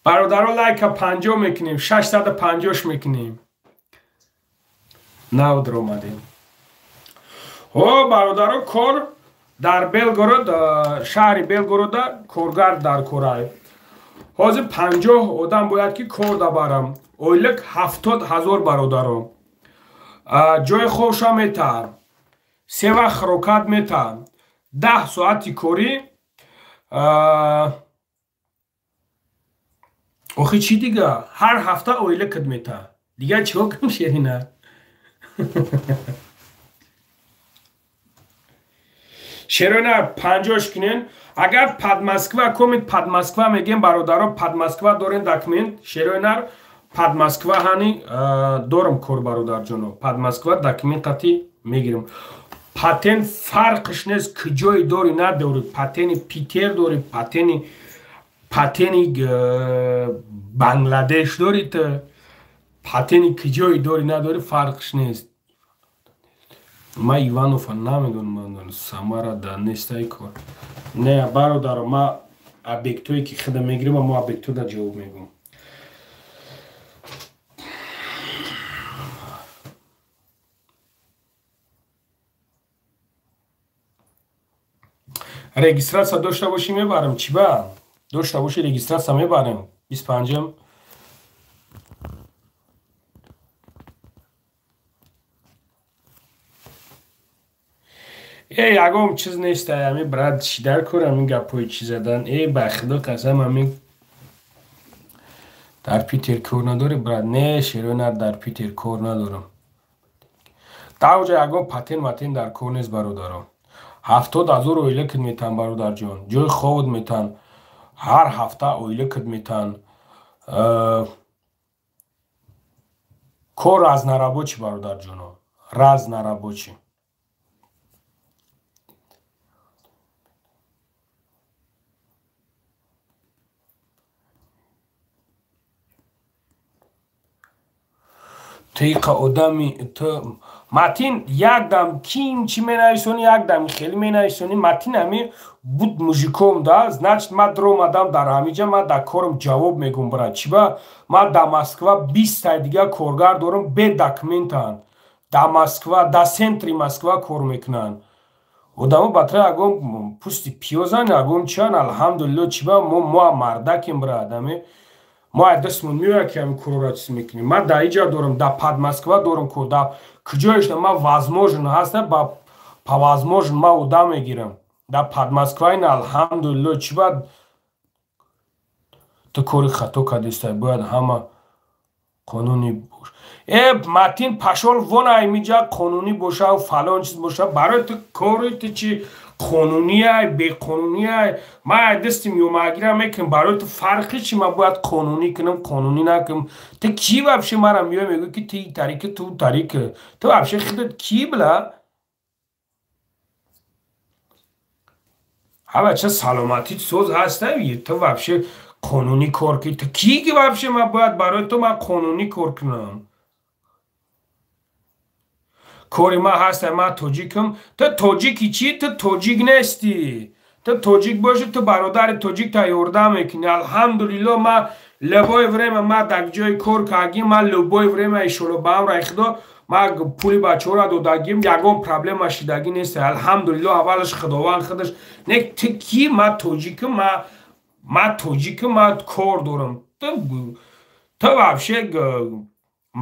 A: Бародаро лайка 50 мекунем, 650 мекунем. Нав даромадем. Ҳо бародаро, кор дар Белгород, шаҳри Белгорода коргар дар корай. Ҳозир 50 одам бояд ки кор дабарам. Ойлик 70 000 бародаро. Ҷои хобша метар. 3 вақт хӯрокат метар. 10 соати корӣ. Охи чӣ дига? Ҳар ҳафта ойликат метар. Дига чико кунам Шерина? Шерина 50 кунен. Агар под Москва комит под Москва мегем бародаро, под Москва дорен документ. Шеринар под Москва ҳани дорам кор бародарҷоно. Под Москва документ қати мегирам. Патент фарқш нест куҷое дори надори. Патени Питер дори, патени Бангладеш дори, ту патени куҷое дори надори фарқш нест. Ман Иванова намедонам, Самара да нестай кор. Не бародаро, ман объектое ки худа мегирам, мо объектҳо да ҷавоб мегӯм. Регистратсия дошта бошӣ мебарам. Чӣ ба? Дошта бошӣ регистратсия мебарем. 25-м. Ягон чиз нест, ами брат, чӣ дар кор ами гапҳои чӣ задан? Ба худо қасам, ами дар Питер кор надорӣ брат? Не, Шерона, дар Питер кор надорам. Дар оҷа ягон патент матент дар кор нест бародаро. 70 000 ойликат метан бародарҷон. Ҷои хобот метан. Ҳар ҳафта ойликат метан. Кор разнорабочий бародарҷоно. Разнорабочий. Тиқа одами ту матин якдам ким чӣ менависонӣ, якдам хеле менависонӣ. Матин ҳами буд мужиком да, значит ман даромадам дар ҳамиҷа, ман дар корам ҷавоб мегӯм брат. Чӣ ба ман дар Москва 20 тай дига коргар дорам бе документанд. Дар Москва, дар центри Москва кор мекунанд. Одамо батра ягон пӯсти пиёзан, ягон чиан, алҳамдулилло. Чӣ ба мо мардакем брат, ами мо аз дастмон меояд ки ҳамин корро чиз мекунем. Ман дар иҷа дорам, дар под Москва дорам кор, дар куҷоешна ман возможно ҳаста, ба по возможно ман одам мегирам. Дар под Москва ин алҳамдулилло. Чӣ ба ту кори хато кардистай, бояд ҳама қонунӣ бош. Матин пашол вон аймиҷа қонунӣ боша, фалон чиз боша, барои ту кори ту чи қонунияй, беқонунияй? Ман аз дасти миёмагира мекунам, барои ту фарқи чи? Ман бояд қонунӣ кунам, қонунӣ накунам? Ту ки вообще мара меои мегӯӣ ки ту тариқи, ту тариқи? Ту вообще худат ки била? Ҳа бача, саломатит соз ҳаста? Ту вообще Қонунӣ кор ки ту кӣ ки вообще ман бояд барои ту ман қонунӣ кор кунам? Кори ман ҳаста, ман тоҷикам. Ту тоҷики чӣ? Ту тоҷик нестӣ. Ту тоҷик бошӣ, ту бародари тоҷик та ёрдам мекунӣ. Алҳамдулилло, ман любое время ман дар ҷои кор кардагим, ман любое время иншолло ба амраи худо ман пули бачаҳоро додагим, ягон проблема шидагӣ нест. Алҳамдулилло, аввалаш худованд худаш. Не, ту кӣ? Ман тоҷикам, ман тоҷикам, ман кор дорам. Ту вообще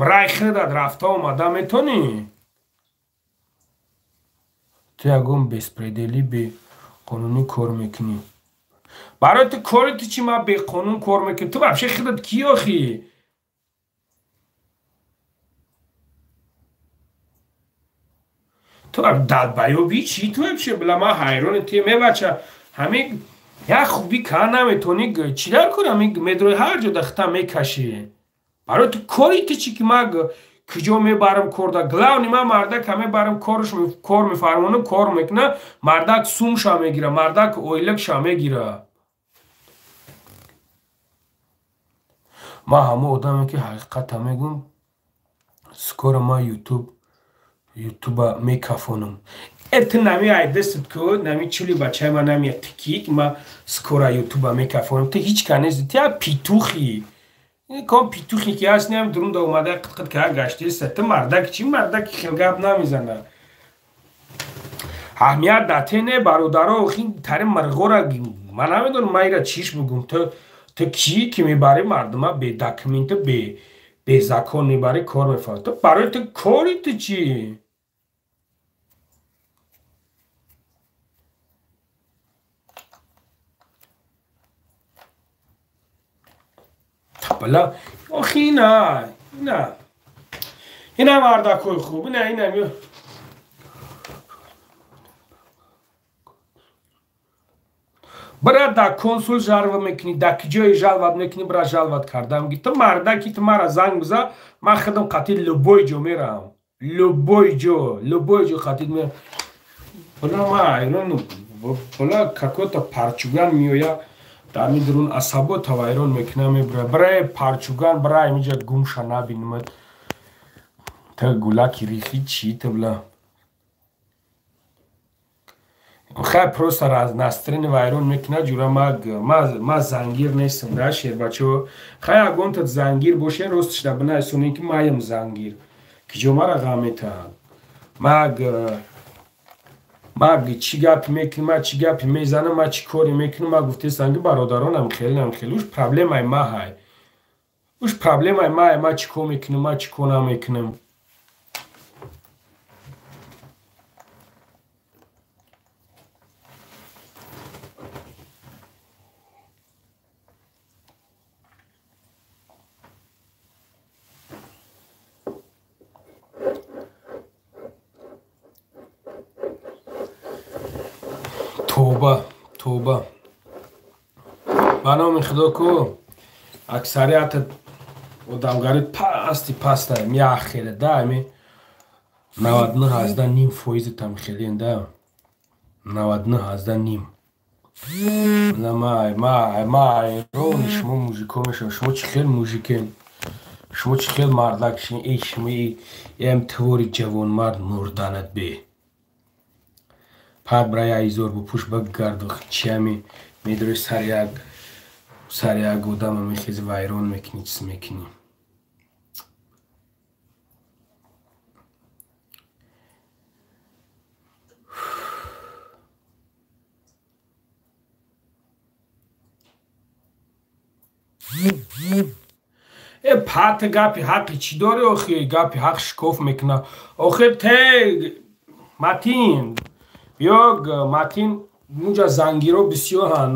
A: рай худат рафта омада метонӣ? Ту ягон беспредели беқонунӣ кор мекунӣ. Барои ту кори ту чӣ? Ман беқонун кор мекунам. Ту вообще худат кӣ охӣ? Ту долбоёби чӣ ту вообще? Била ман ҳайрони ту мебача. Ҳамин як хубӣ кар наметонӣ, чӣ дар кор ҳамин медрои ҳар ҷо дахта мекашӣ. Барои ту кори ту чӣ ки ман куҷо мебарам кор да? Главный ман мардака мебарам, корш кор мефармонам, кор мекуна, мардак сумша мегира, мардак ойликша мегира. Ман ҳамон одаме ки ҳақиқата мегӯм, скоро ман ютуба мекафонам. Э ту нами ай дастат ку, нами чули бачаи ман нами тики ки ман скоро ютуба мекафонам. Ту ҳеҷ ка нести, ту як петухи. Ком петухи ки ҳаст, нем дурун да омада қит-қит кара гаштеста. Ту мардак чӣ? Мардак хел гап намезана. Аҳамият дате не, бародаро, охи тари мирғора ман намедонам ман ира чиш бигӯм. Ту кӣ ки мебарӣ мардума бе документа, безакон мебарӣ кор мефармоӣ. Ту барои ту кори ту чӣ? Бала, охи ина, ина. Ина мардакои хуб, ина, ина. Бира дар консул жалва мекунӣ, дар киҷое жалват мекунӣ, бира жалват кардам. Ту мардаки, ту мара занг биза, ман худам қатъи любой ҷо мерам. Любой ҷо, любой ҷо қатъи мерам. Бала ман ҳайрон, бала какой-то парчуган меоя, дар ми дурун асабота вайрон мекуна, мебира. Бира парчуган, бира инҷа гумша набинамад. Ту гулаки рихи чӣ ту била? Хай просто настроение вайрон мекуна, ҷура ма зангир нестам, да шербачо. Хай ягонта зангир боше, росташда бинависонем ки маям зангир. Киҷо мара ғам метаҳад? Маг чӣ гапи мекунам, ма чӣ гапи мезанам, ма чӣ коре мекунам, ма гуфтестам ки бародаронам хеле хеле уш проблемаи ма ҳай. Уш проблемаи ма ҳай, ма чӣ кор мекунам, ма чӣ кор намекунам. Тоба, тоба. Ба номи Худо ку аксарияти одамгари пасти паста меахеле да, ами 99.5 фоизи там хелен да. 99.5. Ма ҳайрони шумо мужико мешавам. Шумо чӣ хел мужикен? Шумо чӣ хел мардак шин? Эй шумо эм твори ҷавонмард мурданат бе. Пад бира як изор бупӯш багарду чиами медори сари як одама мехези вайрон мекунӣ, чиз мекунӣ. Э пат гапи ҳақи чӣ дорӣ охи? Гапи ҳақ шикоф мекуна. Охир те Матин биё Матин унҷа зангиро бисёранд,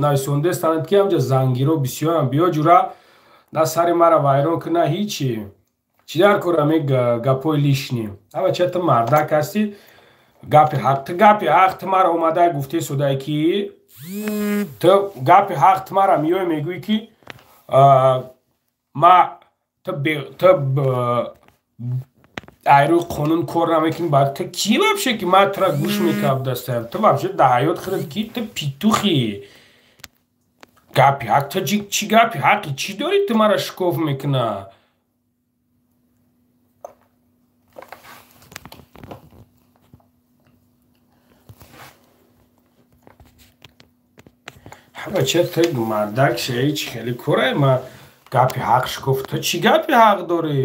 A: нависондастанад ки ҳамҷа зангиро бисёранд. Биё ҷура на сари мара вайрон куна ҳичи. Чӣ дар кор ами гапҳои лишний? Абача ту мардак ҳастӣ, гапи ҳақ, ту гапи ҳақ, ту мара омада гуфте судае ки ту гапи ҳақ, ту мара меои мегӯӣ ки ма ту айрӯи қонун кор намекунӣ. Баъд ту кӣ вообще ки ман тура гӯш мекардастам? Ту вообще дар ҳаёт худат кӣ? Ту петухи. Гапи ҳақ ту чӣ гапи ҳақи чӣ дорӣ ту мара шикоф мекуна? Бача ту мардак шаи чӣ хеле корае ма гапи ҳақ шикоф ту чӣ гапи ҳақ дорӣ?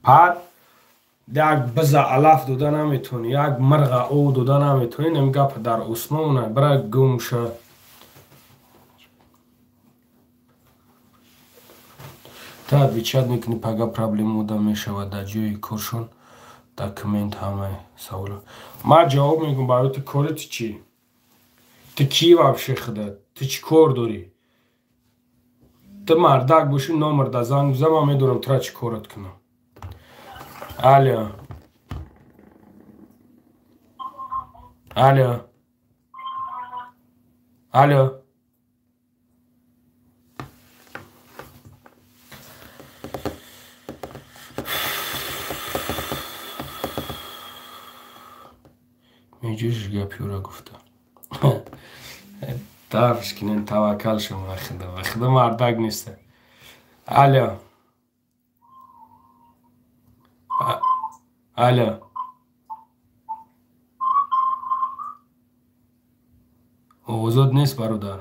A: Пад як биза алаф дода наметавонӣ, як мирға ов дода наметавонӣ, нами гапа дар усмона бира гум ша. Та отвечать мекунӣ пага проблема ода мешавад дар ҷои коршон документ ҳамаи саволо. Ман ҷавоб мегӯм барои ту кори ту чӣ? Ту кӣ вообще худат? Ту чӣ кор дорӣ? Ту мардак бошӣ номер да занг бизан, ман медонам тура чӣ корат кунам. Алло. Алло. Алло. Меҷӯш гапи ӯра гуфта. Тафш кинен таваккал шумо ба худо. Ба худо мардак неста. Алло. Алло. Овозот нест бародар.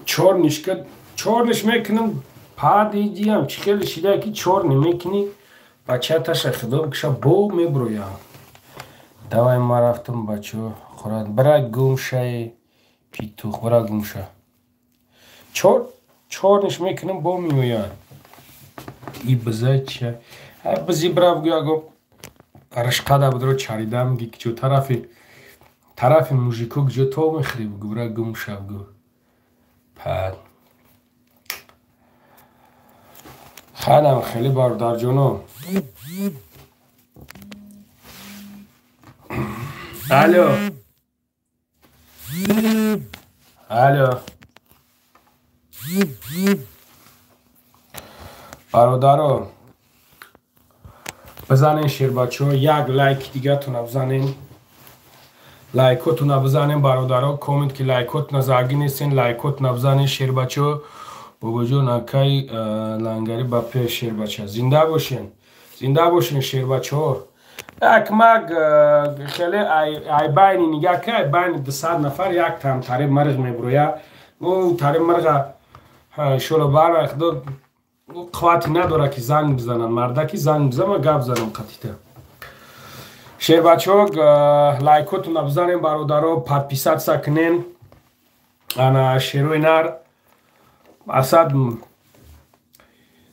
A: Чорниш мекунам падидиям чӣ хеле шида ки чорни мекунӣ бачаташа худо бикша бо меброям. Давай ма рафтам бачо хӯрад бира гум шаи питух бира гум ша. Чорниш мекунам бо меояд. И биза ча? Бизи бира бигӯ яго ришқада будро чаридам ги киҷо тарафи мужико киҷо то мехӯрӣ бигӯ бира гум ша бигӯ. Пад ханам хеле бародарҷоно. Алло. Алло. Бародаро бизанен шербачаҳо як лайк дигатона бизанен. Лайкотона бизанен бародаро, коммент ки лайкотона заргӣ нестен, лайкотона бизанен шербачаҳо. Бобоҷон акай лангари ба пеш шербача. Зинда бошен. Зинда бошен шербачаҳо. Як маг хеле ай байни нигаҳ ки ай байни 200 нафар як там тари мирғ мебуроя. Ӯ тари мирға иншолло бар худо қуввати надора ки занг бизанад. Мардаки занг бизан ма гап занам қатита. Шербачаҳо лайкотона бизанен бародаро, подписатсия кунен. Ана шерои нар асад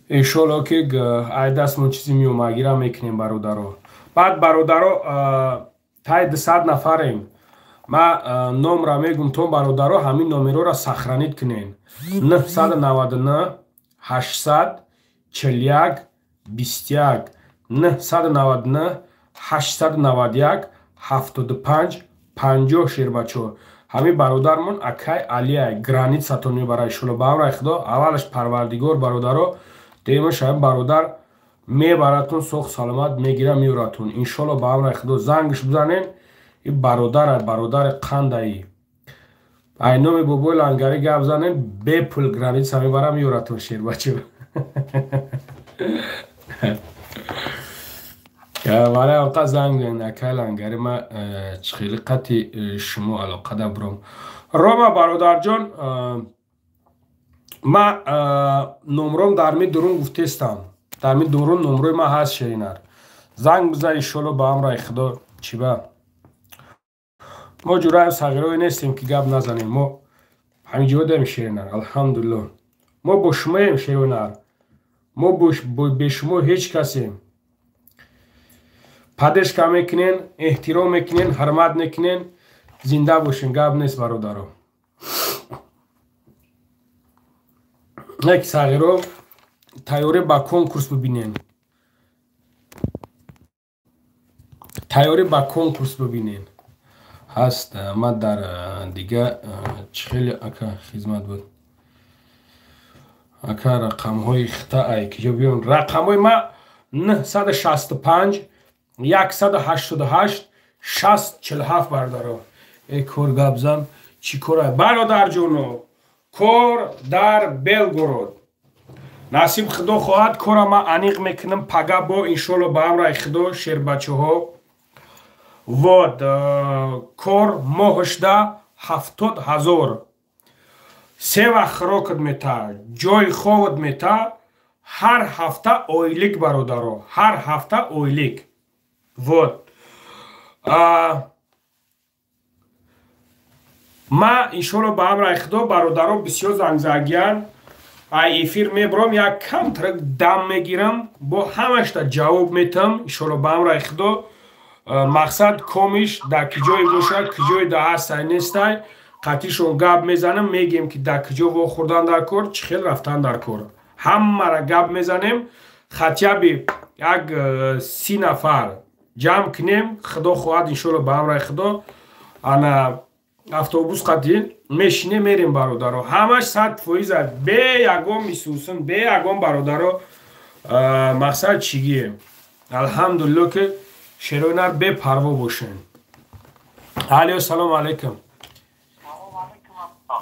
A: иншолло ки ай дастмон чизи меомагира мекунем бародаро. Баъд бародаро таи 200 нафарем. Ма номра мегум то бародаро ҳамин номерора сохранит кунен. 999 841 21 999 891 75 50 шербачо. Ҳамин бародармон акай Алия границатон мебара иншолло ба амри худо. Аввалаш парвардигор бародаро, дуюмаш ҳамин бародар мебаратон соғ саломат мегира меоратон иншолло ба амри худо. Зангш бизанен и бародар бародари қандаи ай номи бобои лангари гап занен бепул граница мебара меоратон шербачо. Барои онқа занг занен акай лангари ма чӣ хеле қати шумо алоқа дабром. Рома бародарҷон ма номром дар ми дурун гуфтестам. Дар ми дурун номрои ма ҳаст шеринар. Занг бизан иншолло ба амри худо. Чӣ ба? Мо ҷураи сағирое нестем ки гап назанем. Мо ҳамин ҷо дорем шеринар. Алҳамдулилло. Мо бо шумоем шеринар. Мо бе шумо ҳеҷ касем. Падешка мекунен, эҳтиром мекунен, ҳурмат мекунен. Зинда бошен, гап нест бародаро. Як сағиро тайёрӣ ба конкурс бибинен. Тайёрӣ ба конкурс бибинен. Ҳаст ма дар дига чӣ хеле ака хизмат буд. Ака рақамҳои хита ай киҷо биён. Рақамҳои ма 965 188 60 47 бародаро. Э кор гапзан чӣ кора бародарҷоно, кор дар Белгород насиб худо хоҳад, кора ма аниқ мекунам пага бо иншолло ба амраи худо шербачаҳо. Вот кор моҳашда 70 000, се вақт хӯрокат мета, ҷои хобат мета, ҳар ҳафта ойлик бародаро, ҳар ҳафта ойлик. Вот ма иншолло ба амраи худо бародаро бисёр зангзагиян, ай эфир мебурам, як камтар дам мегирам, бо ҳамашта ҷавоб метам иншолло ба амраи худо. Мақсад комиш дар киҷое бошад, киҷое да ҳастай нестай, қатишон гап мезанам, мегем ки дар киҷо вохӯрдан дар кор, чӣ хел рафтан дар кор, ҳамаро гап мезанем. Хотя бы як 30 нафар ҷамъ кунем, худо хоҳад иншолло ба амраи худо ана автобус қатӣ мешинем мерем бародаро. Ҳамаш 100% бе ягон мисусун, бе ягон бародаро. Мақсад чигие? Алҳамдулилло ки шерои нар бепарво бошен. Алё салом алейкум.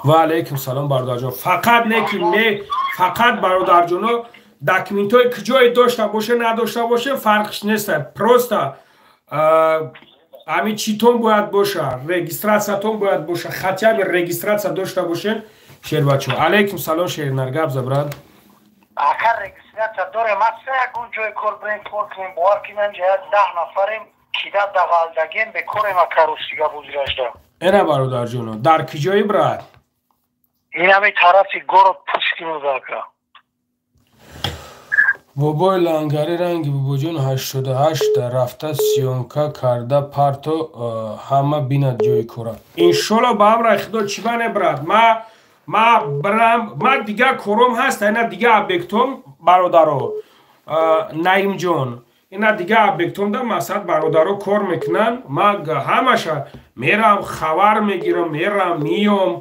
A: Ва алейкум салом бародарҷон. Фақат не ки не, фақат бародарҷоно документҳои куҷое дошта боше надошта боше фарқш нест, просто ҳамин читон бояд боша, регистратсиятон бояд боша, хотя бы регистратсия дошта бошен шербачо. Алейкум салом шернар, гап за брат.
D: Ака регистратсия дорем, аса ягон ҷои кор бирем кор кунем, бовар кунем ҷа 10 нафарем кида дағалдагем бекорем ака рӯстига бузирашда.
A: Эна бародарҷоно, дар куҷои брат?
D: Ин ҳами тарафи город Пушкино ака.
A: Бобои лангари ранги бобоҷон 88 рафта съёмка карда парто ҳама бинад ҷои кора. Иншолло ба амраи худо чӣ бане брат, ма брам, ма дигар кором ҳаст, ина дигар объектом бародаро, Наимҷон, ина дигар объектом да масад бародаро кор мекунанд, ма ҳамаша мерам хабар мегирам, мерам миём,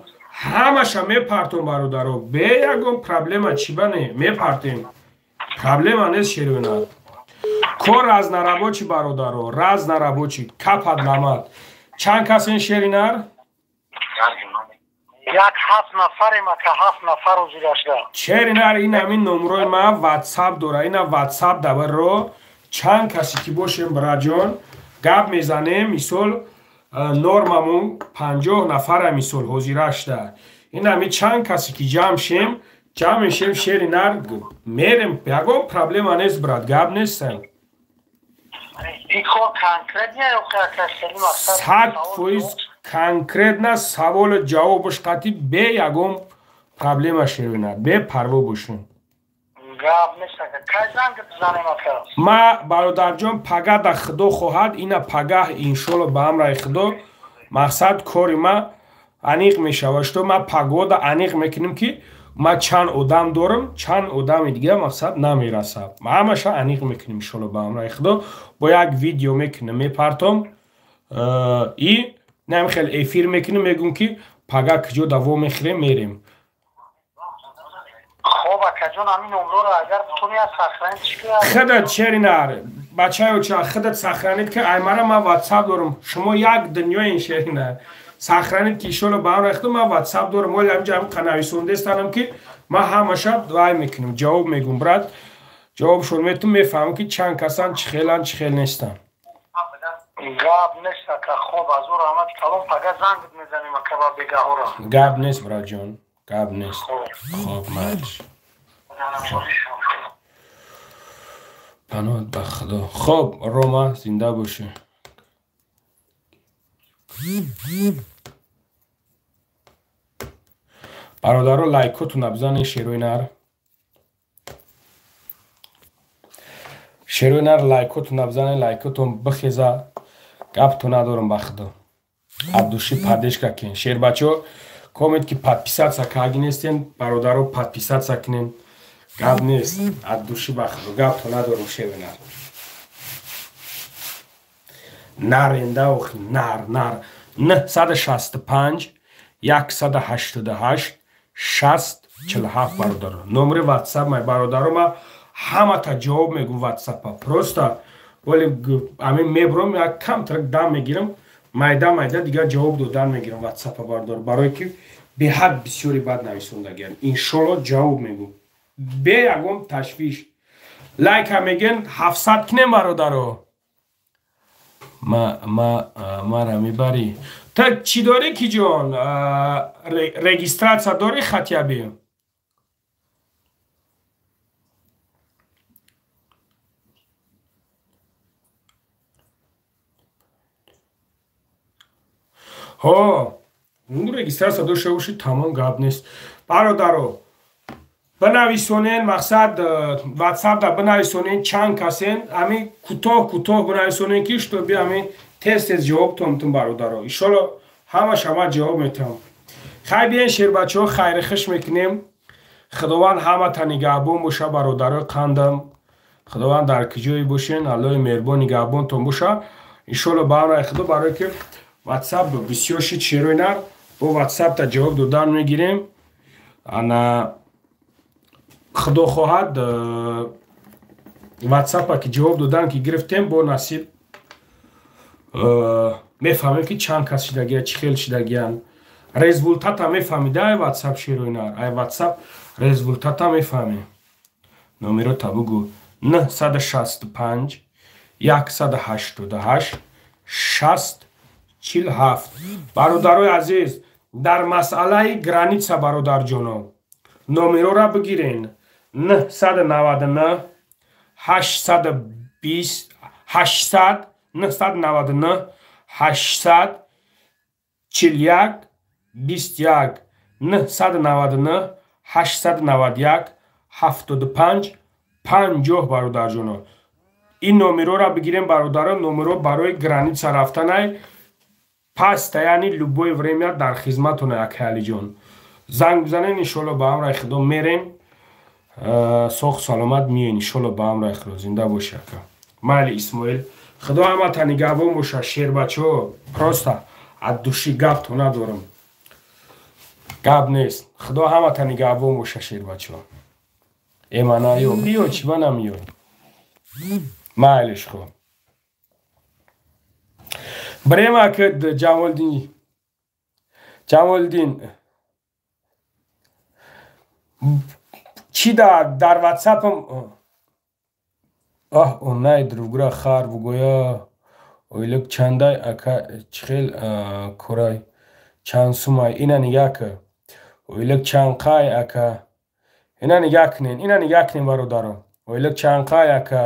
A: ҳамаша мепартом бародаро, бе ягон проблема чӣ бане мепартем. Проблема нест шервина. Кор разнорабочий бародаро, разнорабочий, капад ламад. Чанд касен шеринар?
D: Як 7 нафарем ака, 7 нафар узирашда.
A: Шеринар ин ҳамин номрои ма WhatsApp дора, ина WhatsApp даваро чанд касе ки бошем браҷон, гап мезанем, мисол нормамон 50 нафара мисол ҳозирашда. Ин ҳамин чанд касе ки ҷамъ шем, ҷамъ мешем шеринар, мерем, ягон проблема нест брат, гап нестам. 100% конкретно саволу ҷавобаш қатӣ бе ягон проблема шеринар, бепарво бошем. Ма бародарҷон пага да худо хоҳад, ина пагаҳ иншолло ба амраи худо мақсад кори ма аниқ мешавад, што ма пагода аниқ мекунем ки ма чанд одам дорам, чанд одами дига мақсад намерасад. Ҳамаша аниқ мекунем иншолло ба амраи худо. Бо як видео мекунем, мепартом и нам хел эфир мекунем, мегӯм ки пага куҷо даво мехӯрем, мерем.
D: Хоб акаҷон, ҳамин номроро агар битонӣ аз сохранить чӣ кунӣ?
A: Худат шеринар, бачаё ча худат сохранить ки аймара ма WhatsApp дорам. Шумо як дунёен шеринар. Сохранить ки иншолло ба амраи худо ман WhatsApp дорам. Оли ҳамҷа ҳам қанависондастанам ки ман ҳамаша вай мекунам, ҷавоб мегӯм брат. Ҷавобшон метум, мефаҳмам ки чанд касан, чӣ хеланд, чӣ хел нестанд.
D: Гап нест ака, хоб азор раҳмати калон, пага занг мезанем ака ба бегаҳора.
A: Гап нест братҷон, гап нест. Хоб майш. Паноҳ ба худо. Хоб Рома зинда бошӣ. Бародаро лайкотона бизанед шерои нар. Шерои нар лайкотона бизанед, лайкотон бихеза. Гапто надорам ба худо. Абдуши поддержка кунед. Шербачо комент ки подписаться карди нестен, бародаро подписаться кунед. Гап нест. Абдуши ба худо гапто надорам шерои нар. Наренда охи нар нар 965 188 60 47 бародаро. Номери WhatsApp май бародаро, ма ҳамата ҷавоб мегӯм WhatsApp-а. Просто Вале ҳамин мебурам, як камтар дам мегирам, майда майда дигар ҷавоб додан мегирам ватсапа бародар, барое ки беҳад бисёри бад нависондагиам. Иншолло ҷавоб мегӯм бе ягон ташвиш. Лайка мегӯен 700 кунем бародаро. Мара мебарӣ. Та чӣ дорӣ ки ҷон? Регистратсия дорӣ хатяби? Ҳо, регистратсия дошта бошӣ, тамом, гап нест. Бародаро, бинависонен, мақсад ватсапда бинависонен чанд касен, ҳамин кӯтоҳ кӯтоҳ бинависонен, ки шутоби ҳамин тез тез ҷавобтон метум бародаро. Иншолло ҳамаш ҳама ҷавоб метам. Хай биен шербачаҳо, хайри хуш мекунем. Худованд ҳамата нигаҳбон боша бародарои қандам. Худованд дар куҷое бошен, Аллоҳи меҳрубон нигаҳбонтон боша. Иншолло ба амраи Худо, барое ки ватсап бисёр шид шерои нар, бо ватсапта ҷавоб додан мегирем. Ана Худо хоҳад ватсапа ки ҷавоб додан ки гирифтем, бо насиб мефаҳмем ки чанд кас шидагия, чӣ хел шидагиян. Результата мефаҳмида ай ватсап шерои нар, ай ватсап результата мефаҳмем. Номерота бугӯ: 965 188 60 47. Бародарои азиз, дар масъалаи граница бародарҷоно номерора бигирен: 999 820 800 999 800 41 21 999 891 75 50. Бародарҷоно, ин номерора бигирем бародаро, номеро барои граница рафтанай постоянно любое время дар хизматона. Акай Алиҷон, занг бизанен, иншолло ба амраи Худо мерем, соғ саломат миёен, иншолло ба амраи Худо. Зинда боши ака. Майли Исмоил, Худо ҳамата нигаҳбон боша. Шербачаҳо, просто аз души гапто надорам, гап нест. Худо ҳамата нигаҳбон боша шербачаҳо. Эманаё биё, чӣ ба намиёй? Майлиш, хо брема ки Ҷамолдин, Ҷамолдин чӣ дар ватсапам аҳ онай другра хар бугӯя. Ойлик чандай ака, чӣ хел корай, чанд сумай? Ина нигаҳ ки, ойлик чанқай ака, ина нигаҳ кунен, ина нигаҳ кунен бародаро. Ойлик чанқай ака,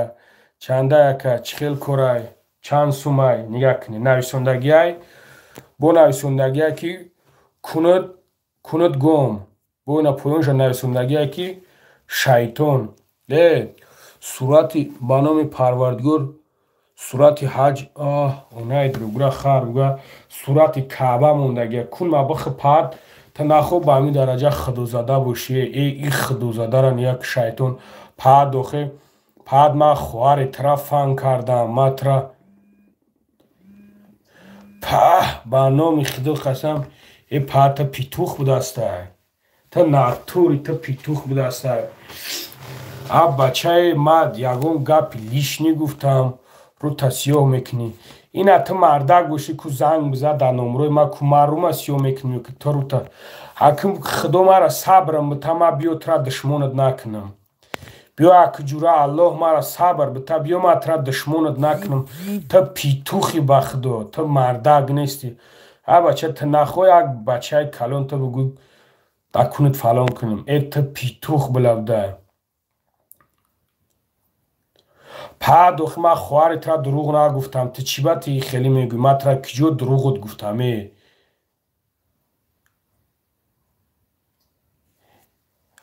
A: чандай ака, чӣ хел корай, чанд сумай? Нигаҳ кунед, нависондагиай бо нависондагиай ки кунад кунад гом, бо ина поёнша нависондагиай ки шайтон. Э сурати ба номи Парвардигор, сурати ҳаҷ, аҳ онай другра хар буга, сурати Каъба мондагия. Кун ма бихи пад та нахо ба ҳамин дараҷа худозада бошӣ. Э ин худозадара як шайтон пад охе пад. Ма хоҳари тра фан кардам, ма тра паҳ, ба номи Худо қасам, э пад та питух будастай, та натури та питух будастай. А бачаи мад ягон гапи лишний гуфтам, рӯта сиёҳ мекунӣ. Ина ту мардак бошӣ, ку занг биза дар номрои ма, ку марума сиёҳ мекунӣ ки ту рӯта. Ҳаким Худо мара сабрам бита, ма биё тура душмонат накунам. Биё акҷура Аллоҳ мара сабр бита, биё ма тура душмонат накунам. Ту питухи ба Худо, ту мардак нестӣ. А бача, ту нахоҳ як бачаи калон ту бугӯ да кунат фалон кунем. Э ту питух билабда. Пад охи ман хоҳари тура дурӯғ нагуфтам, ту чӣ ба ти хеле мегӯӣ? Ман тура куҷо дурӯғот гуфтам? Э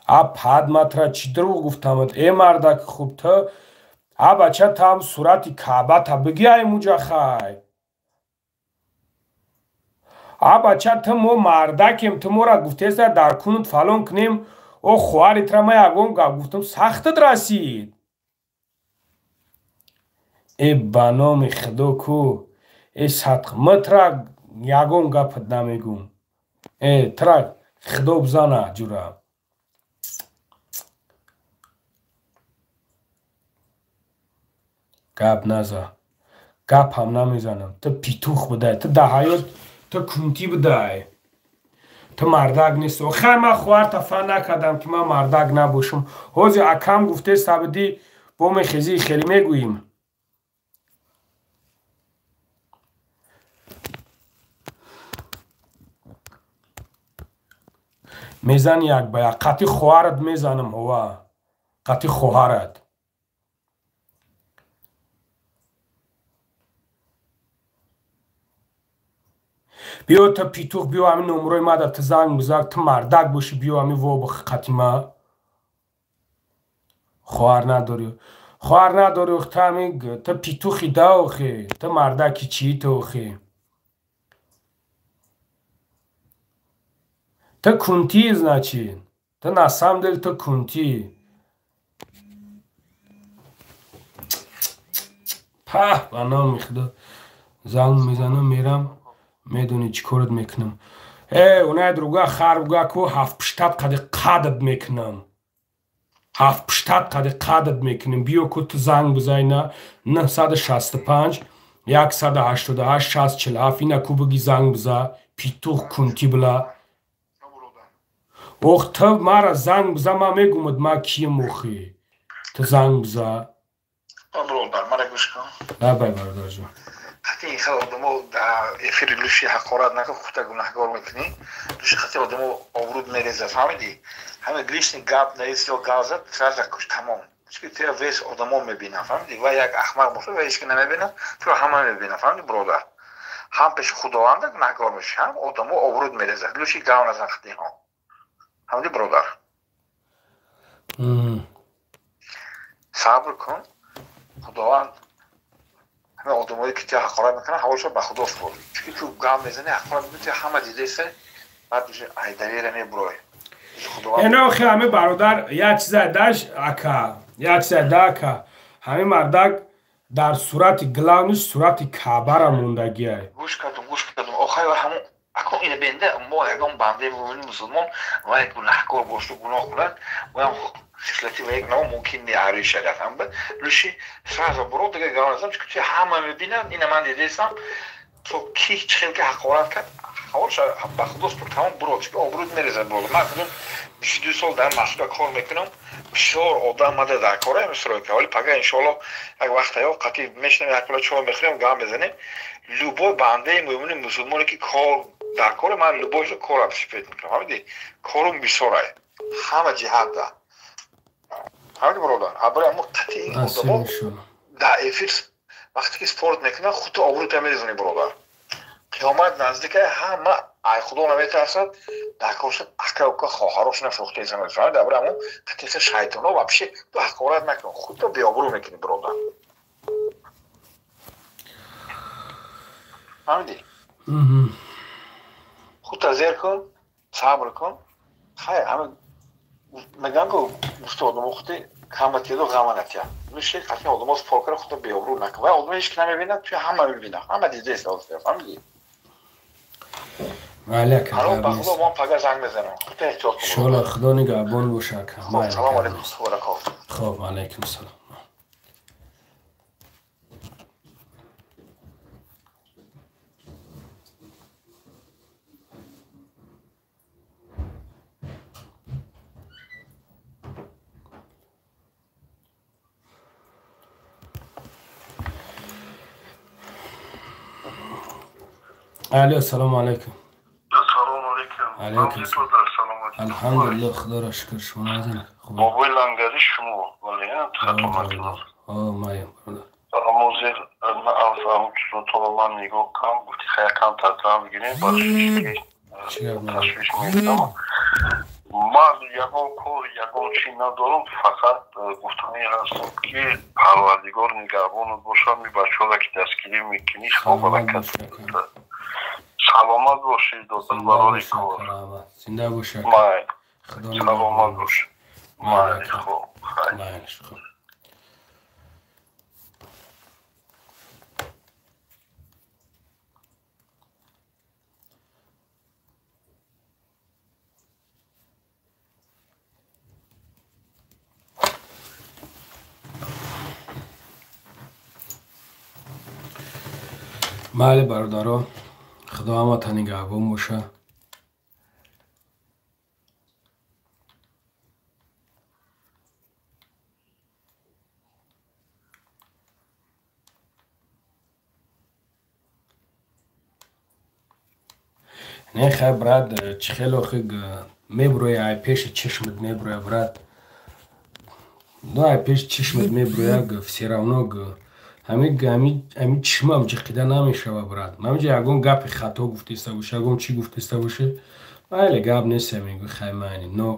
A: а пад, ман тура чӣ дурӯғ гуфтамат? Э мардаки хуб, ту а бача, там сурати Каъбата бигӣ ай муҷахай. А бача, ту мо мардакем, ту мора гуфтеса дар кунут фалон кунем. О хоҳари тура ман ягон гап гуфтам, сахтат расид. Э ба номи Худо ку, э садқ, ма тура ягон гапат намегӯм. Э тура Худо бизана ҷура. Гап наза. Гап ҳам намезанам. Ту питух будай, ту дар ҳаёт ту кунтӣ будай. Ту мардак нест. Охай ман хоҳарта фан накардам ки ман мардак набошам. Ҳозир акам гуфте сабдӣ бо мехезӣ хеле мегӯем. Мезани як ба як. Қатъи хоҳарат мезанам ҳова. Қатъи хоҳарат. Биё ту питух, биё ҳамин номрои мада ту занг бизан, ту мардак бошӣ, биё ҳамин вобих қатъи ма. Хоҳар надорӣ. Хоҳар надорӣ, ту ҳамин ту питухи да охе, ту мардаки чӣ ту охе. Ту кунтӣ, значит. Ту на самом деле ту кунтӣ. Пах, ба номи Худо. Занг мезанам, мерам, медонӣ чӣ корат мекунам. Э, унай друга харбга ку ҳафтпуштат қади қадат мекунам. Ҳафтпуштат қади қадат мекунам. Биё ку ту занг бизай на 965 188 647 ина ку биги занг биза, питух кунтӣ била. Ох, ту мара занг биза, ман мегумад ман кием охи. Ту занг биза.
C: Бародар, мара гӯш кун.
A: Лабай бародарҷон.
C: Хати ин хел одамо дар эфири луши ҳақорат накун, худта гунаҳгор мекунӣ. Луши хати одамо обруд мерезад, фаҳмидӣ? Ҳамин лишний гап наист ё гап зад, сразу куш тамом. Чунки туя вес одамо мебинанд, фаҳмидӣ? Ва як ахмақ бошад ва ҳеч ки намебинад, туро ҳама мебинанд, фаҳмидӣ, бародар? Ҳам пеши Худованда гунаҳгор мешавӣ, ҳам одамо обруд мерезад. Луши гап назан хати ҳо. Фаҳмидӣ, бародар? Сабр кун. Худованд ҳама одамое ки туя ҳақорат мекунанд, ҳаволашон ба Худо супор. Чунки ту гап мезанӣ, ҳақорат мекунӣ, туя ҳама дидаиста, баъд айдарера мебурой.
A: Эна охи ҳами бародар як чиза даш ака, як чиза да ака. Ҳами мардак дар сурати главный сурати Каъбара мондагиай.
C: Гӯш кардум, гӯш кардум. Охай ҳамон акон ина бенда мо ягон бандаи мӯмини мусулмон ва як гунаҳкор бошу гуноҳ кунад, моям хислати ва як наво мумкин не ари шариат ҳам луши сразу буро дига гап назам, чунки туя ҳама мебинанд, ина ман дидесам, то ки чӣ хел ки ҳақорат кард, ҳаволаша ба Худо супор, тамом буро, чунки обрӯд мерезад буро. Ман худам 22 сол дар Москва кор мекунам, бисёр одам мада дар кора мисрои, вале пага иншоалло як вақт ё қатъи мешинам, як пила чой мехӯрем, гап мезанем. Любой бандаи мӯмини мусулмоне ки кор дар кор, ман любойшо корам сифат мекунам, фаҳмидӣ? Корум бисёрай, ҳама ҷиҳат да. Фаҳмидӣ, бародар? Абри аммо қатъи ин одамо дар эфир вақте ки спорт мекунанд, худто обрӯта мерезонӣ, бародар. Қиёмат наздика, ҳама ай Худо наметарсад, дар коршад ака ука хоҳарошона фурӯхта изанад. Фаҳмидӣ? Абри аммо қатъи шайтоно вообще ту ҳақорат накун, худто беобрӯ мекунӣ, бародар. Фаҳмидӣ? Худта зер кун, сабр кун. Хай, ҳама мегӯянд ку гуфта одамо худти каматиеду ғама натия. Луши қатъи одамо спор кара, худто беобрӯ накун. Вай одам ҳеч ки намебинад, туя ҳама мебинад, ҳама дидаист, фаҳмидӣ? Ҳаро ба Худо ман пага занг мезанам. Худта эҳтиёт кун.
A: Иншоалло Худо нигаҳбон боша ака.
C: Хоб, салом алейкум, баракот.
A: Хоб, алейкум салом. Алло, салому алейкум.
B: Салому алейкум.
A: Алейкум. Алҳамдулиллоҳ, Худоро шукр, шумо назанед.
B: Бобои лангари шумо, вале хато накунам.
A: О, маям, бародар.
B: Ҳозир ман аз ҳамон ман нигоҳ кардам, гуфти хай якам тартиб бигирем, ташвиш мекунам. Ман ягон кор, ягон чӣ надорам, фақат гуфтанӣ ҳастам ки Парвардигор нигаҳбонат бошад, ми бачаҳоро ки дастгирӣ мекунӣ, худо баракат диҳад. Саломат бошед, додар барори кор.
A: Зинда бошед.
B: Саломат бошед. Майли, хуб.
A: Майли, хуб. Майли, бародаро, худо ҳамата нигаҳбон боша. Не, хай, брат, чӣ хеле охи меброя, ай пеши чишмат меброя, брат. Ну, ай пеши чишмат меброя, все равно ҳами чишмам ҷиқида намешава, брат. Ҳамиҷа ягон гапи хато гуфтеста боша, ягон чӣ гуфтеста боше, майли, гап нест, мегӯ, хай, майли, но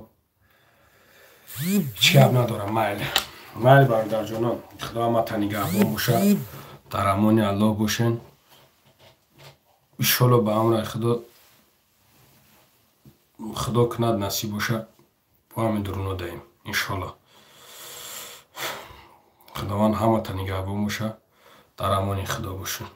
A: ҳеҷ гап надорам, майли. Майли, бародарҷонон, худо ҳамата нигаҳбон боша, дар амони Аллоҳ бошен. Иншолло, ба амраи Худо, Худо кунад, насиб боша, бо ҳамин дуруно даем, иншолло. Худованд ҳамата нигаҳбон боша, дар амони Худо бошед.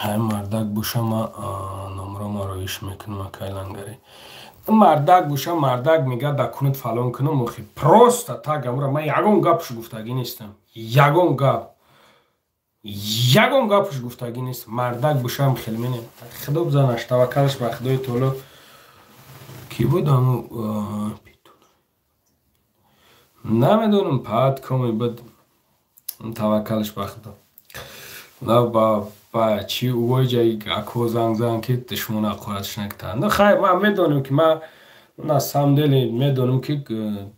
A: Ҳай, мардак боша, ма номро мароиш мекунам, акай Лангари. Мардак боша, мардак мега да кунут фалон кунам, охи просто так амра ман ягон гапш гуфтагӣ нестам. Ягон гап. Ягон гапш гуфтагӣ нест. Мардак бошам хел менем. Худо бизанаш, таваккалаш ба Худои Таоло. Ки буд аму намедонам, пад коми буд, таваккалаш ба Худо. На ба чи увоҷа ако занг зан ки душмона қоратш накта. Ну хай, ман медонам ки ман на самом деле медонам ки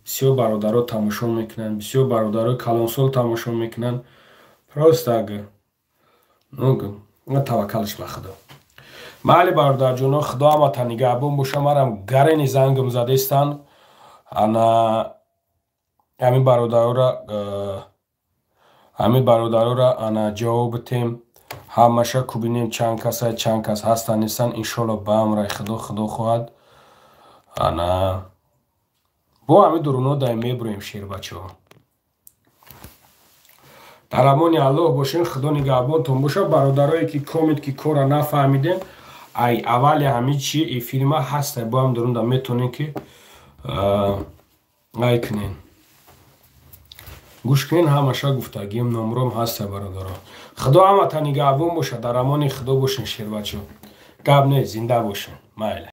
A: бисёр бародаро тамошо мекунанд, бисёр бародарои калонсол тамошо мекунанд. Просто ну таваккалаш ба Худо. Майли, бародарҷоно, Худо ҳамата нигаҳбон боша. Марам гарени зангам задестан. Ана ҳамин бародарора ана ҷавоб битем, ҳамаша кубинем, чанд каса, чанд кас ҳастан, нестан. Иншолло, ба амраи Худо, Худо хоҳад, ана бо ҳамин дуруно даем мебуроем. Шербачаҳо, дар амони Аллоҳ бошем, Худо нигаҳбонтон боша. Бародарое ки комед ки кора нафаҳмидем, ай аввали ҳамин чи эфирма ҳаста, бо ҳам дурунда метонем ки ай кунен, гӯш кунен, ҳамаша гуфтагием, номром ҳаста. Бародаро, Худо ҳамата нигаҳбон боша, дар амони Худо бошен. Шербачо, гап не, зинда бошен, майли.